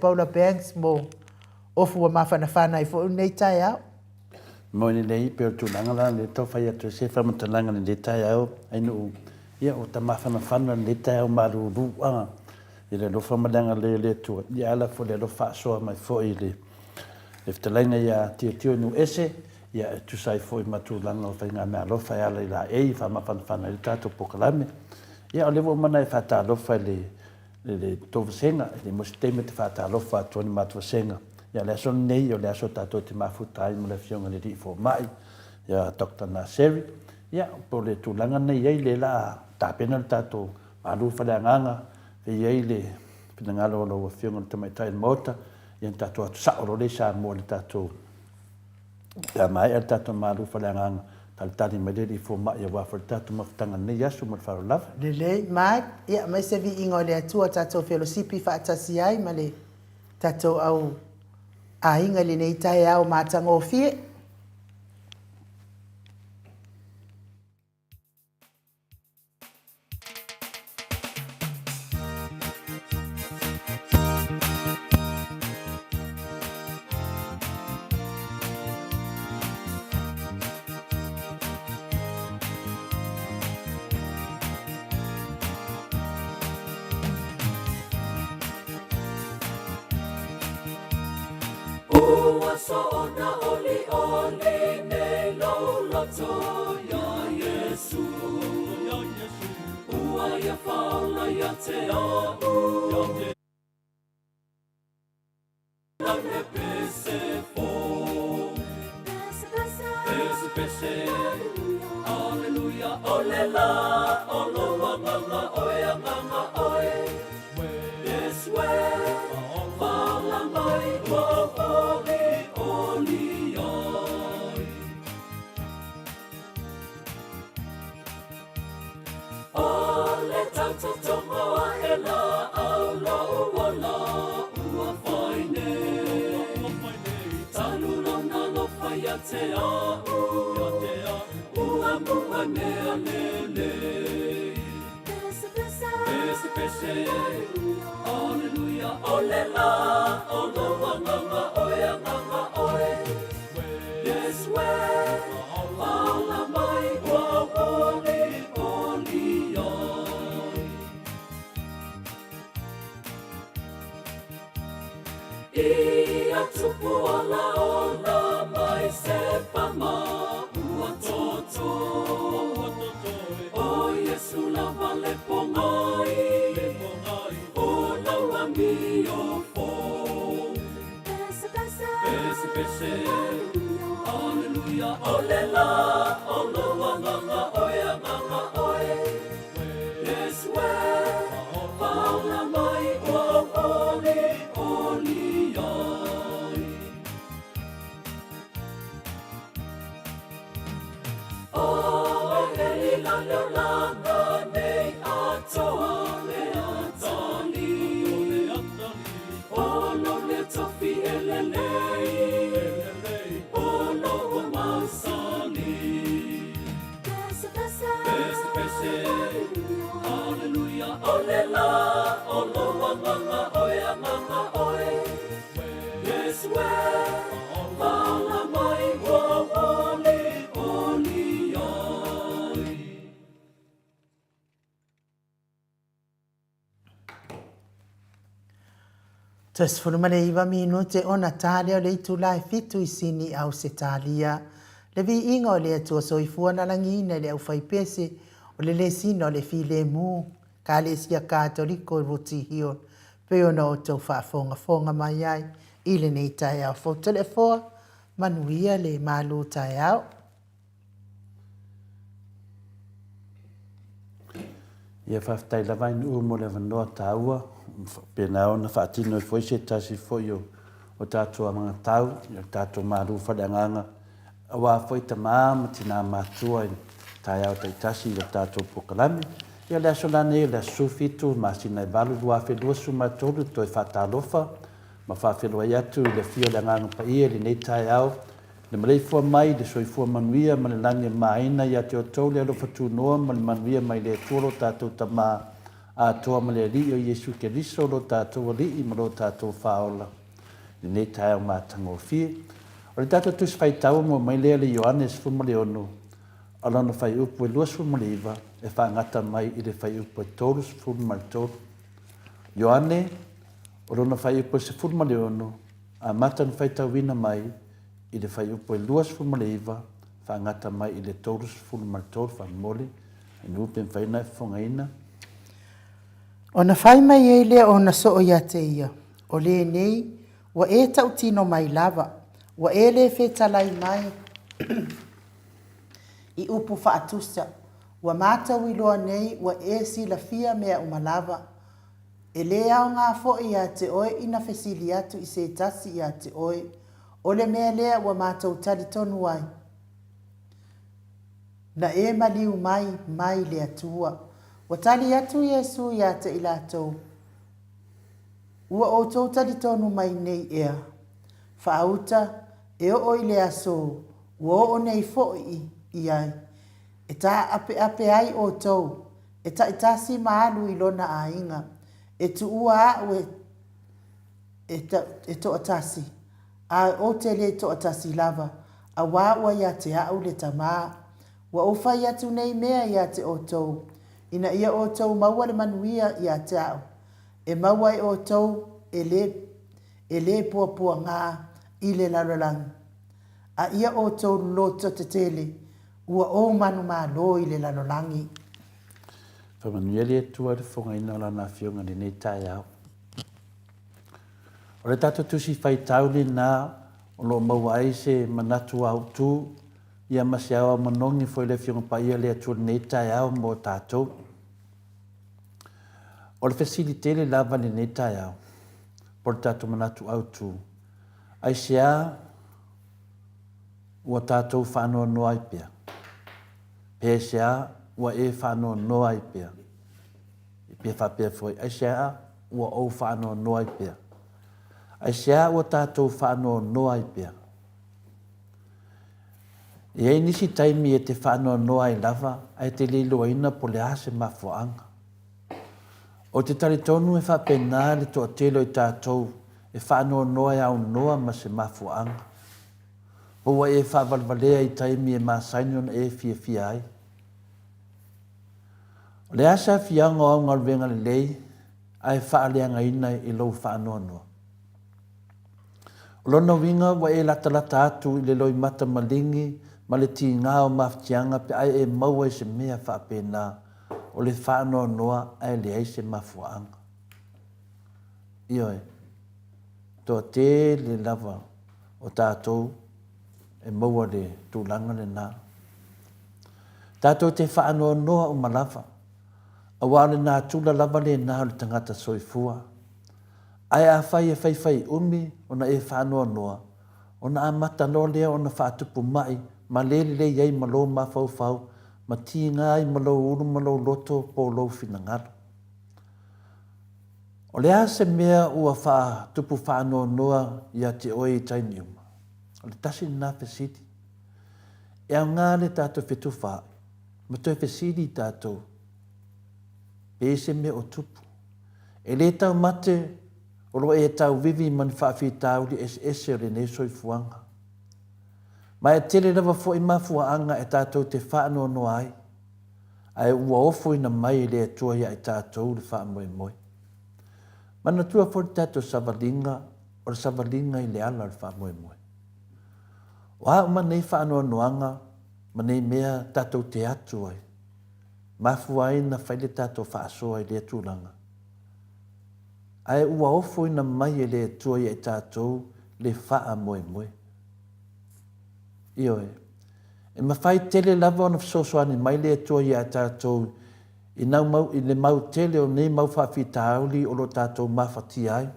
Paula Banks mo ofu ua mafanafana ai foi lenei taeao. Moni lelei, pei o le tulaga la lea tau fai atu ai se faamatalaga i lenei taeao, Ainuu, ia ua ta mafanafana i lenei taeao malulu a i le alofa ma le agalelei o le Atua, ia ala foi i le alofa faasoa mai foi i le fetalaiga ia Tiotio i Nuuese, ia e tusa ai foi ma tulaga o faigameaalofa e ala i laei e faamafanafana ai le tatou polokalame. Ia o lea ua uma ona e faatalofa i le i le tou vasega, e le mo se taimi ou te faatalofa atu ai i le matou vasega. Ia o le aso lenei, o le aso tatou te mafuta ai ma le Afioga i le Alii Fomai, ia Doctor Naseri. Ia, po o le tulaga lena e i ai, lea o le a tapena le tatou malu faaleagaga, e i ai le finagalo o lau Afioga i le Tamaitai o le Maota, ia ona tatou o atu sao loa lea i Samoa i le tatou Pe a maea le tatou malu faaleagaga, talitali mai le Alii Fomai aua foi le tatou mafutaga i lenei aso ma le faaaloalo lava. Lelei, Mike, ia aemaise viiga o le Atua tatou felosipi faatasi ai ma le tatou au aiga i lenei taeao matagofie. Ua soona olioli nei lou loto iā Iesu. Ua ia faaola ia te a'u. Lau he pese fou. Pese, pese, Aleluia, o le la o lou agaga oe, agaga oe. Iesu e, faaola mai ua ou olioli ai. O le tautotogo aʻela au loʻu ola ua fai nei. Talu lona alofa ia te aʻu, ua mua mea lelei. Pese, pese, Aleluia, o le la o lou agaga oe, agaga oe. Iesu e, faaola mai ua ou olioli ai. Ia tupu ola ola mai se pama ua toto. O Iesu lava le pogai, o lau amio fou. Pese, pese, Aleluia, o le la o lou agaga oe, agaga oe. Iesu e, faaola mai ua ou olioli ai. O e la leo langa nei atoa le atali. O lo le tofi e lelei, o lo ua mausali. Pese, pese, Aleluia, o le la o lou agaga oe, agaga oe. Iesu e, faaola mai ua ou olioli ai. Toe 19 minute ona ta lea o le itula e fitu i Sini, Ausetalia. Le viiga o le Atua Soifua na lagiina i le aufaipese o le lesina o le filemu, Ekalesia Katoliko i Rotihio, pei ona outou faafogafoga mai ai i lenei taeao fou. Toleafoa, manuia le malu taeao. Ia faafetai lava Ainuu mo le avanoa taua, faapena ona faatino ai foi se tasi foi o tatou anagatau, o tatou malu faaleagaga, aua foi tama ma tina matutua i taeao taitasi i le tatou polokalame. Ia o le aso la nei o le aso 17 masina e 8 2023 toe faatalofa ma faafeiloai atu i le afio o le Agaga Paia i lenei taeao Le maleifua mai le soifua manuia ma le lagi e maina ia te outou le alofa tunoa ma le manuia mai le Atua lo tatou Tama. atoa ma le Alii o Iesu Keriso lo tatou Alii ma lo tatou Faaola i lenei taeao matagofie. O le tatou Tusi Faitau ua mai lea i le Ioane 16, o lona fuaiupu e 29 e faagata mai i le fuaiupu e 33. Ioane, o lona fuaiupu e 16, amata ona faitauina mai i le fuaiupu e 29, faagata mai i le 33, faamolemole, nuu pe mafai ona e fofogaina. Ona fai mai ai lea o ona soo ia te ia, O lenei, ua e tautino mai lava, ua e le fetalai mai i upu faatusa, ua matou iloa nei ua e silafia mea uma lava, e le aoga foi ia te oe ina fesili atu i se tasi ia te oe, o le mea lea ua matou talitonu ai, na e maliu mai mai le Atua. Ua tali atu Iesu ia te i latou, Ua outou talitonu mai nei ea, faauta e oo i le aso ua oo nei foi i ai, e taapeape ai outou, e taitasi ma alu i lona aiga, e tuua aʻu e, e, e toatasi, a ou te le toatasi lava, auā ua ia te aʻu le Tamā. Ua ou fai atu nei mea ia te outou, ina ia outou maua le manuia ia te aʻu, e maua e outou e le, e le puapuagā i le lalolagi. A ia outou loto tetele, ua ou manumalo i le lalolagi. Faamanuia le Atua i le fofogaina o Lana Afioga i lenei taeao. O le tatou Tusi Faitau lena o lo o maua ai se manatu autu ia ma se aoao manogi foi i le Afioga Paia le Atua i lenei taeao mo tatou. O le fesili tele lava i lenei taeao, po o le tatou manatu autu, aisea ua tatou faanoanoa ai pea? Pe aisea ua e faanoanoa ai pea? Pe faapea foi, aisea ua ou faanoanoa ai pea? Aisea ua tatou faanoanoa ai pea? E i ai nisi taimi e te faanoanoa ai lava ae te le iloaina po o le a se mafuaaga. Ou te talitonu e faapena le toatele o i tatou e faanoanoa e aunoa ma se mafuaaga. Po ua e faavalevalea i taimi e masani ona e fiafia ai. O le a se aafiaga o au galuega lelei ae faaleagaina i lou faanoanoa? O lona uiga ua e latalata atu i le loimata maligi ma le tiga o mafatiaga pe a e maua i se mea faapena o le faanoanoa ae leai se mafuaaga. Ioe, toatele lava o tatou e maua le tulaga lena. Tatou te faanoanoa uma lava, aua o le natura lava lena o le tagata soifua. Ae afai e faifai umi ona e faanoanoa, ona amata loa lea ona faatupu ma'i ma le lelei ai ma lou mafaufau, ma tiga ai ma lou ulu ma lou loto po o lou finagalo. O le a se mea ua faatupu faanoanoa ia te oe i taimi uma? O le tasi lena fesili. E aoga le tatou fetufaai ma toe fesili i tatou pe i se mea o tupu. E le taumate o lo o e tauvivi ma ni faafitauli eseese o lenei soifuaga. Ma e tele lava foi mafuaaga e tatou te faanoanoa ai, ae ua ofoina mai e le Atua ia i tatou le faamoemoe. Manatua foi le tatou savaliga, o le savaliga i le ala o le faamoemoe. O a uma nei faanoanoaga ma nei mea tatou te atu ai, mafua ai na fai le tatou faasoa i lea tulaga. Ae ua ofoina mai e le Atua ia i tatou le faamoemoe. Ioe. E mafai tele lava ona fesoasoani mai le Atua ia i tatou i, nau mau, i le mau tele o nei mau faafitauli o lo o tatou mafatia ai.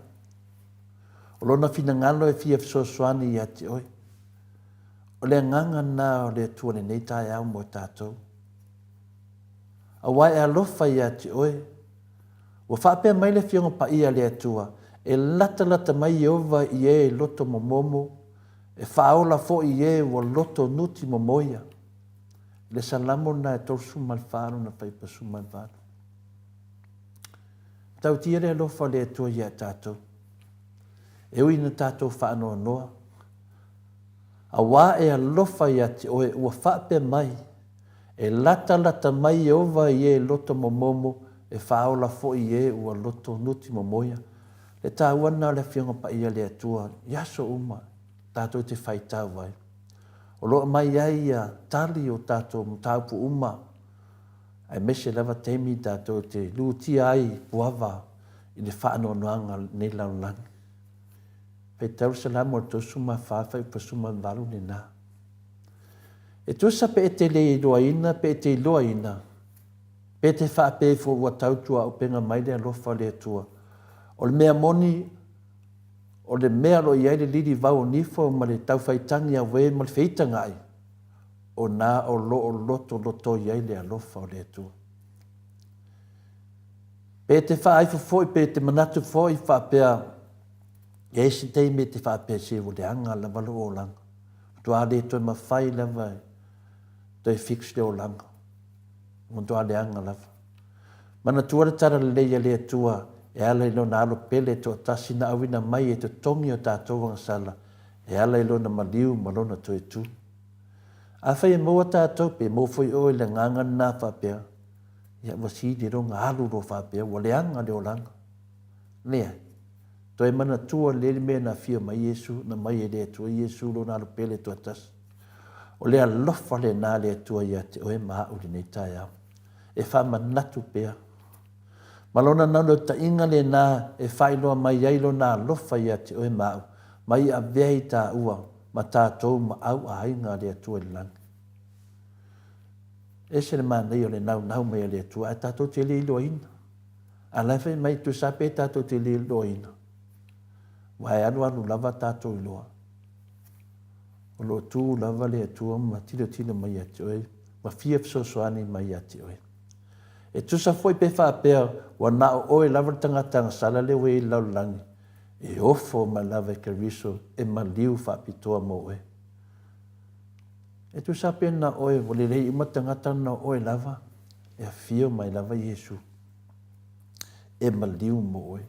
O lona finagalo e fia fesoasoani ia te oe. O le agaga lena o le Atua lenei taeao mo tatou. Aua e alofa ia te oe. Ua faapea mai le Afioga Paia a le Atua, E latalata mai Ieova i e loto momomo, e faaola foi i e ua loto nuti momoia. Le Salamo lena e 34 lona fuaiupu 18. Matautia le alofa o le Atua ia tatou. E ui ina tatou faanoanoa, auā e alofa ia te oe ua faapea mai, E latalata mai Ieova i e loto momomo, e faaola foi i e ua loto nuti momoia. Le taua lena o le Afioga Paia a le Atua i aso uma tatou te faitau ai. O lo o aumai ai ia tali o tatou mataupu uma, aemaise lava taimi tatou te lutia ai i puava i le faanoanoaga o lenei lalolagi. Faitau le Salamo i le 34 fuaiupu 18 lena. E tusa pe e te le iloaina pe e te iloaina, pe te faapea ifo ua tautuaupega mai le alofa o le Atua. O le mea moni, o le mea o lo o i ai le lilivau o nifo ma le taufaitagi auē ma le feitagaʻi, o na o lo o lotolotoi ai le alofa o le Atua. Pe te faaifo foi pe te manatu foi faapea, e i ai se taimi e te faapea se ua leaga lava lou olaga, matua le toe mafai lava e toe fix le olaga, ua matua leaga lava. Manatua le tala lelei a le Atua e ala i Lona Alo pele toatasi na auina mai e totogi o tatou agasala e ala i Lona maliu ma Lona toe tu. Afai e maua tatou, pe maua foi oe i le agaga lena faapea, ia ua sili loa alu loa faapea, ua leaga le olaga. Leai. Toe manatua lelei le mea na afio mai Iesu, na mai e le Atua Iesu lona alo pele toatasi. O le alofa lena a le Atua ia te oe ma au i lenei taeao. E faamanatu pea. Ma lona naunautaiga lena e faailoa mai ai lona alofa ia te oe ma au, ma i avea i taua ma tatou ma au aiga a le Atua i le lagi. Ese le manaia o le naunau mai a le Atua, ae tatou te le iloaina. A la e fai mai, tusa pe tatou te le iloaina, aua e alualu lava tatou iloa. O lo o tu lava le Atua ma tilotilo mai ia te oe, ma fia fesoasoani mai ia te oe. E tusa foi pe faapea ua na o oe lava le tagata agasala lea ua i ai i le lalolagi, e ofo mai lava e Keriso e maliu faapitoa mo oe. E tusa pe na oe ua lelei uma tagata na o oe lava, e afio mai lava Iesu e maliu mo oe.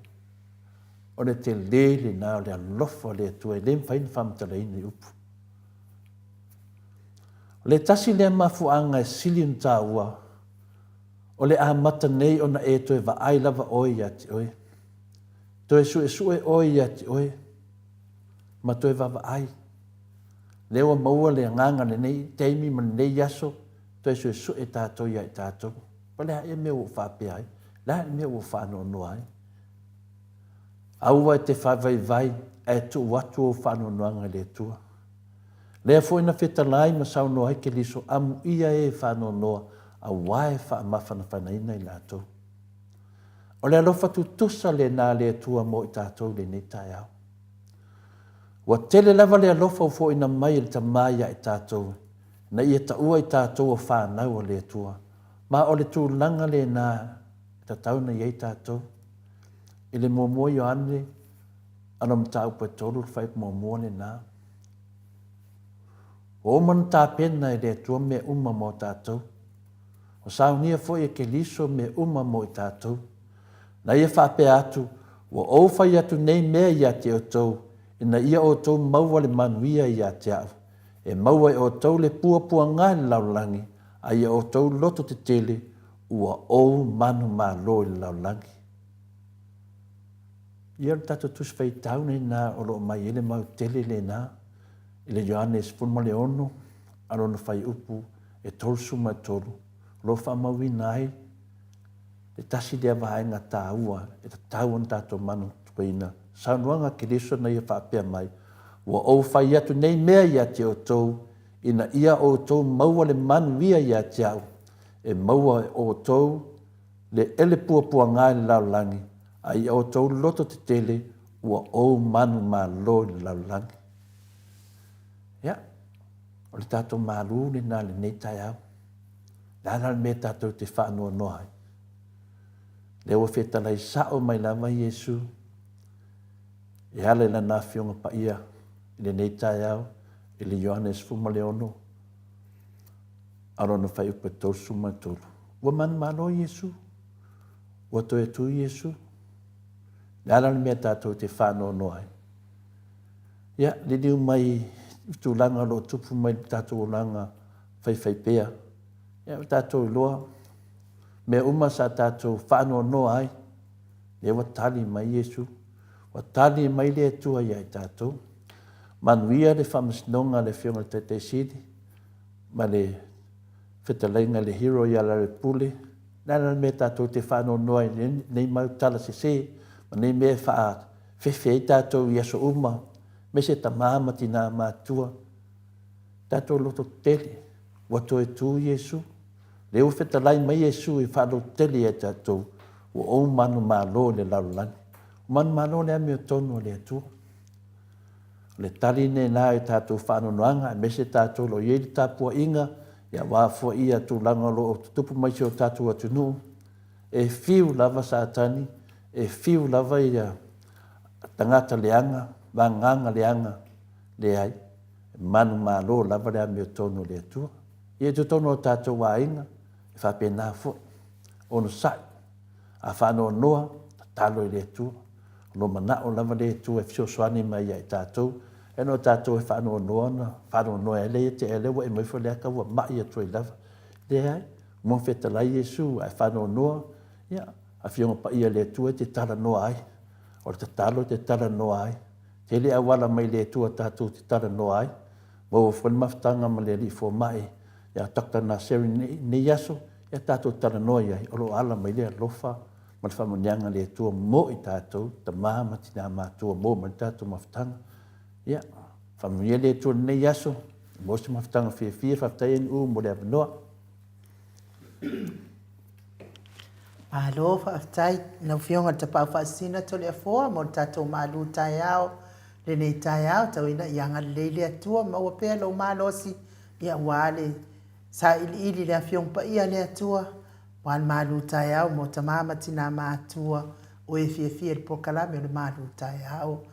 O le tele lena o le alofa o le Atua e le mafai ona faamatalaina i upu. O le tasi lea mafuaaga e sili ona taua, o le amata nei ona e toe vaai lava oe ia te oe. Toe suesue oe ia te oe ma toe vaavaai. Lea ua maua le agaga lenei taimi ma lenei aso, toe suesue tatou ia i tatou. O le a ea mea ua ou faapea ai? Le a le mea ua ou faanoanoa ai? Aua e te faavaivai ae tuu atu ou faanoanoaga i le Atua. Lea foi na fetalai ma saunoa ai Keriso, amuia e faanoanoa, auā e faamafanafanaina i latou. O le alofa tutusa lena a le Atua mo i tatou i lenei taeao. Ua tele lava le alofa ua foina mai e le Tama ia i tatou, ina ia taua i tatou o fanau a le Atua. Ma o le tulaga lena e tatau ona i ai tatou. I le muamua Ioane, ana mataupu e tolu le faaiupu muamua lena. Ua uma ona tapena e le Atua mea uma mo tatou. Ua saunia foi e Keriso mea uma mo i tatou. Na ia faapea atu, Ua ou fai atu nei mea ia te outou, ina ia outou maua le manuia ia te au. E maua e outou le puapuaga i le lalolagi, a ia outou loto tetele, ua ou manumalo i le lalolagi. Ia o le tatou Tusi Faitau lena o lo o mai ai le mau tele lena i le Ioane 16 a lona fuaiupu e 33, o lo o faamauina ai le tasi lea vaega taua e tatau ona tatou manatuaina. Saunoaga a Keriso na ia faapea mai, Ua ou fai atu nei mea ia te outou, ina ia outou maua le manuia ia te au, e maua e outou le ele puapuaga i le lalolagi, a ia outou loto tetele ua ou manumalo i le lalolagi. Ia, o le tatou malu lena i lenei taeao. Le a la le mea tatou te faanoanoa ai? Lea ua fetalai sao mai lava Iesu e ala i lana Afioga Paia i lenei taeao i le Ioane 16, a lona fuaiupu e 33. Ua manumalo Iesu, ua toe tu Iesu. Le a la le mea tatou te faanoanoa ai? Ia, liliu mai i tulaga o lo o tupu mai i le tatou olaga faifaipea. Ia, ua tatou iloa mea uma sa tatou faanoanoa ai, lea ua tali mai Iesu. Ua tali mai le Atua ia i tatou. Manuia le faamasinoga a le Afioga i le Taitai Sili ma le fetalaiga i le Hero ia Lealailepule. Le a la le mea tatou te faanoanoa ai i lenei mau tala sese ma nei mea e faafefe ai tatou i aso uma, aemaise tama ma tina matutua. Tatou lototetele, ua toe tu Iesu. Lea ua fetalai mai Iesu e faalototele ia i tatou, ua ou manumalo i le lalolagi. O manumalo le amiotonu a le Atua. O le tali lena i tatou faanoanoaga aemaise tatou o lo o i ai le tapuaiga aua foi tulaga o lo o tutupu mai i si o tatou atunuu. E fiu lava Satani, e fiu lava ia tagata leaga ma agaga leaga, leai, e manumalo lava le amiotonu a le Atua. Ia i totonu o tatou aiga, e faapena foi, onosai, a faanoanoa, tatalo i le Atua. O lo o manao lava le Atua e fesoasoani mai ia i tatou, ae na o tatou e faanoanoa ona faanoanoa ai lea ia te oe, lea ua e ma ifo o lea e tau ua mai atu ai lava. Leai, ua fetalai Iesu, a e faanoanoa, ia, Afioga Paia a le Atua e te talanoa ai. O le tatalo e te talanoa ai. Tele auala mai le Atua tatou te talanoa ai. Maua foi le mafutaga ma le Alii Fomai ia Doctor Naseri i lenei aso, ia tatou talanoa i ai, o lo o ala mai le alofa ma le faamanuiaga a le Atua mo i tatou, tama ma tina matutua, maua mai le tatou mafutaga. Ia, faamanuia le Atua i lenei aso, maua se mafutaga fiafia, faafetai NU mo le avanoa. Malo faafetai i lau Afioga i le Tapaau Faasisina Toleafoa mo le tatou malu taeao lenei taeao. Tau ina ia agalelei le Atua, maua pea lou malosi aua le sailiili i le Afioga Paia a le Atua, aua le malu taeao mo tama ma tina matutua o e fiafia i le polokalame o le malu taeao.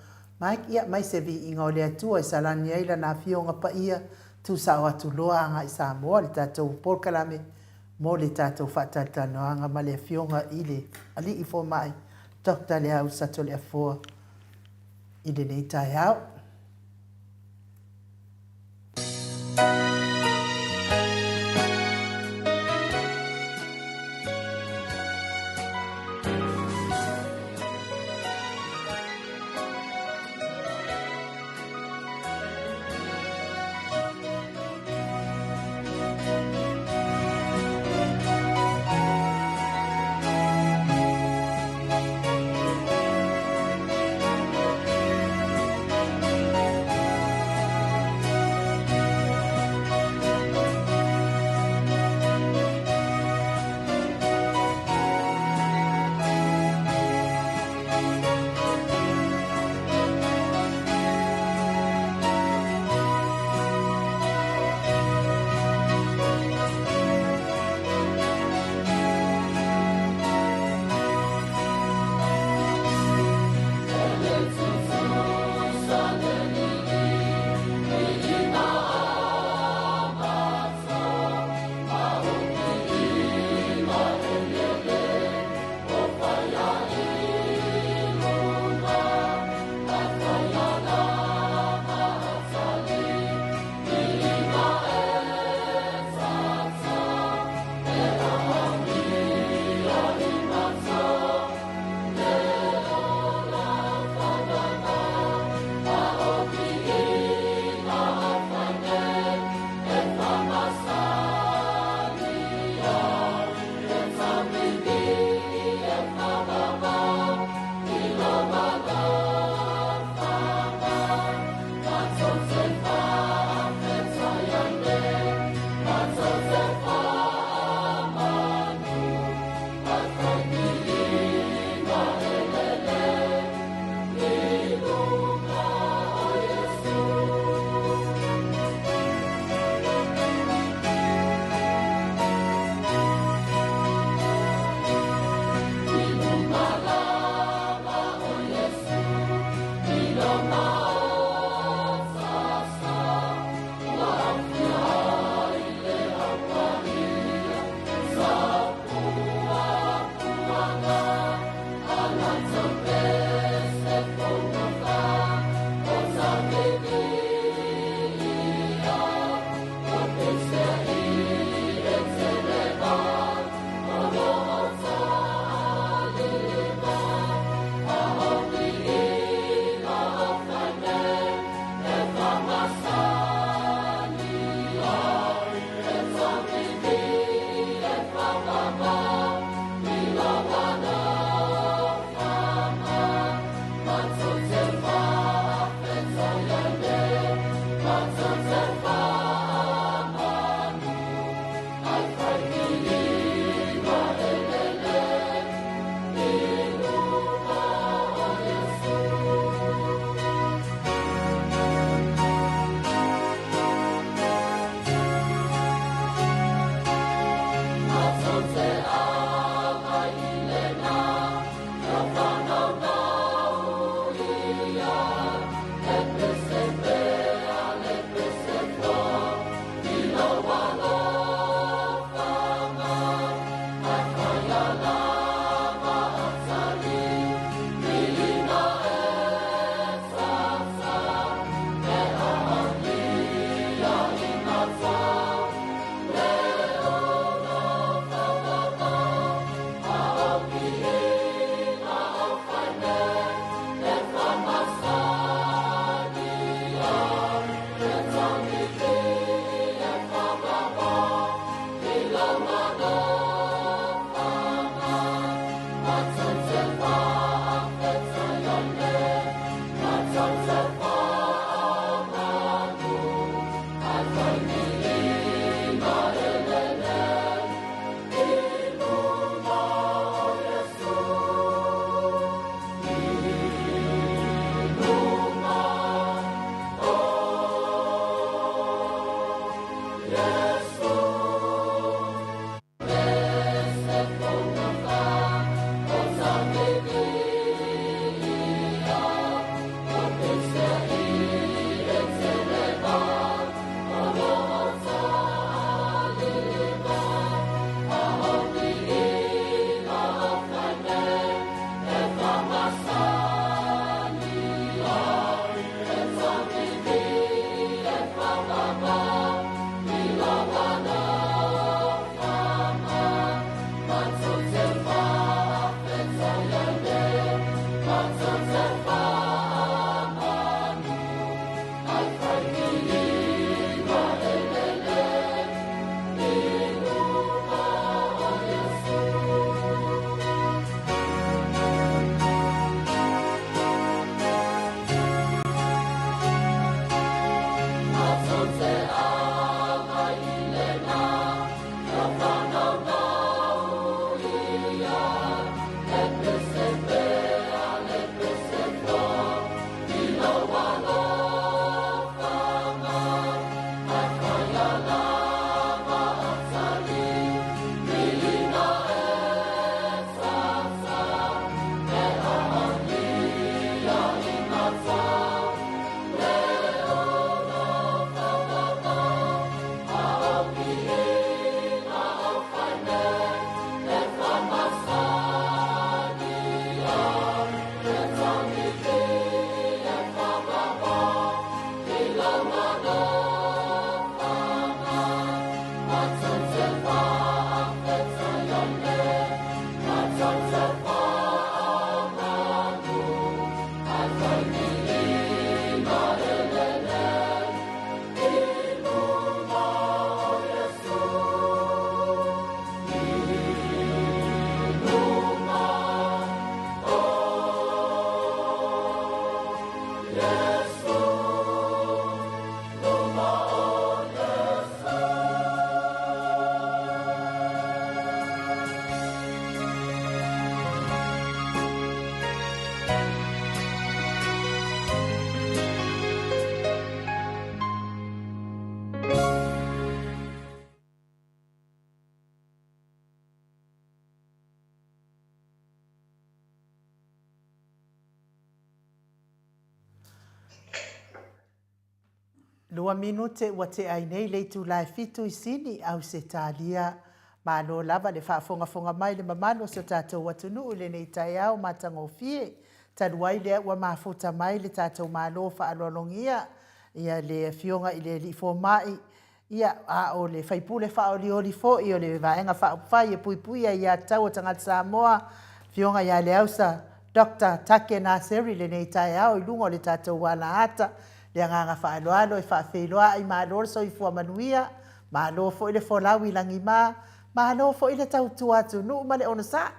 Mike, ia mai se viiga o le Atua e salani ai Lana Afioga Paia, tuusao atu loa agai Samoa le tatou polokalame mo le tatou faatalatalanoaga ma le Afioga i le Alii Fomai Doctor Leausa Toleafoa i lenei taeao. Lua minute ua tea ai nei le itula e fitu i Sini, Ausetalia. Malo lava le faafogafoga mai le mamalu o si o tatou atunuu i lenei taeao matagofie. Talu ai lea ua mafuta mai le tatou Malo faaaloalogia ia le Afioga i le Alii Fomai, Ia, a o le faipule faaolioli foi o le Vaega Faaupufai e Puipuia Aia Tatau a Tagata Samoa, Afioga ia Leausa Doctor Take Naseri i lenei taeao i luga o le tatou alaata. Le agaga faaaloalo e faafeiloai, malo le soifua manuia, malo foi le folau i lagima, malo foi le tautua atunuu ma le onosai.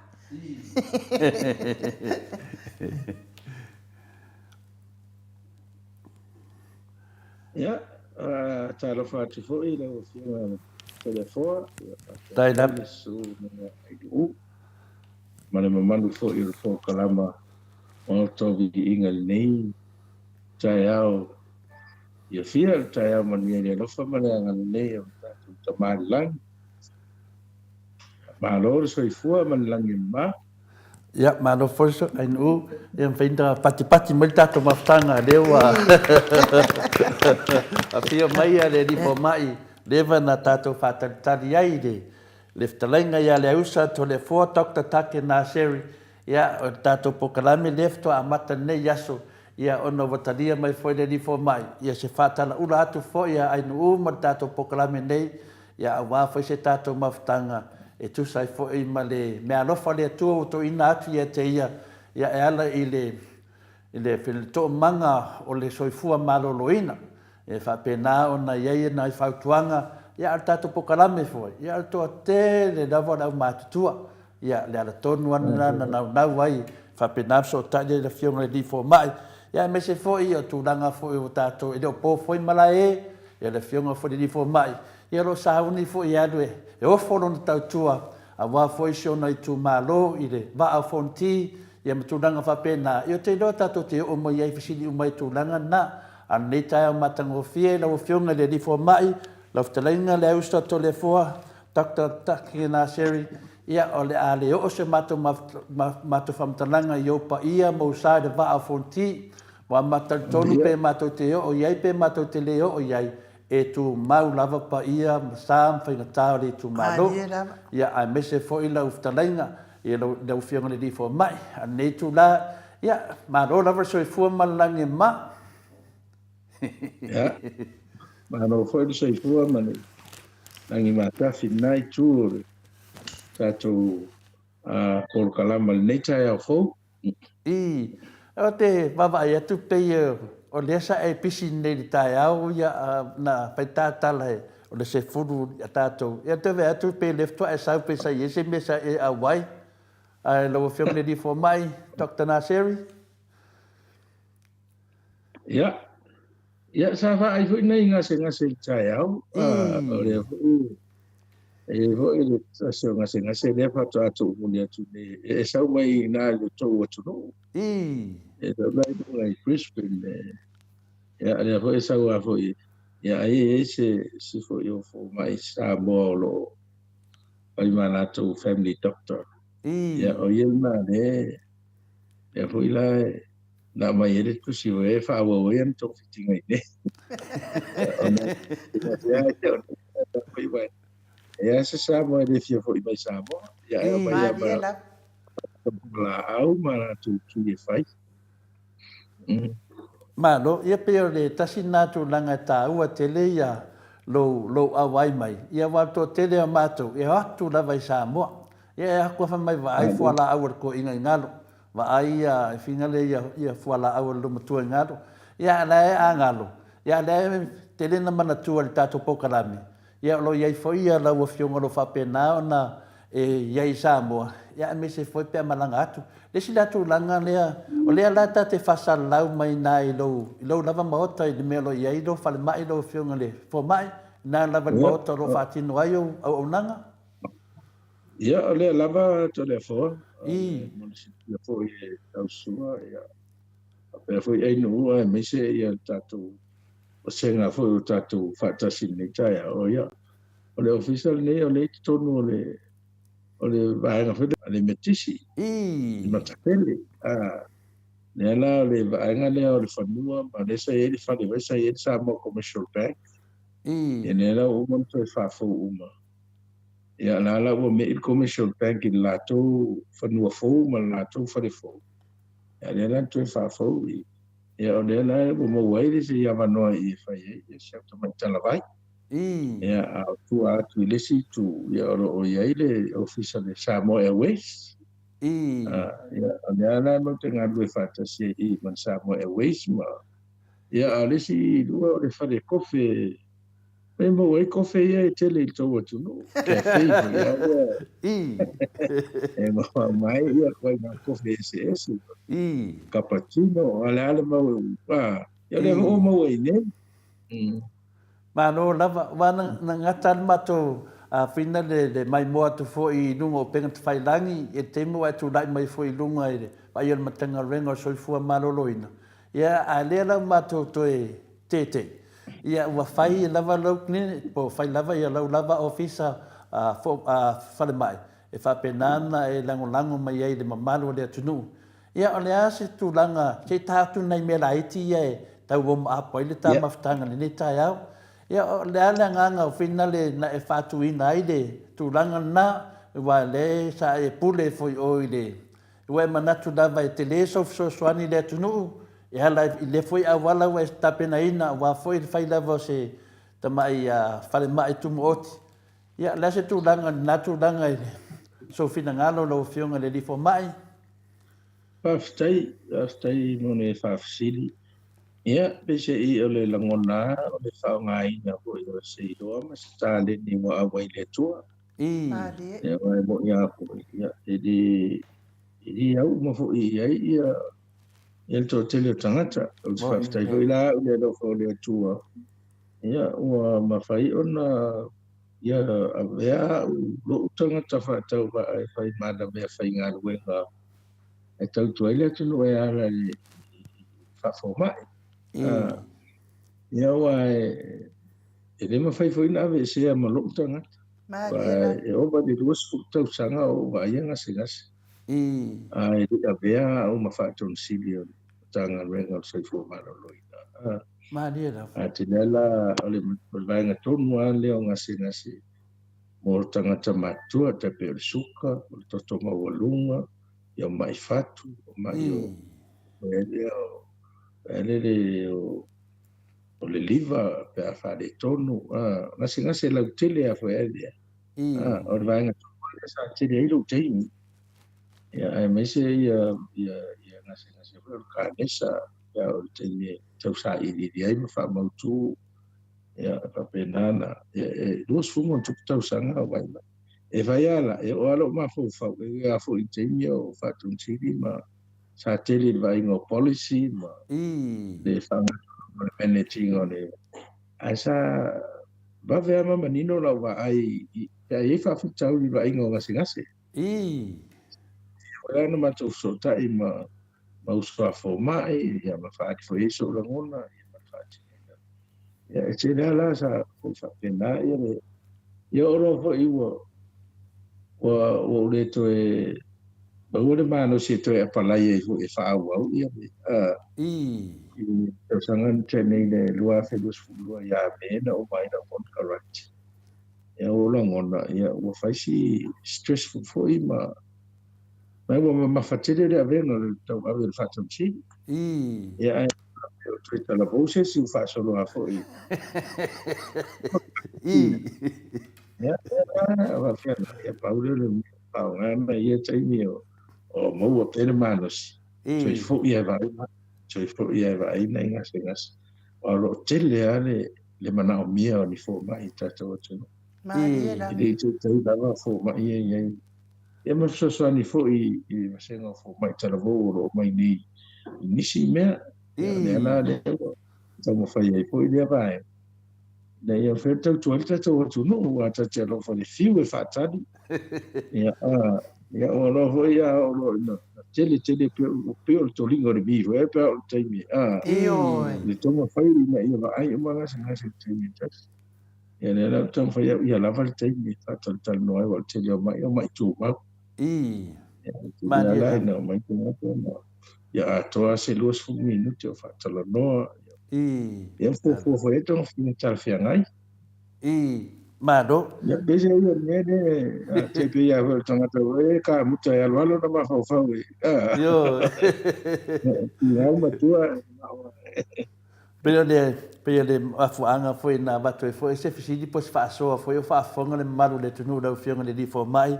Ia, talofa atu foi i lau Afioga Toleafoa, ia faapea Tai foi lava. le susuga Ainu'u ma le mamalu foi o le polokalama Maota o Viiga i lenei taeao fiafia, le taeao manuia i le alofa ma le agalelei o le tatou Tama i le Lagi. Malo le soifua ma le lagi e mama. Ia, malo foi so, Ainuu. Ia, mafai ona patipati mai le tatou mafutaga lea ua afio mai le Alii Fomai leva na tatou faatalitali ai i le le fetalaiga ia Leausa Toleafoa Doctor Take Naseri. Ia, o le tatou polokalame lea faatoa amata lenei aso, ia ona ua talia mai foi le Alii Fomai, ia se faatalaula atu foi a Ainuu ma le tatou polokalame nei, Ia aua foi se tatou mafutaga e tusa ai foi ma le meaalofa a le Atua ua toeina atu ia te ia, ia e ala i le i le toomaga o le soifua maloloina. E faapena ona i ai nai fautuaga, ia a o le tatou polokalame foi, ia o le toatele lava o le aumatutua. Ia, le ala tonu lava lena na naunau ai, faapena fesootai ai le Afioga i le Alii Fomai, ia aemaise foi o tulaga foi ua tatou, e le o po foi malae, ia le Afioga foi i le Alii Fomai, ia o lo o sauni foi e alu e ofo lona tautua aua foi si ona itumalo i le Vaa o Fonoti, ia ma tulaga faapena. Ia ou te iloa tatou te oo mai ai i fesili uma i tulaga na. A o lenei taeao matagofie i lau Afioga i le Alii Fomai, lau Fetalaiga Leausa Toleafoa, Doctor Taki Naseri, Ia, o le a le oo se matou matou faamatalaga i ou paia ma ou sa i le vaa o Fonoti. Ua ma talitonu pe matou te oo i ai pe matou te le oo i ai, e tumau lava paia ma sa ma faigata o le itumalo. Ia, aemaise foi lau fetalaiga, ia lau Afioga i le Alii Fomai. A o lenei itula, ia, malo lava le soifua ma le lagi e mama. Ia, malo foi le soifua ma le lagi matafi i lena itu o le tatou polokalama i lenei taeao fou. I, o te vaavaai atu pei o lea sa e pisi nei i le taeao ia na fai ta tala e o le sefulu a tatou. Ia te vaai atu pei o lea faatoa e sau pei sa i ai se mea sa e auai. Ae lau Afioga i le Alii Fomai, Doctor Naseri. Ia, ia sa vaai foi nei gasegase i le taeao, o lea foi e i ai foi le tasi o gasegase lea faatoa tuumuli atu nei, e sau mai i ina i le tou atunuu. E sau mai i luga i Brisbane, ia lea foi e sau lava foi, ia ai e i ai se isi foi o fomai Samoa o lo o fai ma latou family doctor. Ia o ia lena lea, lea foi la e na aumai ai le tusi o e faaauau ai ana togafitiga i inei. E a se Samoa e le fia foi mai Samoa, ia e aumai lava ma laau ma latou tui e fai. Malo, ia pei o le tasi lena tulaga e taua tele ia lou, lou auai mai, ia aua o le toatele o matou e o atu lava i Samoa. Ia e atu lava fai mai vaai fualaau a le toeaina i galo, Vaai ia e finagale ia ia fualaau a le loomatua i galo. Ia a la e a galo, ia a lea e tele na manatua i le tatou polokalame, ia o lo o i ai foi ia lau Afioga o lo o faapena ona e i ai i Samoa, ia aemaise foi pe a malaga atu. Le isi la tulaga lea, o lea la ta te faasalalau mai ina i lou, i lou lava maota i le mea o lo o i ai lou falemai lau Afioga i le Fomai, ina lava i le maota o lo o faatino ai ou auaunaga. Ia, o lea lava Toleafoa, mo le silafia foi e Tausuga, ia, faapea foi Ainuu aemaise ia le tatou vasega foi o tatou faatasi i lenei taeao. Ia, o le ofisa lenei o lea i totonu o le o le vaega foi a le Metisi i Matafele. A, lea la o le vaega lea o le fanua ma lea sa i ai le fale foi sa i ai le Samoa Commercial Bank. Ia lea la ua uma ona toe faafou uma. Ia la la ua me'i le Commercial Bank i le latou fanua fou ma le latou fale fou. Ia lea la na toe faafou i ia o lea la ua maua ai le isi avanoa i e fai ai ia si au tamai talavai. Ia a o tua atu i le isi itu ia o lo o i ai le ofisa le Samoa Airways. Ia o lea la matou te galulue faatasi ai i ma le Samoa Airways ma ia a o le isi lua o le fale kofe E maua ai kofe ia e tele i le tou atunuu. Cafe foi lava lea. E maua mai ia ituaiga kofe eseese. Cappuccino, a o le a le mau a, ia o lea foi ua maua i inei. Malo lava, aua na gata lava le matou fina le maimoa atu foi i luga o upega tafailagi i le taimi ua e tulai mai foi i luga i le vaaia o le Matagaluega o le Soifua Maloloina, ia a lea la ua matou toe teitei. Ia ua fai lava lau clinic po o fai lava ia lau lava ofisa falemai e faapena ona e lagolago mai ai i le mamalu o le atunuu. Ia o le a se tulaga, se i ta atu nai mea laiti ia e tau warm up ai le ta mafutaga i lenei taeao. Ia o le a le agaga o finale na e faatuina ai le tulaga lena, aua o lea sa e pule foi oe i le Ua e manatu lava e tele sou fesoasoani i le atunuu e ala i lea foi auala ua e tapenaina aua foi le fai lava o se tamai falemai tumaoti. Ia, o le a se tulaga, lena tulaga i sou finagalo lau Afioga i le Alii Fomai? Faafetai, faafetai mo le faafesili. Ia, peiseai o le lagona lava o le faaaogaina foi o se iloa ma se taleni ua auai i le Atua. Ia, aua e moni lava foi, ia, e le, e le au uma foi i ai ia, ia le toatele o tagata. Ou te faafetai foi la au i le alofa o le Atua, ia, ua mafai ona, ia, avea au, lou tagata faatauvaa e fai ma ana meafaigaluega e tautua ai le atunuu e ala i le faafomai. Ia, aua e, e le mafai foi ona aveesea ma lou tagata. Aua e ova i le 20 tausaga o ou vaaia gasegase, a e le i avea au ma faatonesili o le Matagaluega o le Soifua Maloloina. A te lea la, o le vaega tonu lava lea o gasegase mo tagata matutua, tai pei o le suka, o le toto maualuga, ia o mai fatu, o mai o, o, o le liva pe a faaletonu, a, gasegase lautele lava foi a lea. A, o le vaega tonu lava lea sa tele ai lou taimi. Ia, aemaise ia, ia, ia gasegase foi o le kanesa, pe a o le taimi e tau sailiili ai ma faamautu, ia, e faapena ona, ia, e 20+ tausaga o vaai mai. E fai lava la, e oo lava lou mafaufau, e ui lava foi i le taimi o Faatonesili ma sa tele i le vaaiga o policy ma le faagasologa o le manage ina o le ae sa vave lava ma manino lau vaai i pe a i ai faafitauli i le vaaiga o gasegase. O lea na matou fesootai ma ma uso a fomai ia ma faaali foi ai sou lagona ia ma le faatinoina. Ia e tele lava la sa foi faapena ia le ia oo loa foi ua ua ua ou le toe maua le malosi e toe apalai ai foi e faaauau ia le i le tausaga na tea nei le 2022 ia Me na uma ai lau konekarate. Ia ua ou lagona ia ua fai si stressful foi ma ma ua mamafa tele le avega o le tauave o le faatautini. Ia ae faapea o toe talavou se isi ua faasolo lava foi. Ia, ia, faapea, ia pau lea o le mea faaaoga na i ia taimi o, o maua pea le malosi. Toe foi lava e vaai mai, toe foi lava e vaai nai gasegase. Aua o lo o tele lava le, le manaomia o ni fomai i tatou atunuu. E le i taitai lava fomai ia i ai. Ia ma fesoasoani foi i le vasega o fomai talavou o lo o mai nei i nisi mea. Ia o lea la lea ua taumafai ai foi lea vaega ina ia mafai ona tautua ai le tatou atunuu aua ta te alofa i le fiu e faatali. Ia, a, ia ua loa foi a oo loa ina tele tele pei o pei o le toliga o le mi foi pe a oo i le taimi, a, Ioe. le taumafai ina ia vaai uma gasegase i le taimi e tasi. Ia lea la ou te taumafai au ia lava le taimi e faatalatalanoa ai aua o le tele o mai o mai tumau. Ia, Malie la lava. ina omai tagata ona ia atoa se 20 minute o faatalanoa. Ia fuafua foi ai togafitiga talafeagai. Malo. Ia, peiseai o le mea lea, te pei lava foi o le tagata foi e kamuta e alualu ona mafaufau e, a. Ioe. Pigau matua. Pei o le, pei o le mafuaaga foi na avatu ai foi se fesili po o se faasoa foi o faafofoga le mamalu o le atunuu i lau Afioga i le Alii Fomai,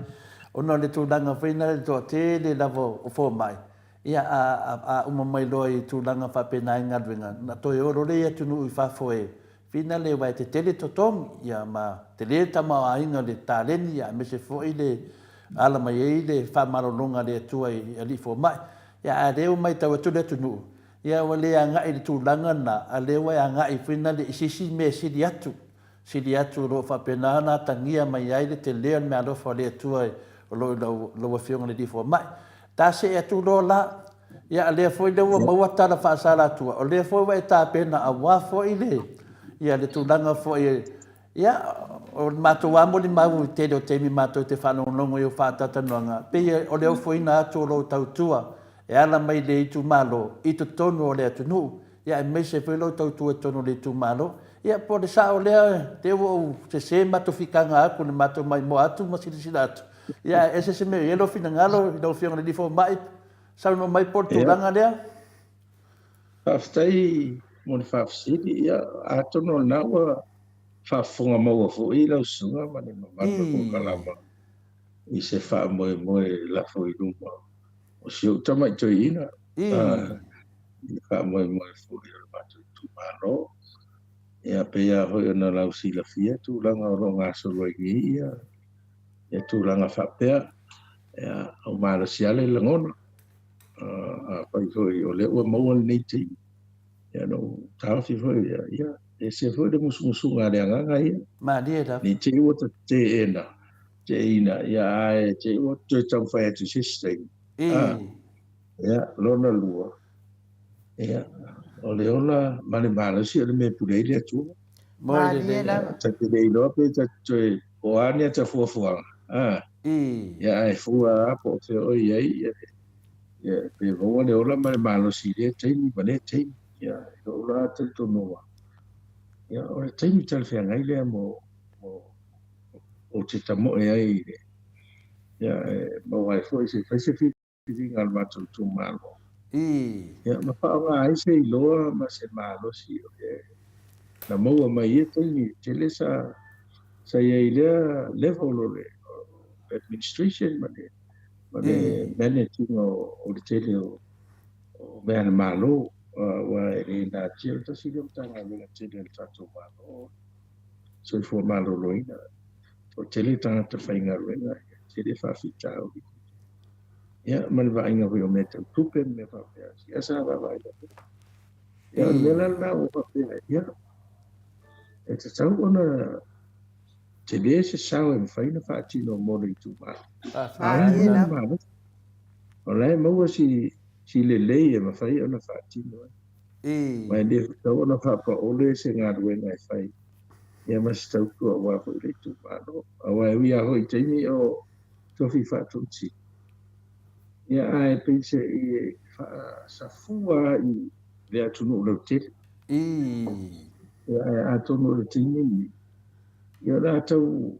ona o le tulaga foi lena i le toatele lava o fomai, ia a, a, a uma mai loa i tulaga faapena i galuega, ona toe o loa lea i atunuu i fafo e finale aua e tetele totogi, ia ma tele le tamaoaiga o le taleni, ia aemaise foi le ala mai ai le faamalologa a le Atua i alii fomai. Ia a o lea ua matau atu le atunuu, Ia ua le agai i le tulaga lena, a lea ua e agai foi na le i se isi mea e sili atu, sili atu o lo o faapena ona atagia mai ai le tele o le meaalofa o le Atua o lo o i lau, lau Afioga i le Alii Fomai. Ta see atu loa la, ia a lea foi lea ua maua tala faasalatua, o lea foi ua e tapena aua foi le, ia le tulaga foi Ia, o le matou lava molimau i le tele o taimi matou te faalogologo i ou faatalatalanoaga, pei o le ofoina atu o lou tautua e ala mai le itumalo i totonu o le atunuu, ia aemaise foi lou tautua i totonu o le itumalo. Ia, po o le sao lea, te i ua ou sese matofikaga atu i le matou maimoa atu ma silasila atu, ia ae ese se mea o i ai lou finagalo i lau Afioga i le Alii Fomai, saunoa mai po o le tulaga lea. Faafetai mo le faafesili. Ia, atonu o lena ua faafofoga maua foi lau susuga ma le mamalu o le polokalama i se faamoemoe lafo i luma o si ou tamai toeaina, i le faamoemoe foi o le matou itumalo. Ia, pei lava foi ona lau silafia tulaga o lo o gasolo ai nei ia tulaga faapea. Ia, ua malosi lava le lagona. Afai foi o lea ua maua lenei taimi, ia na ou taofi foi, ia, ia, ese foi le musumusuga a le agaga ia. Malie lava. Ne i te i ua teena, teeina, ia ae te i ua toe taumafai atu i se isi taimi. Ia, lona lua, ia, o le ola ma le malosi o le mea e pule ai le Atua. Malie lava. Ta te le iloa pe ta te toe, po o a ni ata fuafuaga, ia ae fua lava po o fea oe i ai, ia, ia, pe maua le ola ma le malosi i lea taimi ma lea taimi. Ia, i lou la talitonuga, ia, o le taimi talafeagai lea mo, mo, ou te tamoe ai i le, ia, e maua ai foi se fai se filifiliga a le matou itumalo. Ia, ma faaaoga ai se iloa ma se malosi o le na maua mai ia taimi tele sa sa i ai i lea level o le administration ma le ma le manage ina o le tele o mea a le Malo, aua e le natia o le tasi lea o Matagaluega tele a le tatou Malo, soifua maloloina. Toatele tagata faigaluega, tele faafitauli. Ia, ma le vaaiga foi o mea tau tupe ma mea faapea. Ia sa vaavaai lava. Ia, o le mea la lena ua faapea, ia, e tatau ona tele se sao e mafai ona faatino mo le itumalo. A o la e maua le malosi. O la e maua si, si lelei e mafai ona faatino ai. Ma e le tatau ona faapaole se galuega e fai ia ma se tautua aua foi le itumalo. Aua e ui lava foi i taimi o tofi faatonu ia ae pei se i faasafua i le atunuu lautele. Ia ae atonu o le taimi lenei, ia o le a tau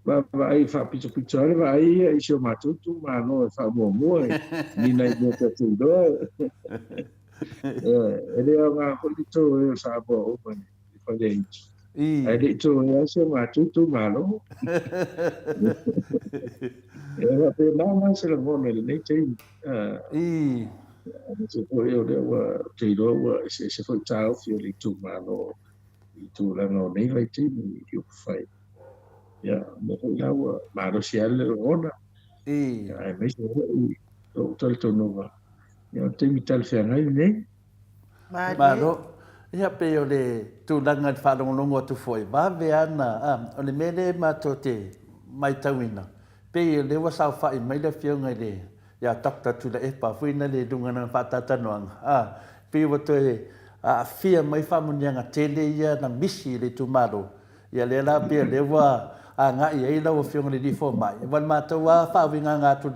vaavaai faapitopito lava le vaai ia i si o matou itumalo e faamuamua i ni nai mea ta te iloa. E le aoga foi le toe o Samoa uma i Faleaitu. Ae le i toe lava si o matou itumalo. E faapena la se lagona i lenei taimi. Aemaise foi o lea ua ou te iloa ua eseese foi taofi o le itumalo i tulaga o nei vaitaimi i upufai. Ia, o lea foi la ua malosi lava le lagona. Aemaise foi lou talitonuga, ia o le taimi talafeagai lenei. Malo. Ia pei o le tulaga i le faalogologo atu foi, vave lava ona, a, o le mea lea matou te maitauina, pei o lea ua saofai mai le Afioga i le, ia Doctor Tuilaepa foi lea i luga o lana faatalatalanoaga, a, pei ua toe aafia mai faamanuiaga tele ia na misi i le itumalo. Ia lea la pei o lea ua agai ai lau Afioga i le Alii Fomai, aua o le matou lava faauigaga atu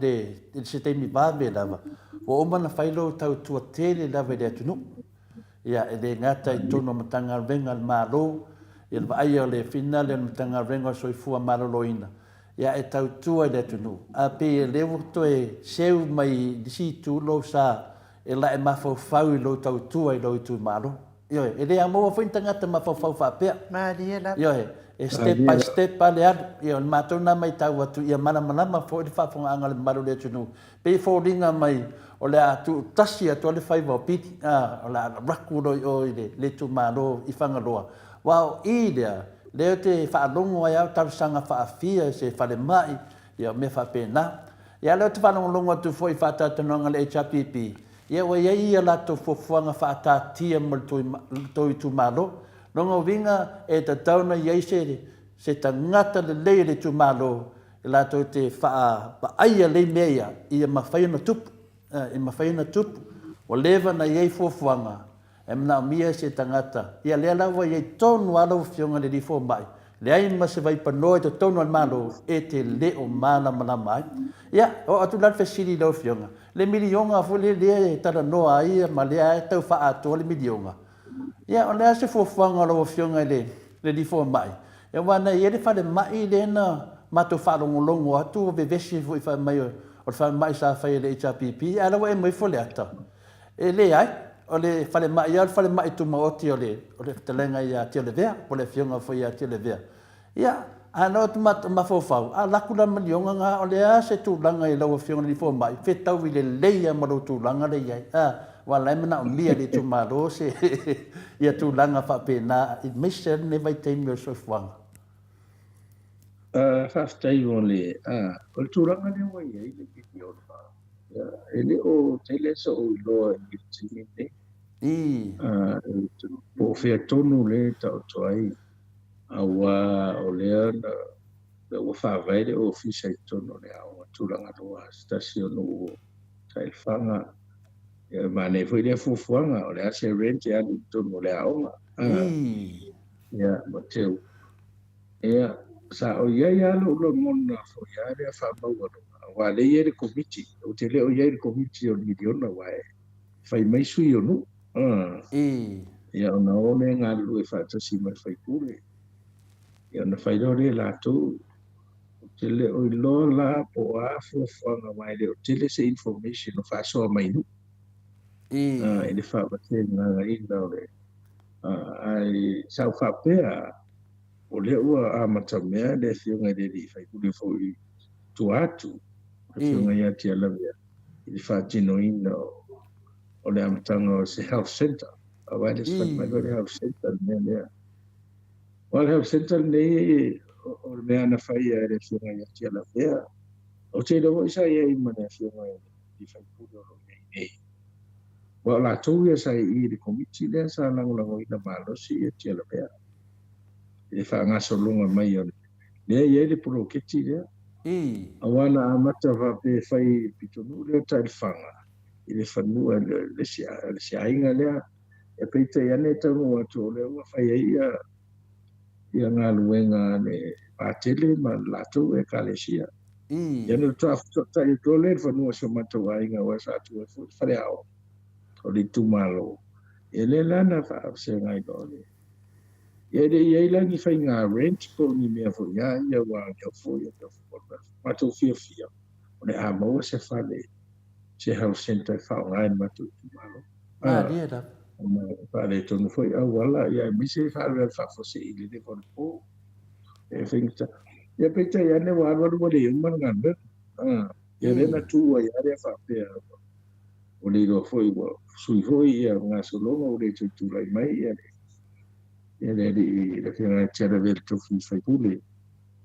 i se taimi vave lava, ua uma ona fai lou tautua tele lava i le atunuu. Ia, e le gata i totonu o Matagaluega a le Malo, ia le vaaia o le finale o le Matagaluega o le Soifua Maloloina, ia e tautua i le atunuu. Ae pei o lea ua toe seu mai i le isi itu lou sa e lae mafaufau i lou tautua i lou itumalo. Ioe, e le au-maua foi ni tagata mafaufau faapea. Malie lava. Ioe, e step by step lava le alu. Ioe, o le matou lena matau atu ia malamalama foi le faafofogaaga a le mamalu o le atunuu. Pei e foliga mai o le a tuutasi atu lava le faiva o Pili, a, o le a raku loa i o i le itumalo i Fagaloa. Aua o i lea, lea ou te faalogo ai lava o talosaga faafia i se falemai, ia o mea faapena. Ia a o lea ou te faalogologo atu foi i faatalatalanoaga a le HRPP, Ia ua i ai ia latou fuafuaga faataatia mo le tou itumalo. Lona uiga e tatau ona i ai se se tagata lelei o le itumalo e latou te faavaaia lelei mea ia, ia mafai ona tupu, ia mafai ona tupu. Ua leva ona i ai fuafuaga e manaomia se tagata. Ia lea la ua i ai tonu lava lau Afioga i le Alii Fomai, leai ma se vaipanoa i totonu o le Malo e te le o malamalama ai. Ia, oo atu la le fesili i lau Afioga, le miliona foi lea lea e talanoa ai ma lea e tau faaatoa le miliona, ia o le a se fuafuaga a lau Afioga i le Alii Fomai? Aua na i ai le falemai lea na matou faalogologo atu ua vevesi foi fai mai o le falemai sa fai e le HRPP, ae la ua e aumai Faleata. E leai, o le falemai lava o le falemai tumaoti o le fetalaiga ia Tialavea, po o le afioga foi ia Tialavea. Ia, a na ou mafaufau, a alu atu la le miliona lena, o le a se tulaga i lau Afioga i le Alii Fomai, fetaui lelei lava ma lou tulaga lea e i ai, a, aua o la e manaomia e le itumalo se ia tulaga faapena, aemaise lava lenei vaitaimi o le soifuaga. Faafetai mo le, o le tulaga lea ua i ai le miliona, e le o tele sou iloa i le taimi lenei. Po o fea tonu lea e taoto ai, aua o lea na ua faavae le ofisa i totonu o le aoga Tulaga Loa se tasi o nuu o Taelefaga. Ia, manaia foi lea fuafuaga, o le a se rent e alu i totonu o le aoga. Ia, ma teu. Ia, sa o i ai lava lou lagona foi lava lea faamaualuga, aua o lea e i ai le Komiti. Ou te le o i ai i le Komiti o le miliona aua e fai mai sui o nuu. Ia, ona o lea galulue faatasi ma le faipule. Ia, ona fai loa lea e latou. Ou te le o iloa la po o a fuafuaga aua e le o tele se information o faasoa mai nuu i le faavasegaina o le Ae sa ou faapea, o lea ua amatamea le Afioga i le Alii Faipule foi i tua atu, le Afioga ia Tialavea, i le faatinoina o le amataga o se health centre. Aua e le falemai foi le health centre le mea lea. Aua o le health centre lenei o le mea na faia e le Afioga ia Tialavea. Ou te iloa foi sa i ai ma le Afioga i le Alii Faipule o lo o i ai nei. Aua o latou ia sa i i le Komiti lea sa lagolagoina malosi ia Tialavea i le faagasologa mai o le lea e i ai le poloketi lea. Aua na amata faapea e fai i le pitonuu lea o Taelefaga i le fanua le isi aiga lea. Ia peitai ane e taunuu atu o lea ua fai ai ia ia galuega a le Patele ma le latou Ekalesia. Ia na faatoa atu loa lea i le fanua o si o matou aiga aua sa atu ai foi le faleaoga o le itumalo. Ia lea la na faavasegaina ai loa le... Ia e le i i ai la ni faiga rent po o ni mea foi a ia aua o lea foi o le matou fiafia o le a maua se fale, se health centre e faaaoga e le matou itumalo. Malie lava. Ona faaletonu foi auala, ia aemaise faalavelave faafuasei i le leva o le po. E faigata. Ia peitai ane ua alualu ua le uma le galuega. Ia lea na tu ai lava lea faapea ua le iloa foi ua sui foi ia gasologa ua le toe tulai mai ia le ia le alii le Afioga ia Tialavea le tofi faipule.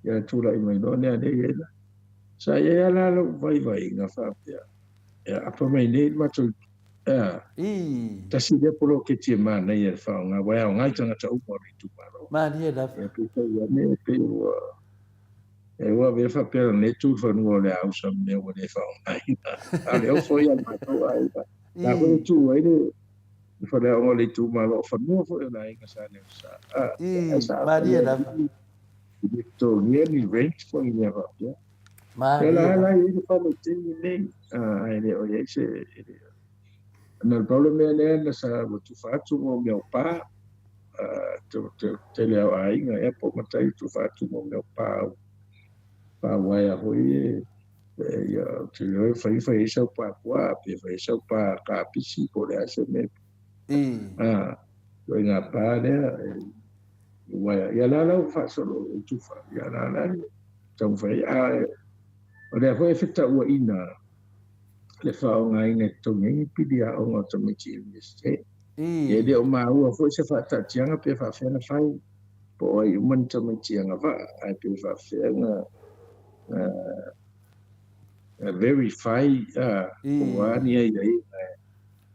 Ia tulai mai loa lea lea i ai la. Sa i ai lava la lou vaivaiga faapea, e aapa mai nei le matou, ea, tasi lea poloketi e manaia i le faaaoga, aua e aoga i tagata uma o le itumalo. Malie lava. Ia peitai ane e pei ua, e ua avea faapea lenei tu i fanua o le ausa ma mea ua le faaaogaina. A o le ofo ia a le matou aiga. La foi e tu ai le faleaoga o le itumalo, o fanua foi o le aiga Sa Leosa. Ae sa aapa Malie lava. I le totogia ni rent po o ni mea faapea. Ia la la i ai le fale i le taimi lenei, ae le o i ai se... Na o le pau le mea lea na sa ua tufa atu mo mea o pa, tele lava o aiga ea po o matai ua tufa atu mo mea o pa, pa uaea foi e, ia, ou te iloa e fai fai ai sau pa puaa pe fai ai sau pa kapisi po o le a se mea. Ituaiga pa lea, Uaea, ia la la ua faasolo i tufa, ia la la le taumafai ai. A o lea foi e fetauaiina le faaaogaina e totogi ai ni pili aoga o tamaiti i Iunivesite. Ia e le o maua foi se faataatiaga pe faafefea ona fai, po o ai uma ni tamaiti agavaa, ae pe faafefea ona verify po o a ni aiaiga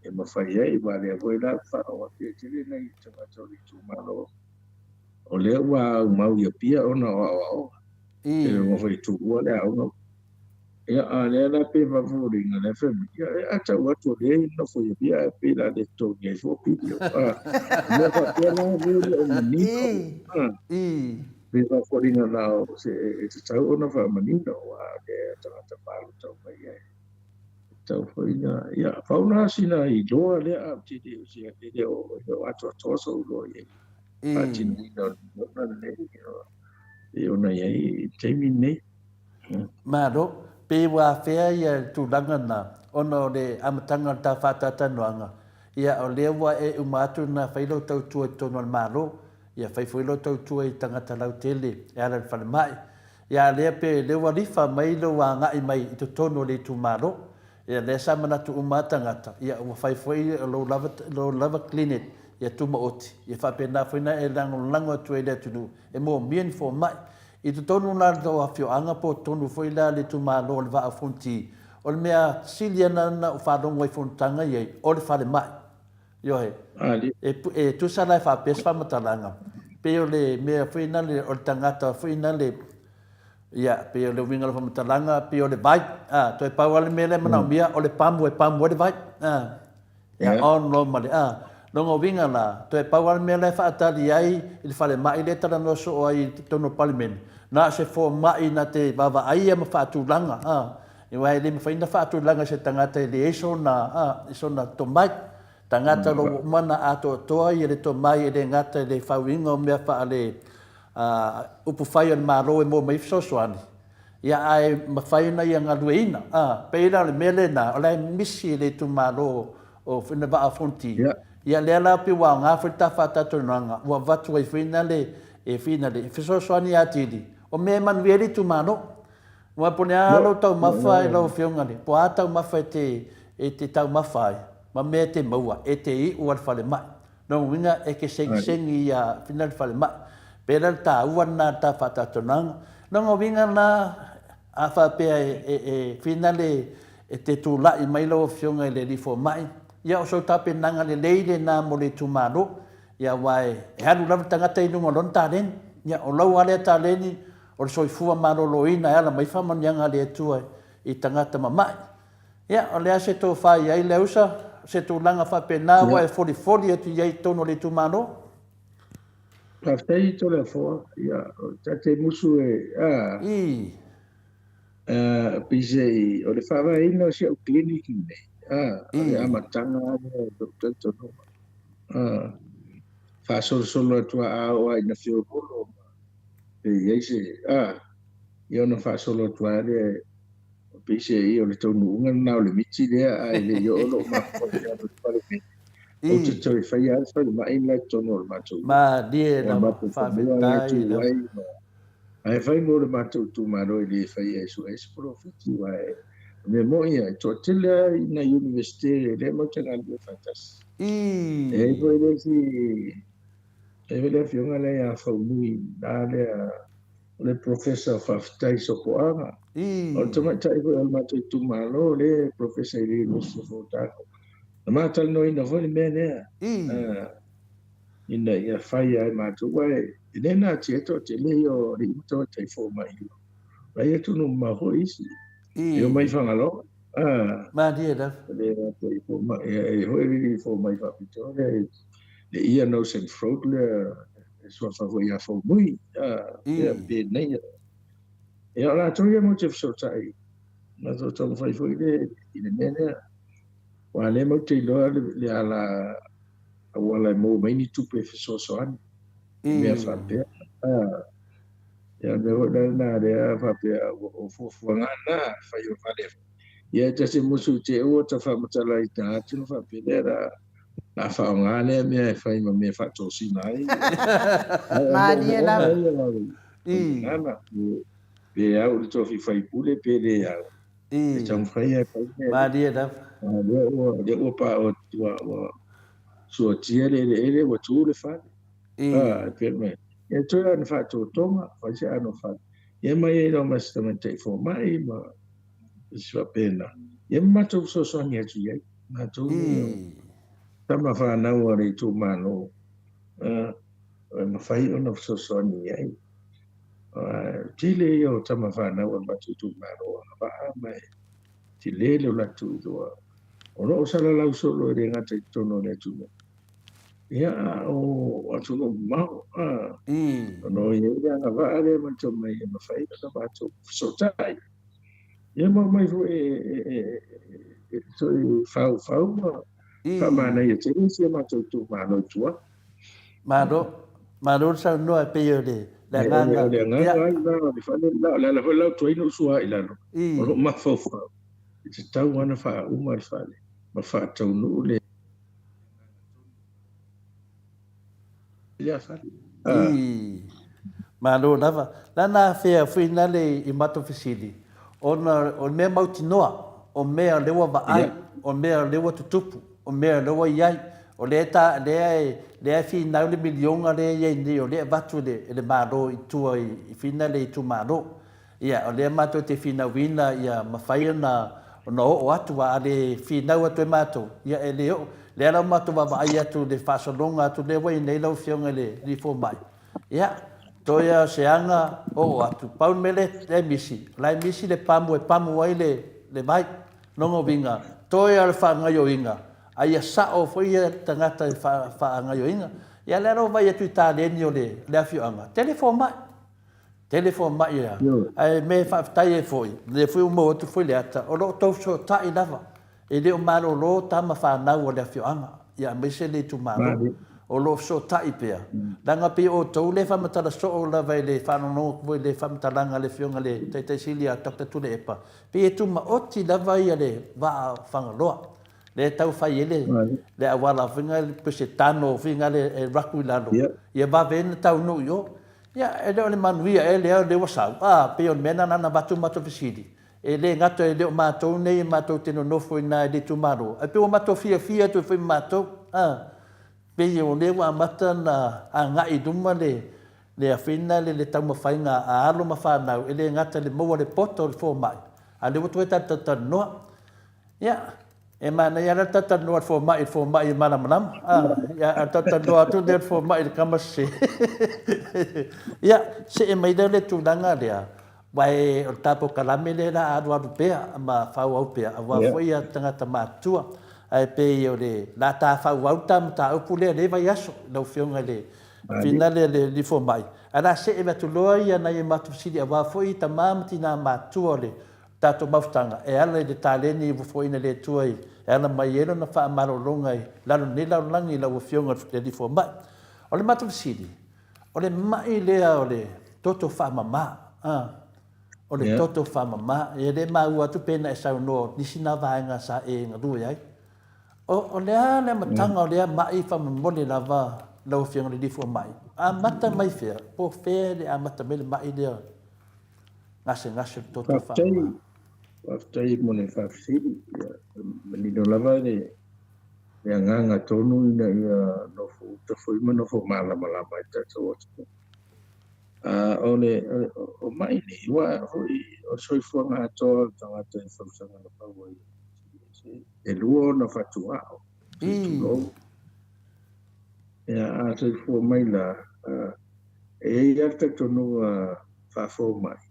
e mafai ai, aua lea foi la ua faalogo atu e tele nai tagata o le itumalo, o lea ua aumau i Apia ona o aoaoga. E lagona foi e tuua le aoga. Ia, a lea la pei e faafoliga lea fai mai, ia, a tau atu o lea e nofo i Apia ae pei la le totogi ai fua pili. A, mea faapea la, lea e le o manino. A, pei e faafoliga la o se e tatau ona faamanino, aua o lea tagata palota uma ia e Tatau foi na, ia, pau na sina iloa lea a ou te le o se, e le o, e le o atoatoa sou iloa i ai. Faatinoina o le miliona lenei, e ona i ai i le taimi lenei. Malo, pe ua afea ia le tulaga na, ona o le amataga o le ta faataatanoaga, ia o lea ua e uma atu na fai lou tautua i totonu o le Malo, ia fai foi lou tautua i tagata lautele e ala i le falemai, Ia lea pe lea ua lifa mai lou agai mai i totonu o le itumalo. Ia lea sa manatu uma a tagata, ia ua fai foi lou lava lou lava clinic ia tumaoti, ia faapena foi na e lagolago atu ai i le atunuu e moomia ni fomai. I totonu la o le tou afioaga po o totonu foi la le itumalo o le Vaa o Fonoti, o le mea sili ana na ou faalogo ai i fonotaga i ai, o le falemai. Ioe. E tusa la e faapea se faamatalaga, pei o le mea foi lena o le tagata foi lena, ia, pei o le uiga o le faamatalaga, pei o le vai, a, toe pau lava le mea lea e manaomia, o le pamu e pamu ai le vai, a, ia, on loa ma le, a. Lona uiga la, toe pau lava le mea la e faatali ai i le falemai lea e talanoa soo ai i totonu o le Palemene, na o se fomai na te vaavaaia ma faatulaga, a, Aua e le mafai ona faatulaga e se tagata e leai sona, a, sona tomai. Tagata o lo o ua uma ona atoatoa ia le tomai e le gata i le fauina o mea faale, a, upufai a le Malo e maua mai ai fesoasoani, ia ae mafai ona ia galueina. A, pei la o le mea lena, o la e misi i le itumalo o le Vaa o Fonoti. Ia lea la pei ua aoga foi le ta faatatalanoaga, ua avatu ai foi nale, e finale, e fesoasoani atili, o mea e manuia ai le itumalo. Aua po o le a lou taumafa e lau Afioga le, po o a taumafa e te, e te taumafa ai, ma mea e te maua, e te iu a le falemai. Lona uiga e te segisegi ia whina le falemai. Pēlā le tāua lena le tā whātātonaga. Lona uiga la, a whāpea e, e, e whina le, e te tūla'i mai lau Afioga i le alii fomai, ia o sou tapenaga lelei lena mo le itumalo, ia aua e, e alu lava le tagata i luga o lona taleni. Ia o lau lava lea taleni, O le soifua maloloina e ala mai faamanuiaga a le Atua i tagata mama'i. Ia, o le a se tofa i ai le ausa, se tulaga faapena ua e folifoli atu i ai i totonu o le itumalo? Faafetai Toleafoa, ia, o tate musu e, a, I. a, pei o le faavaeina o si au clinic lenei, a, o le amataga lava lea o lou talitonuga, a, faasolosolo atu a oo lava ina feoloolo ma pe i ai se, a, ia ona faasolo atu lava lea, pei se i o le taunuuga lena o le miti lea, ae le i oo lou mafaufau i le Palemene, ou te toe faia lava le falemai la i totonu o le matou Malie lava, faafetai lava. Ae fai mo le matou itumalo e le faia e sue ai se polofiti, aua o le mea moni ia, e toatele lava i nai Iunivesite lea matou te galulue faatasi. E i ai foi le isi E i ai le afioga lea ia Faunui, la lea O le Professor Faafetai Sopoaga. O le tamaitai foi o le matou itumalo lea e Professor i le University of Otago. Na ma talanoaina foi le mea lea ina ia fai ai matou, aua e le natia e toatele ia o alii ma tamaitai fomai la i atunuu mamao foi isi. E omai i Fagaloa. Malie lava. Le matou fomai, e foi le fomai faapitoa lea le ear, nose and throat lea e suafa foi ia Faumui, ia pe nei. Ia o latou ia matou te fesootai, matou taumafai foi le i le mea lea. Aua lea matou te iloa le ala auala e maua mai ni tupe fesoasoani i mea faapea. Ia mea foi lena lea faapea o fuafuaga na fai o fale. Ia e tasi musu te ua ta faamatala i ta atu na faapea lea la a faaaoga lea mea e fai ma mea faatosina ai. Malie lava. Nana, pe au le tofi faipule pe le au. E taumafai e fai mea. Malie lava. Lea ua, lea ua pa, ua, ua suatia le eleele, ua tu le fale. Ah, pe mai. E toe ana faatotoga, fai se ano fale. Ia mai ai loa ma se tamaitai fomai ma se faapena. Ia ma matou fesoasoani atu i ai. Matou nei o tama fanau a le itumalo, e mafai ona fesoasoani i ai. Tele ia o tama fanau a le matou itumalo agavaa ma e tele le o latou iloa. O lo o salalau solo e le gata i totonu o le atunuu. Ia, a o atunuu mamao, ona o i ai le agavaa lea ma le tomai e mafai ona matou fesootai. Ia ma omai foi e toe faufau ma faamanaia tele si a matou itumalo i tua. Malo, malo le saunoa e pei o le agaga. O le agaga ai la o le fale la, o le ala foi la ua tuai ona ou sua i lalo, o lou mafaufau, e tatau lava ona faauma le fale ma faataunuu le Ii, Malo lava. La na afea foi na le i matou fesili, ona o le mea mautinoa, o mea o lea ua vaai, o mea o lea ua tutupu, o mea o lea ua i ai, o lea ta, lea e, lea e finau le miliona lea e i ai nei, o lea e avatu e le, e le Malo i tua i, i fina le itumalo. Ia, o lea matou te finauina ia mafai ona ona oo atu, a le finau atu e matou, ia e le oo. Lea la ua matou vaavaai atu i le faasologa atu lea ua i nei lau Afioga i le Alii Fomai, ia, toe lava o se aga oo atu. Pau le mea lea e misi, o la e misi le pamu e pamu ai le le vai. Lona uiga, toe lava o le faagaoioiga, a ia sao foi ia tagata i faagaoioiga. Ia, lea la ua vaai atu i taleni o le afioaga, tele fomai. Tele fomai ia, ae mea e faafetai ai foi, lea foi ua maua atu foi le ata, o lo o tou fesootai lava, e le o malolo tama fanau a le afioaga, ia aemaise le itumalo, o lo o fesootai pea, leaga pei o outou lea e faamatala soo lava i le faalogologo atu foi i le faamatalaga a le Afioga i le Taitai Sili ia Doctor Tuilaepa, pei e tumaoti lava ia le vaa o Fagaloa, lea e tau fai ai le, le auala foi lea, pei se tano foi lea e alu atu i lalo, ia vave ai ona taunuu i o. Ia, e le o le manuia ea lea o lea ua sau? A, pei o le mea lena na avatu matou fesili, e le gata e le o matou nei e matou te nonofo i ina i le itumalo, ae pei ua matou fiafia atu ai foi ma matou. A, pei o lea ua amata ona agai i luma le, le afina le, le taumafaiga a alo ma fanau, e le gata i le maua o le poto o le fomai, a o lea ua toe talatalanoa. Ia, e manaia lava le talatalanoa a le fomai i le fomai e malamalama. A, ia, a talatalanoa atu lea o le fomai i le tama sese. Ia, see mai lea i le tulaga lea, aua o le ta polokalame lea o le a alualu pea ma faaauau pea, aua foi ia tagata matutua. Ae pei o le a ta faaauau le ta mataupu lea i lenei vaiaso lau Afioga i le Fina lea i le fomai. Ae o le a see atu loa ia nai a matou fesili aua foi tama ma tina matutua o le tatou mafutaga e ala i le taleni ua foaiina e le Atua e ala mai ai Lona faamalologa i lalo nei lalolagi i lau Afioga i le Alii Fomai. O le matou fesili, o le ma'i lea o le toto faamama, a, o le toto faamama, e le maua atu pe na e saunoa o nisi na vaega sa e galue ai. O, o le a le amataga o lea ma'i faamolemole lava lau Afioga i le Alii Fomai? Amata mai fea? Po o fea le amata mai le ma'i lea? Gasegase o le toto faamama. Faafetai mo le faafesili. Ia, manino lava le agaga tonu ina ia nofo uta foi ma nofo malamalama i tatou atunuu. A o le o maʻi nei, aua foi o le soifuaga atoa o le tagata i fausaga na pau ai e lua ona fatugao, se i tulou. Ia, a soifua mai la, e i ai lava le talitonuga faa-fomai,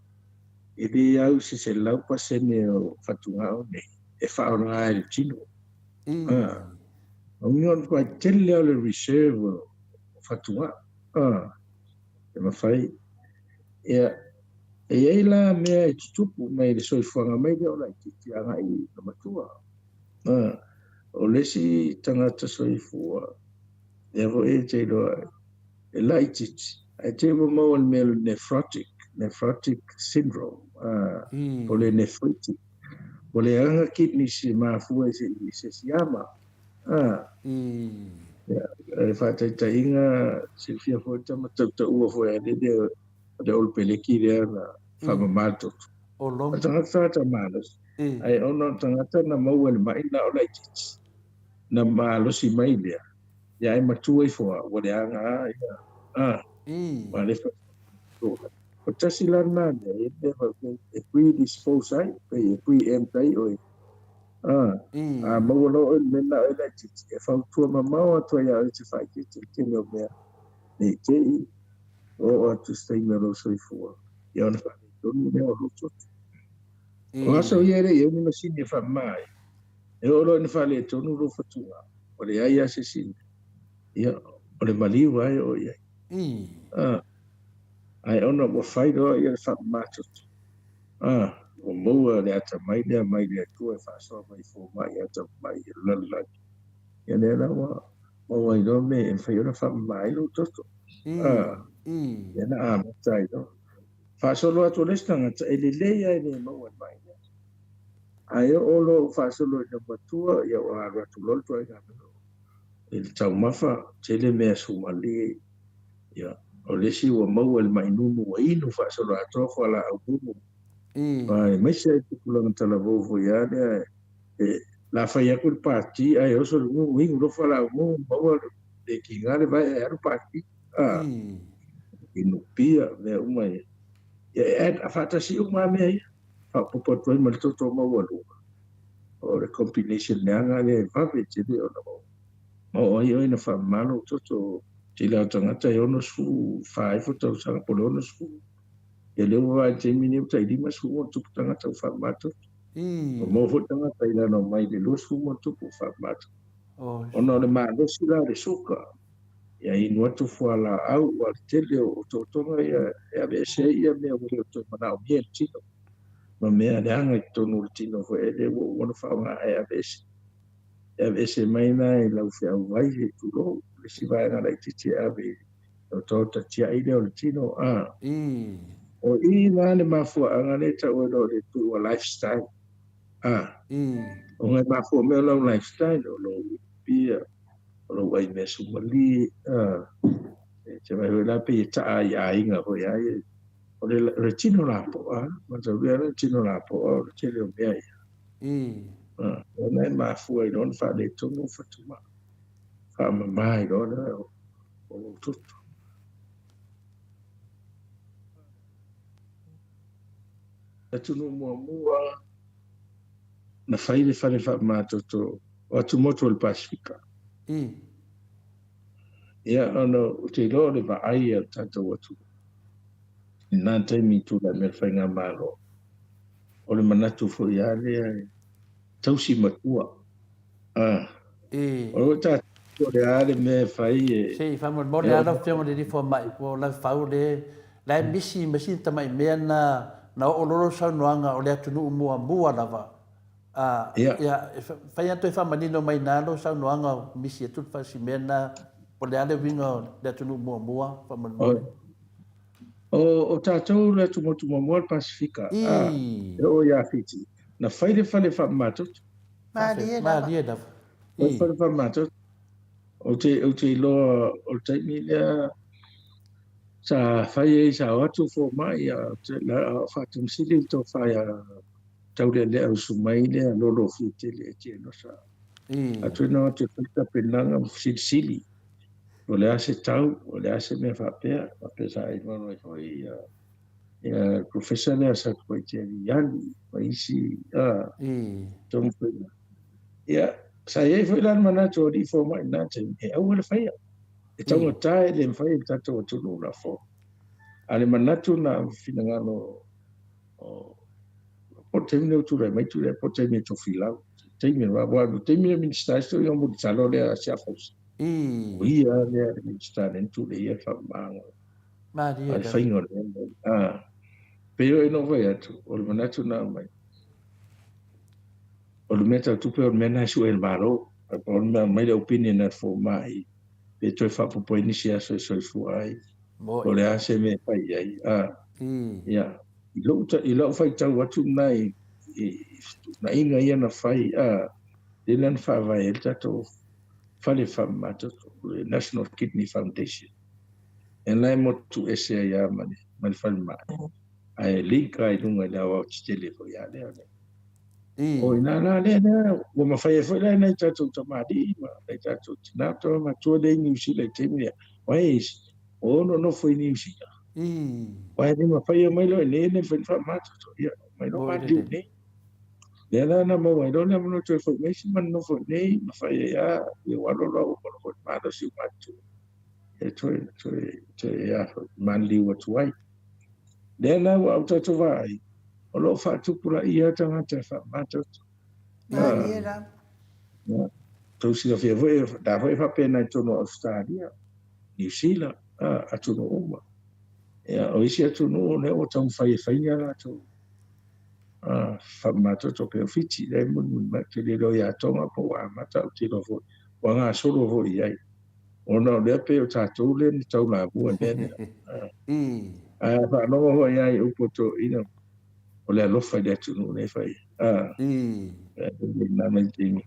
e le au i se 100% o fatugao nei e faaaoga e le tino. O uiga o le matua tele lava o le reserve o fatugao. E mafai. Ia, e i ai la mea e tutupu mai le soifuaga mai lea o laitiiti agai i le matua. O le isi tagata soifua, lea foi e te iloa ai, e laitiiti, ae te i ua maua i le mea o le nephrotic, nephrotic syndrome, po o le nephritic. Ua leaga kidneys e mafua i se siama. Ia, o le faataitaiga, silafia foi le tama tautaua foi a lele o le Olo Peleki lea na faamama le toto. O le tagata tagata malosi, ae ona o le tagata na maua i le maʻi na o laitiiti, na malosi mai lea, ia ae matua ifo lava, ua leaga lava ia, ua le O tasi la lena mea, e mea faapea e predispose ai, pei e preempt ai oe. A maua loa oe i le mea lena oe laitiiti, e fautua mamao atu ai ia oe e te faaeteete i le tele o mea, ne i te i oo atu i se taimi o lou soifua, ia ona faaletonu lea o lou toto. O aso ia e le i i ai ni masini e faamama ai, e oo loa ina faaletonu lou fatugao, ua leai lava se isi mea, ia, o le maliu lava e oo i ai. Ae ona ua fai loa ia le faamama toto, ua maua le atamai lea mai le Atua e faasoa mai i fomai atamamai o le lalolagi, ia lea la ua maua ai loa mea e mafai ona faamama ai lou toto. Ia na amata ai loa. Faasolo atu o le isi tagata, e lelei lava e le maua i le maʻi lea. Ae oo loa ua faasolo ina matua, ia ua alu atu loa le ituaiga mea i le taumafa, tele mea sumalie. Ia, o le isi ua maua i le maʻi nunu ua inu faasoloatoa fualaau nunu. Aemaise ai tupulaga talavou foi lava lea e la fai atu le pati ae oso le nunu inu loa fualaau nunu maua le kiga le vae ae alu pati. Inu pia mea uma ia. Ia e add faatasi uma lava mea ia. Faaopoopo atu ai ma le toto maualuga. O le combination leaga lea e vave tele ona maua. Ma oo ai oe ina faamama lou toto tele o tagata e 64 ifo tausaga po o le 60. Ia lea ua vaai i le taimi lenei ua tai 50 ma ona tupu tagata ua faamama toto. Ua maua foi tagata i lalo mai le 20 ma ona tupu ua faamama toto. Ona o le malosi la o le suka, ia inu atu fualaau aua le tele o otootoga ia e aveese ai ia mea ua le o toe manaomia e le tino ma mea leaga i totonu o le tino foi e le ua uma ona faaaoga e aveese. E aveese mai la i lau feauvai se i tulou, le isi vaega laitiiti e ave i le otaota tiai lea o le tino, a. O i la le mafuaaga lea e tau ai loa o le pei ua lifestyle, a. Ona e mafua mai o lau lifestyle, o lou pia, o lou ai mea sumalie, a. E te vaai foi la pei e taa i aiga foi a ia. O le tino lapoa, mataulia le tino lapoa o le tele o mea ia. Ona e mafua i loa ona faaletonu o fatugao. Faamama ai loa lea o lou toto. Atunuu muamua na fai le fale faamama toto o atumotu o le Pasefika. Ia, ona ou te iloa o le vaai a le tatou atunuu i lena taimi i tulai mai le faigamalo, o le manatu foi lava lea e tausi matua. O le tatou o le a le mea e fai e. Se i faamolemole lava lau Afioga i le Alii Fomai, ua ou lavefau le la e misi ma sina tamai mea na na oo loa lau saunoaga o le atunuu muamua lava. Ia, e fai lava toe faamanino mai i ina lau saunoaga misi atu le si mea lena, po o le a le uiga o le atunuu muamua faamolemole. O tatou le atumotu muamua o le Pasefika, a, e oo ia Fiti, na fai le fale faamamatoto. Malie lava. Malie lava. Fai le fale faamamatoto. Ou te, ou te iloa o le taimi lea sa fai ai, sa o atu fomai, a o faatamasili le tofa ia Taulealea Usu mai lea Lolofia tele e Tienosa. Atu ina o atu e fai tapenaga ma fesilisili. Po o le a se tau, o le a se mea faapea, faapea sa ailoalo ai foi ia le Professor lea sa Satupaitea ma isi taumafaiga. Ia, sa i ai foi la le manatu o alii fomai i lena taimi, e aua le faia. E taugata e le mafai e le tatou atunuu ona afford. A o le manatu lena o finagalo o po o le taimi lea ua tulai mai Tuilaepa po o le taimi e tofilau. Taimi aua o le taimi lea Minisita ai si toeaina Mulitalo lea a Siafausa. O ia lea le Minisita lea na tulei ai le faamamaga. Malie A le faiga o le mea. A pei o ina fai atu, o le manatu na aumai. O le mea tau tupe o le mea na e sue e le Malo. A o le mea mai le opinion a le fomai, pe toe faaopoopo ai nisi aso e soifua ai. O le a se mea e fai i ai. A, ia, i lou, i lau faitau atu lena i, i fetuunaiga ia na fai, a, lea na faavae ai le tatou fale faamamatoto, le National Kidney Foundation. E la e motu ese ai lava ma le, ma le falemai. Ae link lava i luga i le aoaotetele foi a lea. O ina la lea, lea, ua mafai ai foi la e nai tatou tamalii ma nai tatou tinā ma tama matua lea i Niu Sila i taimi lea. Aua e o nonofo i Niu Sila. Aua e le mafai e omai loa i inei e le mafai ona faamamatoto. Ia, omai loa maliliu i inei. Lea la na maua ai loa le avanoa toe foi mai si ma nonofo i inei, mafai ai lava, ia ua alu alu lava ua uma loa foi le malosi ua matutua. E toe, toe, toe a foi, maliliu atu ai. Lea la ua ou tatou vaai, o lo o faatupulaia tagata e faamamatoto. Malie lava. Ia, tou silafia foi, la foi e faapena i totonu o Ausetalia, Niu Sila, atunuu uma. Ia, o isi atunuu lea ua taumafai e fai ni a latou faamamatoto pei o Fiti, lea e mulimuli mai, ou te le iloa ia Tonga po ua amata, ou te iloa foi, ua gasolo foi i ai. Ona o lea pei o tatou lea na taulamua i le mea lea. Ae a faalogo foi lava i upu a toeaiina, o le alofa i le atunuu lea e fai ai. Na mai taimi.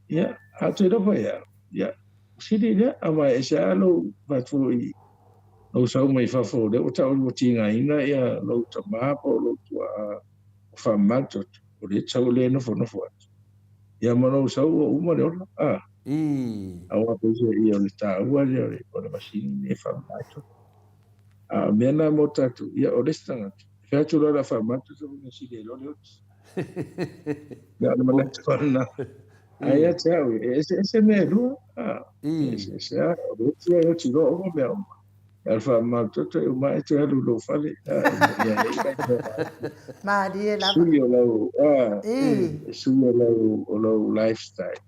Ia, a ou te iloa foi lava, ia, sili lea, aua e ese lava lou fatu i lou sau mai fafo, lea ua tau ua tigaina ia lou tama po o lou tuaa o faamama le toto, o lea e sau o lea e nofonofo atu. Ia ma lou sau ua uma le ola. Aua peiseai o le taua lea o le masini nei e faamama ai toto. A o mea na mo tatou, ia o le isi tagata, e fai atu loa o le a faamama le toto, ona sili ai loa le oti. Ia o le manatu lava lena. Ae ia te au, e eseese mea e lua, e eseese lava. O le oti ia e oti loa uma mea uma. A o le faamama le toto e uma ae toe alu i lou fale. Malie lava. Sui o lau, e sui o lau, o lau lifestyle.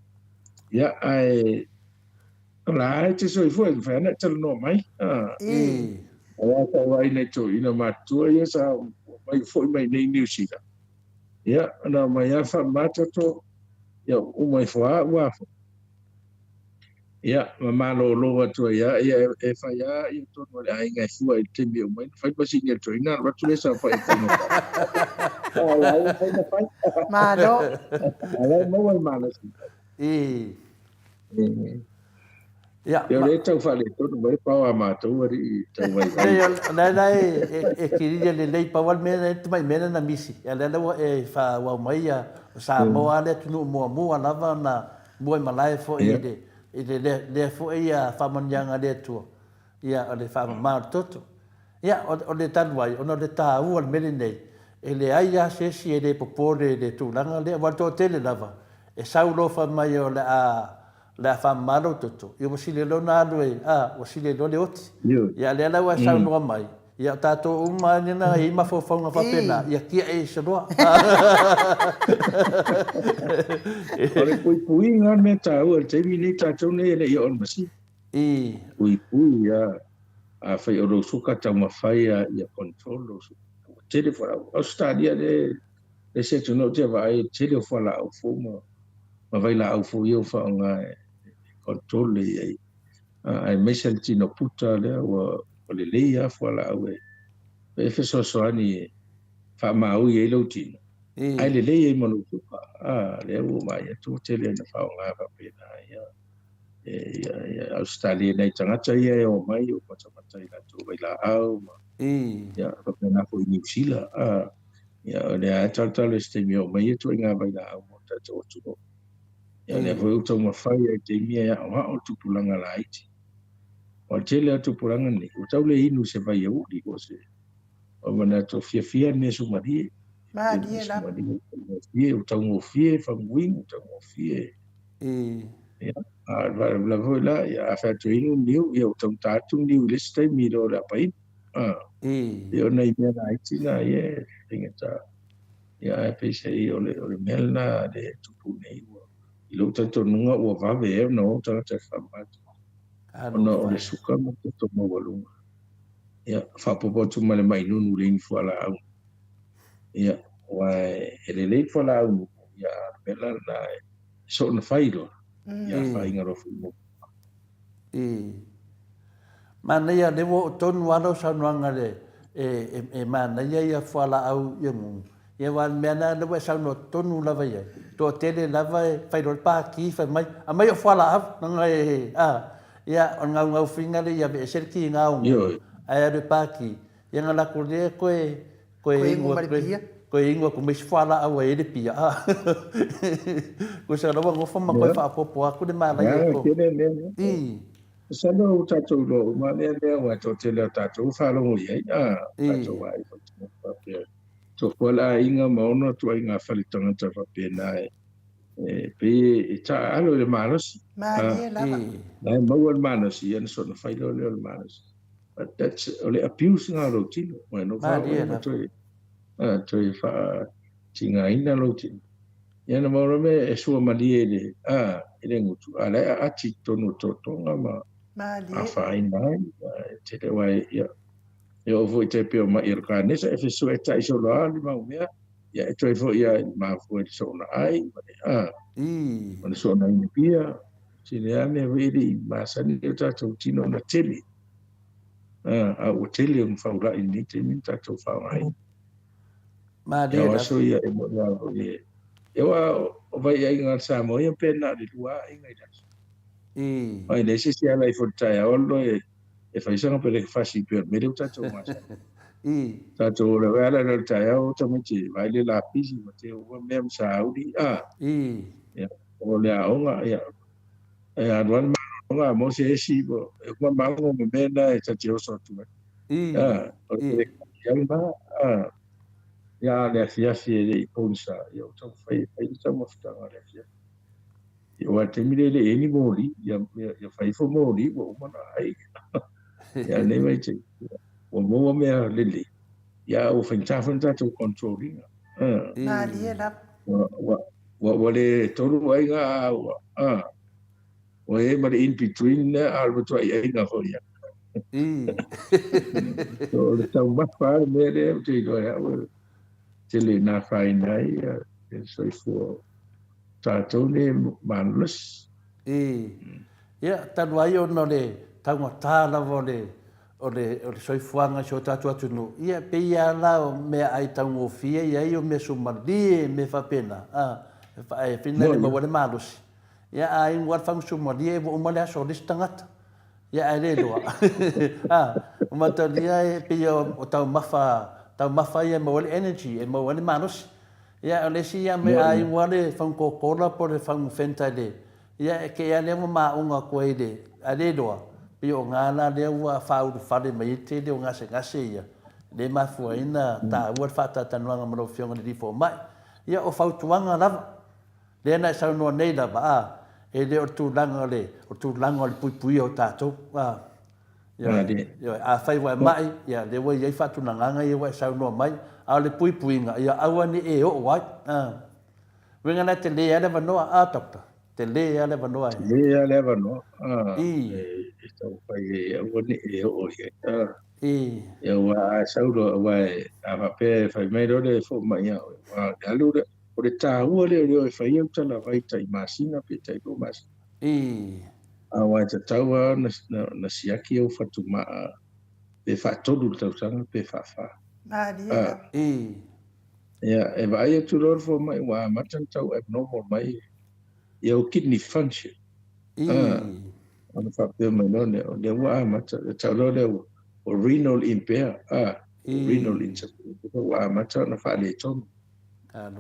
Ia, ae o la e te soifua e mafai ona e talanoa mai. Ae a sa vaai nai toeaiina matutua ia sa omai foi mai nei Niu Sila. Ia, ona omai lava faamamatoto, ia uma ifo lava ua foi. Ia, ma malolo atu ai lava, ia e fai lava ia tonu a le aiga e fua i le taimi e uma ai ona fai masini a le toeaina, alu atu lea saofai i totonu o le fale. A o la e mafai ona fai. Malo. A la e maua le malosi. Ia, o lea e tau faaletonu mai pao a matou alii tau vaivai. Leai, o lea la e kililia lelei, pau lava le mea lea, tamai mea lea na misi, ia lea la ua e faaauau mai ia, o Samoa lava le atunuu muamua lava na muaimalae foi i le, i le lea foi ia faamanuiaga a le Atua, ia o le faamama o le toto. Ia, o le talu ai, ona o le taua o le mea lenei, e leai lava se isi e le popole i le tulaga lea, aua o le toatele lava, e sau loa fai mai o le a le a faamama lou toto, ia ua sili loa ona alu e, a, ua sili loa le oti. Ia, a lea la ua e saunoa mai, ia o tatou uma lava na i ai mafaufauga faapena, ia tiai ese loa. O le puipuiga le mea taua i le taimi lenei, tatou nei e le i oo i le masini. Puipui a, afai o lou suka taumafai a ia control lou suka. Ua tele fualaau. Ausetalia le le isi atunuu ou te vaai i le tele o fualaau fou ma ma vailaau fou ia ua faaaoga e control lelei ai. Aemaise le tino puta lea ua lelei lava fualaau e e fesoasoani e faamaui ai lou tino, ae lelei ai ma lou suka. Lea ua vaai atu ua tele ina faaaoga faapena ia ia Ausetalia i nai tagata ia e omai o matamata i latou vailaau ma ia faapena foi i Niu Sila. Ia, o lea e talatala i se taimi e oo mai ai ituaiga vailaau mo le tatou atunuu. Ia, o lea foi ua taumafai ai i taimi ia e aoao le tupulaga laiti. O le tele o tupulaga nei, ua tau le inu i se vaiauli po o se o manatu fiafia le mea sumalie. Malie lava. Sumalie, ua taugofie faguina, ua taugofie. Ia, a o le faalavelave foi la, ia a fai atu e inu niu, ia ua taugata atu niu i le isi taimi i lo le apaina. Pei o nai mea laiti na ia e faigata. Ia ae peiseai o le mea lena lea e tupu nei ua i lou talitonuga ua vave ai ona o tagata e faamama ona o le suka ma le toto maualuga. Ia, faaopoopo atu ma le mai nunu i le inu fualaau. Ia, aua e lelei le fualaau nunu, ia a o le mea la lena e soona fai loa, ia afaina loa foi mo. Manaia, lea ua oo tonu lava lau saunoaga i le, e manaia ia fualaau ia nunu. Ia aua o le mea lena lea ua e saunoa tonu lava i ai, toatele lava e fai loa le paki fai mai, aumai au fualaau, leaga e, a, ia o le gaugaufiga lea ia aveese le kiga o nunu, ae alu e paki, ia ona latou lea toe, toe inu atu, toe inu atu ma isi fualaau e i ai le pia, a. Tusa la ua nofo ma toe faaopoopo atu le malaia i totonu. I. Masalo ua tatou iloa uma lea mea aua e toatele o tatou ua faalogo i ai, a, tatou aiga faapea. Tofu le aiga ma ona ituaiga fale tagata faapena e pei e taaalo i le malosi. Malie lava. La e maua le malosi, ia ona soona fai loa lea o le malosi. But that's, o le abuse lena o lou tino. Ua nofo lava ma toe, toe faatigaina lou tino. Ia na maua mea e sua malie i le, i le gutu, a la e aati i totonu o totoga ma afaina ai. E tele aua e, ia, E oo foi tai pei o maʻi o le kanesa e fesuetai solo lava le mau mea, ia e toe foi lava i le mafua i le soona ai ma le a, ma le soona inu pia, tele lava mea foi e le i masani o tatou tino ona tele, a ua tele ona faulai i lenei taimi na tatou faaaogaina. Malie Ia o lava. aso ia e moni lava foi e, ia aua o vaiaiga a le Samoa ia pe na o le lua lava aiga i le aso. Aua e leai se isi e ala ifo i le taeao alu loa e e fai sana pelekefasi pei o le mea lea ua tatou masani. Tatou ola ai ala le taeao o tamaiti vaai le lapisi ma te uma mea ma sauli a. Ia, o le aoga, ia, e alu lava le malologa a maua se esi, e uma mago ma mea na e ta te oso atu ai. A, o le pelekefasi lava lena, a. Ia, a o le afiafi e le i pogisa, ia ua taumafai e fai le taumafataga o le afiafi. Aua i le taimi lea e le i i ai ni moli, ia, ia fai ifo moli ua uma ona ai. Ia nei vaitaimi, ua maua mea lelei, ia a ua faigata foi ona tatou control ina. Malie lava. Ua, ua, ua le tolu aiga a ua, a, ua i ai ma le in between lea, a o le matuai aiga foi ia. So, o le taumafa lava le mea lea ou te iloa e au e tele ina afaina ai le soifua o tatou nei malolosi. I. Ia, talu ai ona o le taugata lava o le, o le, o le soifuaga i si o tatou atunuu, ia, e pei lava la o meaai taugofie ia ai o measumalie, mea faapena, a, e whina le maua ai le malosi. Ia, a inu lava le fagusumalie ua uma le aso o le isi tagata. Ia, ae le iloa. A, o matalia e pei o taumafa, taumafa ia e maua ai le energy, e maua ai le malosi. Ia, o le isi ia mea a inu lava le fagu Coca-Cola po o le fagu Fanta i le, ia e kei lava lea ua maoga atu ai i le, ae le iloa, pei o ga la lea ua faaulufale mai ai le tele o gasegase ia, lea e mafua ai ona taua le faatalatalanoaga ma lau Afioga i le Alii Fomai. Ia, o fautuaga lava, lea na e saunoa nei lava, a, e le o le tulaga o le, o le tulaga o le puipuia o tatou, a. Ioe, ioe. Afai ua e maʻi, ia, lea ua i ai faatulagaga ia ua e saunoa mai, a o le puipuiga, ia aua ne i e oo ai. A. Uiga la e tele lava le avanoa, a, Doctor? Tele lava le avanoa e. Tele lava le avanoa, a, e taumafai e aua ne i e oo i ai. A. Ia, aua a sau loa, aua a faapea e fai mai loa le fomai ia oe, aua o le alu lea, o le taua lea o le o e fai au talavai tai masina pe tai lua masina. Aua e tatau lava ona siaki ou fatumaa pe faatolu i le tausaga pe faafa. Malie lava. Ia, e vaai atu loa le fomai ua amata ona tau abnormal mai ia ou kidney function. Ona faapea mai loa lea, o lea ua amata, e tau loa lea ua renal impair, renal insufficiency, ua amata ona faaletonu.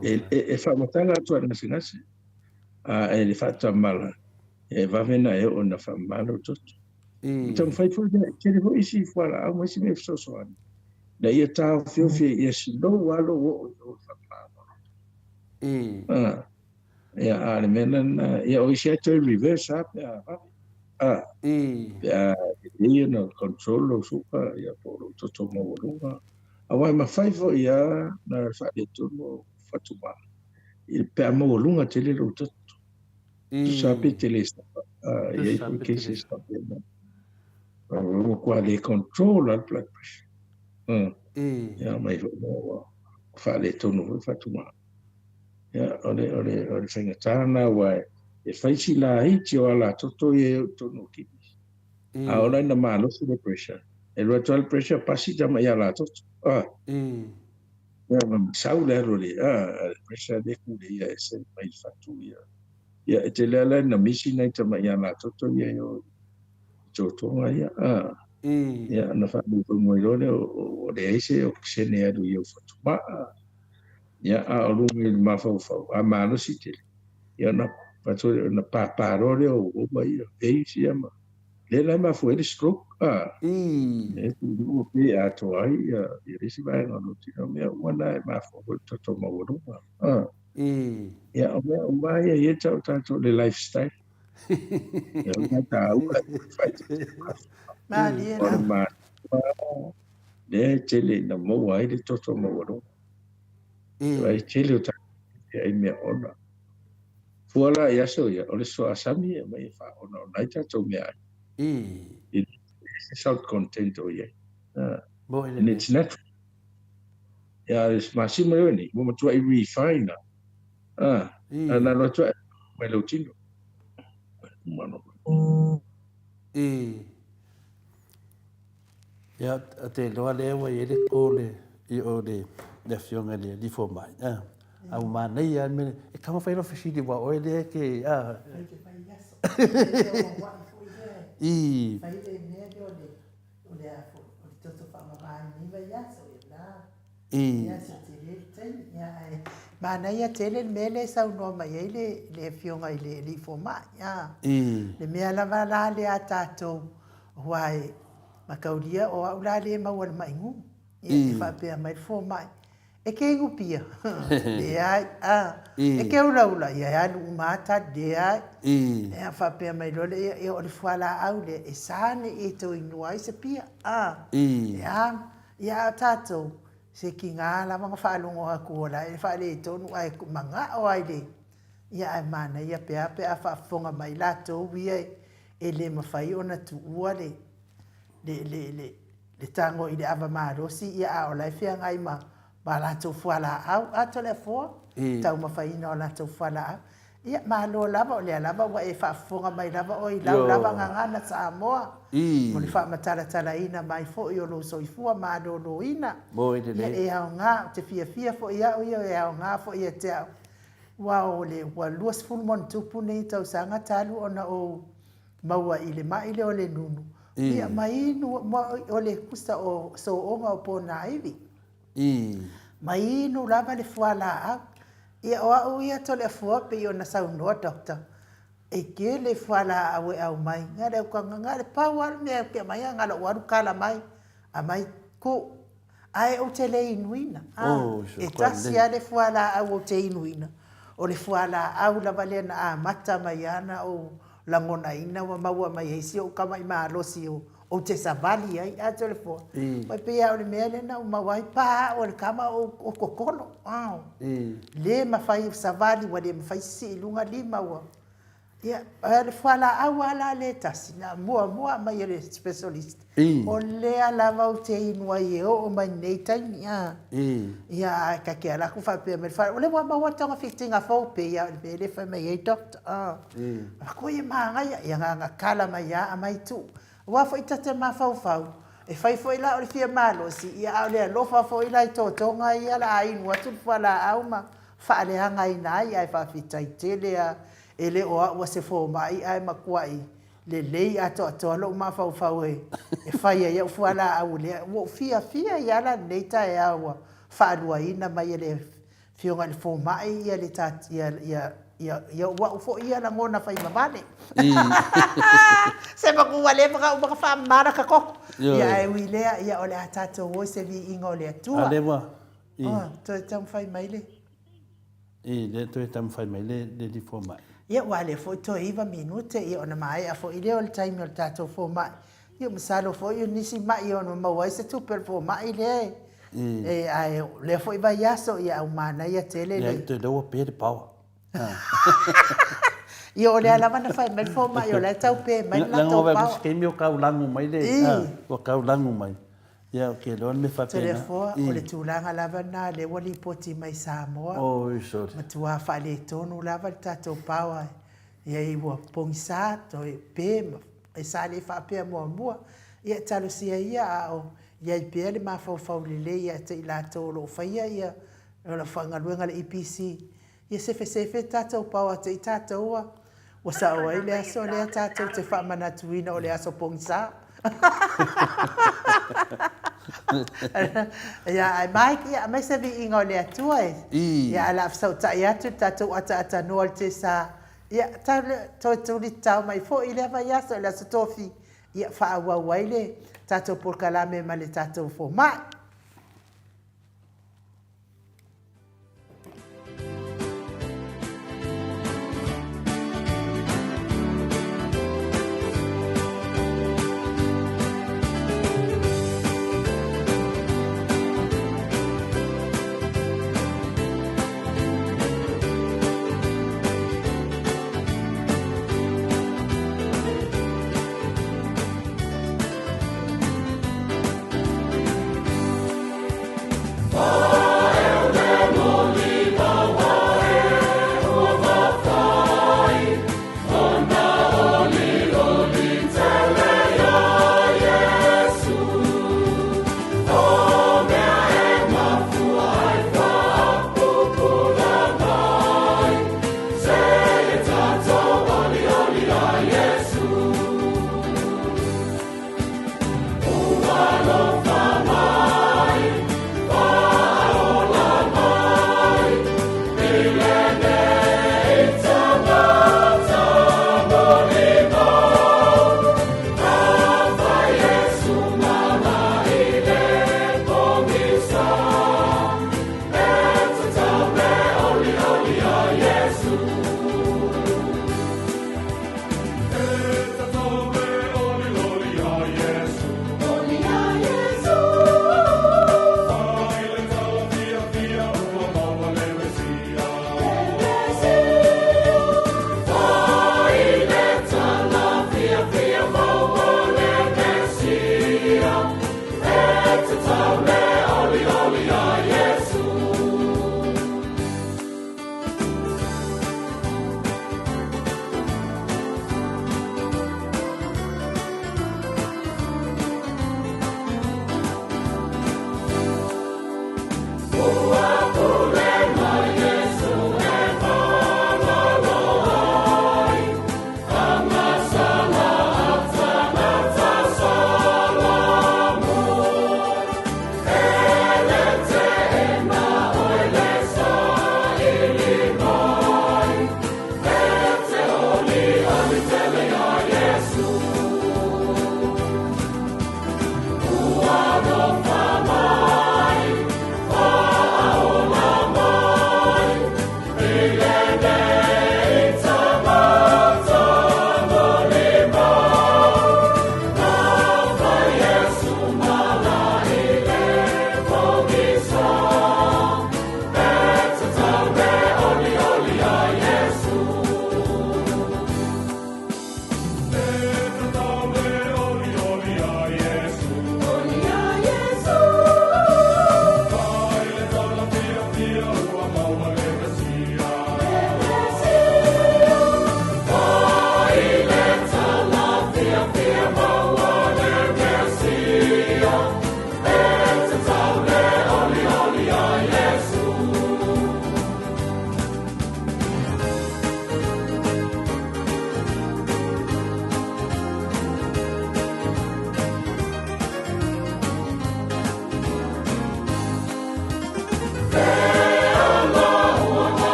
E faamatala atu lava i le gasegase, a e le faatamala, e vave ona e oo ina faamama lou toto. Taumafai foi lea, e tele foi isi fualaau ma isi mea e fesoasoani ina ia taofiofi ai, ia slow lava lou oo i o i le faamama. Ia, a o le mea lena, ia o isi lava e toe reverse lava pe a vave. Pe a lelei ona control lou suka ia po o lou toto maualuga. Aua e mafai foi lava ona faaletonu ou fatugao pe a maualuga tele lou toto. Tusa lava pe te le sava, e i ai foi cases faapena. Ua matua le control lava le blood pressure. Ia aumai foi lea ua faaletonu foi fatugao. Ia, o le, o le, o le faigata lena aua e fai si laiti o alatoto ia e oo i totonu o kidneys. A ola ina malosi le pressure, e alu atu lava le pressure pasi tama i alatoto. Ia, ma sau le alu o le, le pressure lea e kuleia ese mai le fatu ia. Ia, e tele lava la ina misi nai tamai alatoto ia e o i totoga ia. Ia, ona faamoemoe mai loa lea ua leai se okesene e alu i ou fatumaa. Ia, a o luga i le mafaufau, a malosi tele, ia ona ona pāpā loa lea o uma ia, veins ia ma lea la e mafua ai le stroke. E tuutuu pe atoa ai ia le isi vaega o lou tino, mea uma na e mafua foi le toto maualuga. Ia, o mea uma ia e tau tatou le lifestyle. Ia, o le taua e fai te Malie la. O le lea e tele ina maua ai le toto maualuga. E tele o tatou ai mea ona. Fua la i aso ia, o le suasami e aumai e faaonaona ai tatou meaai. E leai se salt content o i ai. And it's natural. Ia, le masima lea nei, ua matuai refine lava. A na alu atu ae mai lou tino. Ia, ou te iloa lea ua i ai le call i o le Afioga i le Alii Fomai. A ua manaia lava le mea lea. E taumafai lau fesili aua o oe lea e te... Fai le fai aso. I. Fai le mea lea o le, o le a foi, o le toto faamama i lenei vaiaso, ia la. I. Ia se tele le taimi. Ia, ae manaia tele le mea lea e saunoa mai ai le, le Afioga i le Alii Fomai. I. Le mea lava la lea a tatou, aua e mataulia o au la lea e maua i le ma'i gugu. Ia, e faapea mai le fomai, E ke inu pia? Leai. A. E ke ulaula? Ia, e alu uma lava tali. Leai. Ia, faapea mai loa lea, ia, o le fualaau lea, e sa nei e toe inua ai se pia. A. Ia, ia, a o tatou, se tiga lava ona faalogo atu o la e faaletonu ae manao lava i le, ia, ae manaia pe a pe a faafofoga mai latou ia e le mafai ona tuua le, le, le, le, le tago i le ava malosi, ia a o la e feagai ma, ma a latou fualaau. Ato le afoa, taumafaina o latou fualaau. Ia, malo lava, o lea lava ua e faafofoga mai lava oe i lau lava gagana Samoa, mo le faamatalatalaina mai foi o lou soifua maloloina. Ia, e aoga, ou te fiafia foi au ia, e aoga foi ia te au. Aua o le, ua 20 ma ona tupu nei tausaga talu ona ou maua i le ma'i lea o le nunu, ia ma inu, o le kusa o sooga o ponaivi. Ma inu lava le fualaau. Ia o au ia Toleafoa pei ona saunoa doctor, e tele fualaau e aumai, na le aukaga, na o le pau lava le mea ou te aumaia na o lou alu kala mai, aumai tuu. Ae ou te le inuina. E tasi lava le fualaau ou te inuina, o le fualaau lava lea na amata mai lava ona ou lagonaina ua maua mai ai si ou tama'i malosi ou te savali ai. A Toleafoa, e pei lava o le mea lea na ou maua ai, pa au e le tama ou totolo. Le mafai savali, ua le mafai sisii i luga lima ua Ia, o le fualaau lava la lea e tasi, na muamua aumai e le specialist, o lea lava ou te inu ai e oo mai lenei taimi. Ia, ae ta te alu atu faapea mai le fale, o lea ua maua togafitiga fou, pei lava o le mea lea e fai mai ai doctor. Avatu ia e manaia, ia na ona tala mai lava aumai tuu. Aua foi ta te mafaufau, e fai foi la o le fia malosi, ia a o le alofa foi la i totoga ia o le a inu atu le fualaau ma faaleagaina ai, ae faafetai tele lava E le o au a se fomai ae matuai lelei atoatoa lou mafaufau e fai ai au fualaau lea. Ua ou fiafia ai lava la lenei taeao ua faaluaina mai e le Afioga i le Fomai ia le ia Ia, ia o a'u foi ia lagona faivavale. Se manu ua leva ona uma ona faamama lata toto. Ia, ae ui i lea, ia o le a tatou o i se viiga o le Atua. A lea ua, i. Oh, toe taumafai mai le. I, lea toe taumafai mai le, le alii fomai. Ia, ua lea foi toe iva minute, ia ona maea foi lea o le taimi o le tatou fomai. Ia, masalo foi o nisi mai e ono maua ai se tupe o le fomai lea e, e, ae o lea foi vaiaso, ia au manaia tele le. Ia, toe ua pe le power. Ia, o lea lava na fai mai le fomai, o la e tau pe mai le latou power. Leaga o se taimi o kaulagu mai le, ua kaulagu mai. Ia, ou te iloa le mea faapena. Toleafoa, o le tulaga lava lena lea ua lipoti mai Samoa. Oi, sorry. Matua faaletonu lava le tatou power. Ia ua pogisa, toe pe ma e sa le faapea muamua. Ia talosia ia a o i ai pea le mafaufau lelei ia te i latou o lo o faia ia o le faigaluega a le EPC. Ia sefesefe tatou power te i tatou ua ua sao ai le aso lea tatou te faamanatuina o le aso pogisa. Ia ae Mike, ia aumai se viiga o le Atua e. Ia ae o le a fesootai atu le tatou ataatanua o le Tesa. Ia, toe tuli tatao mai foi i lea vaiaso i le Aso Tofi, ia faaauau ai le tatou polokalame ma le tatou fomai.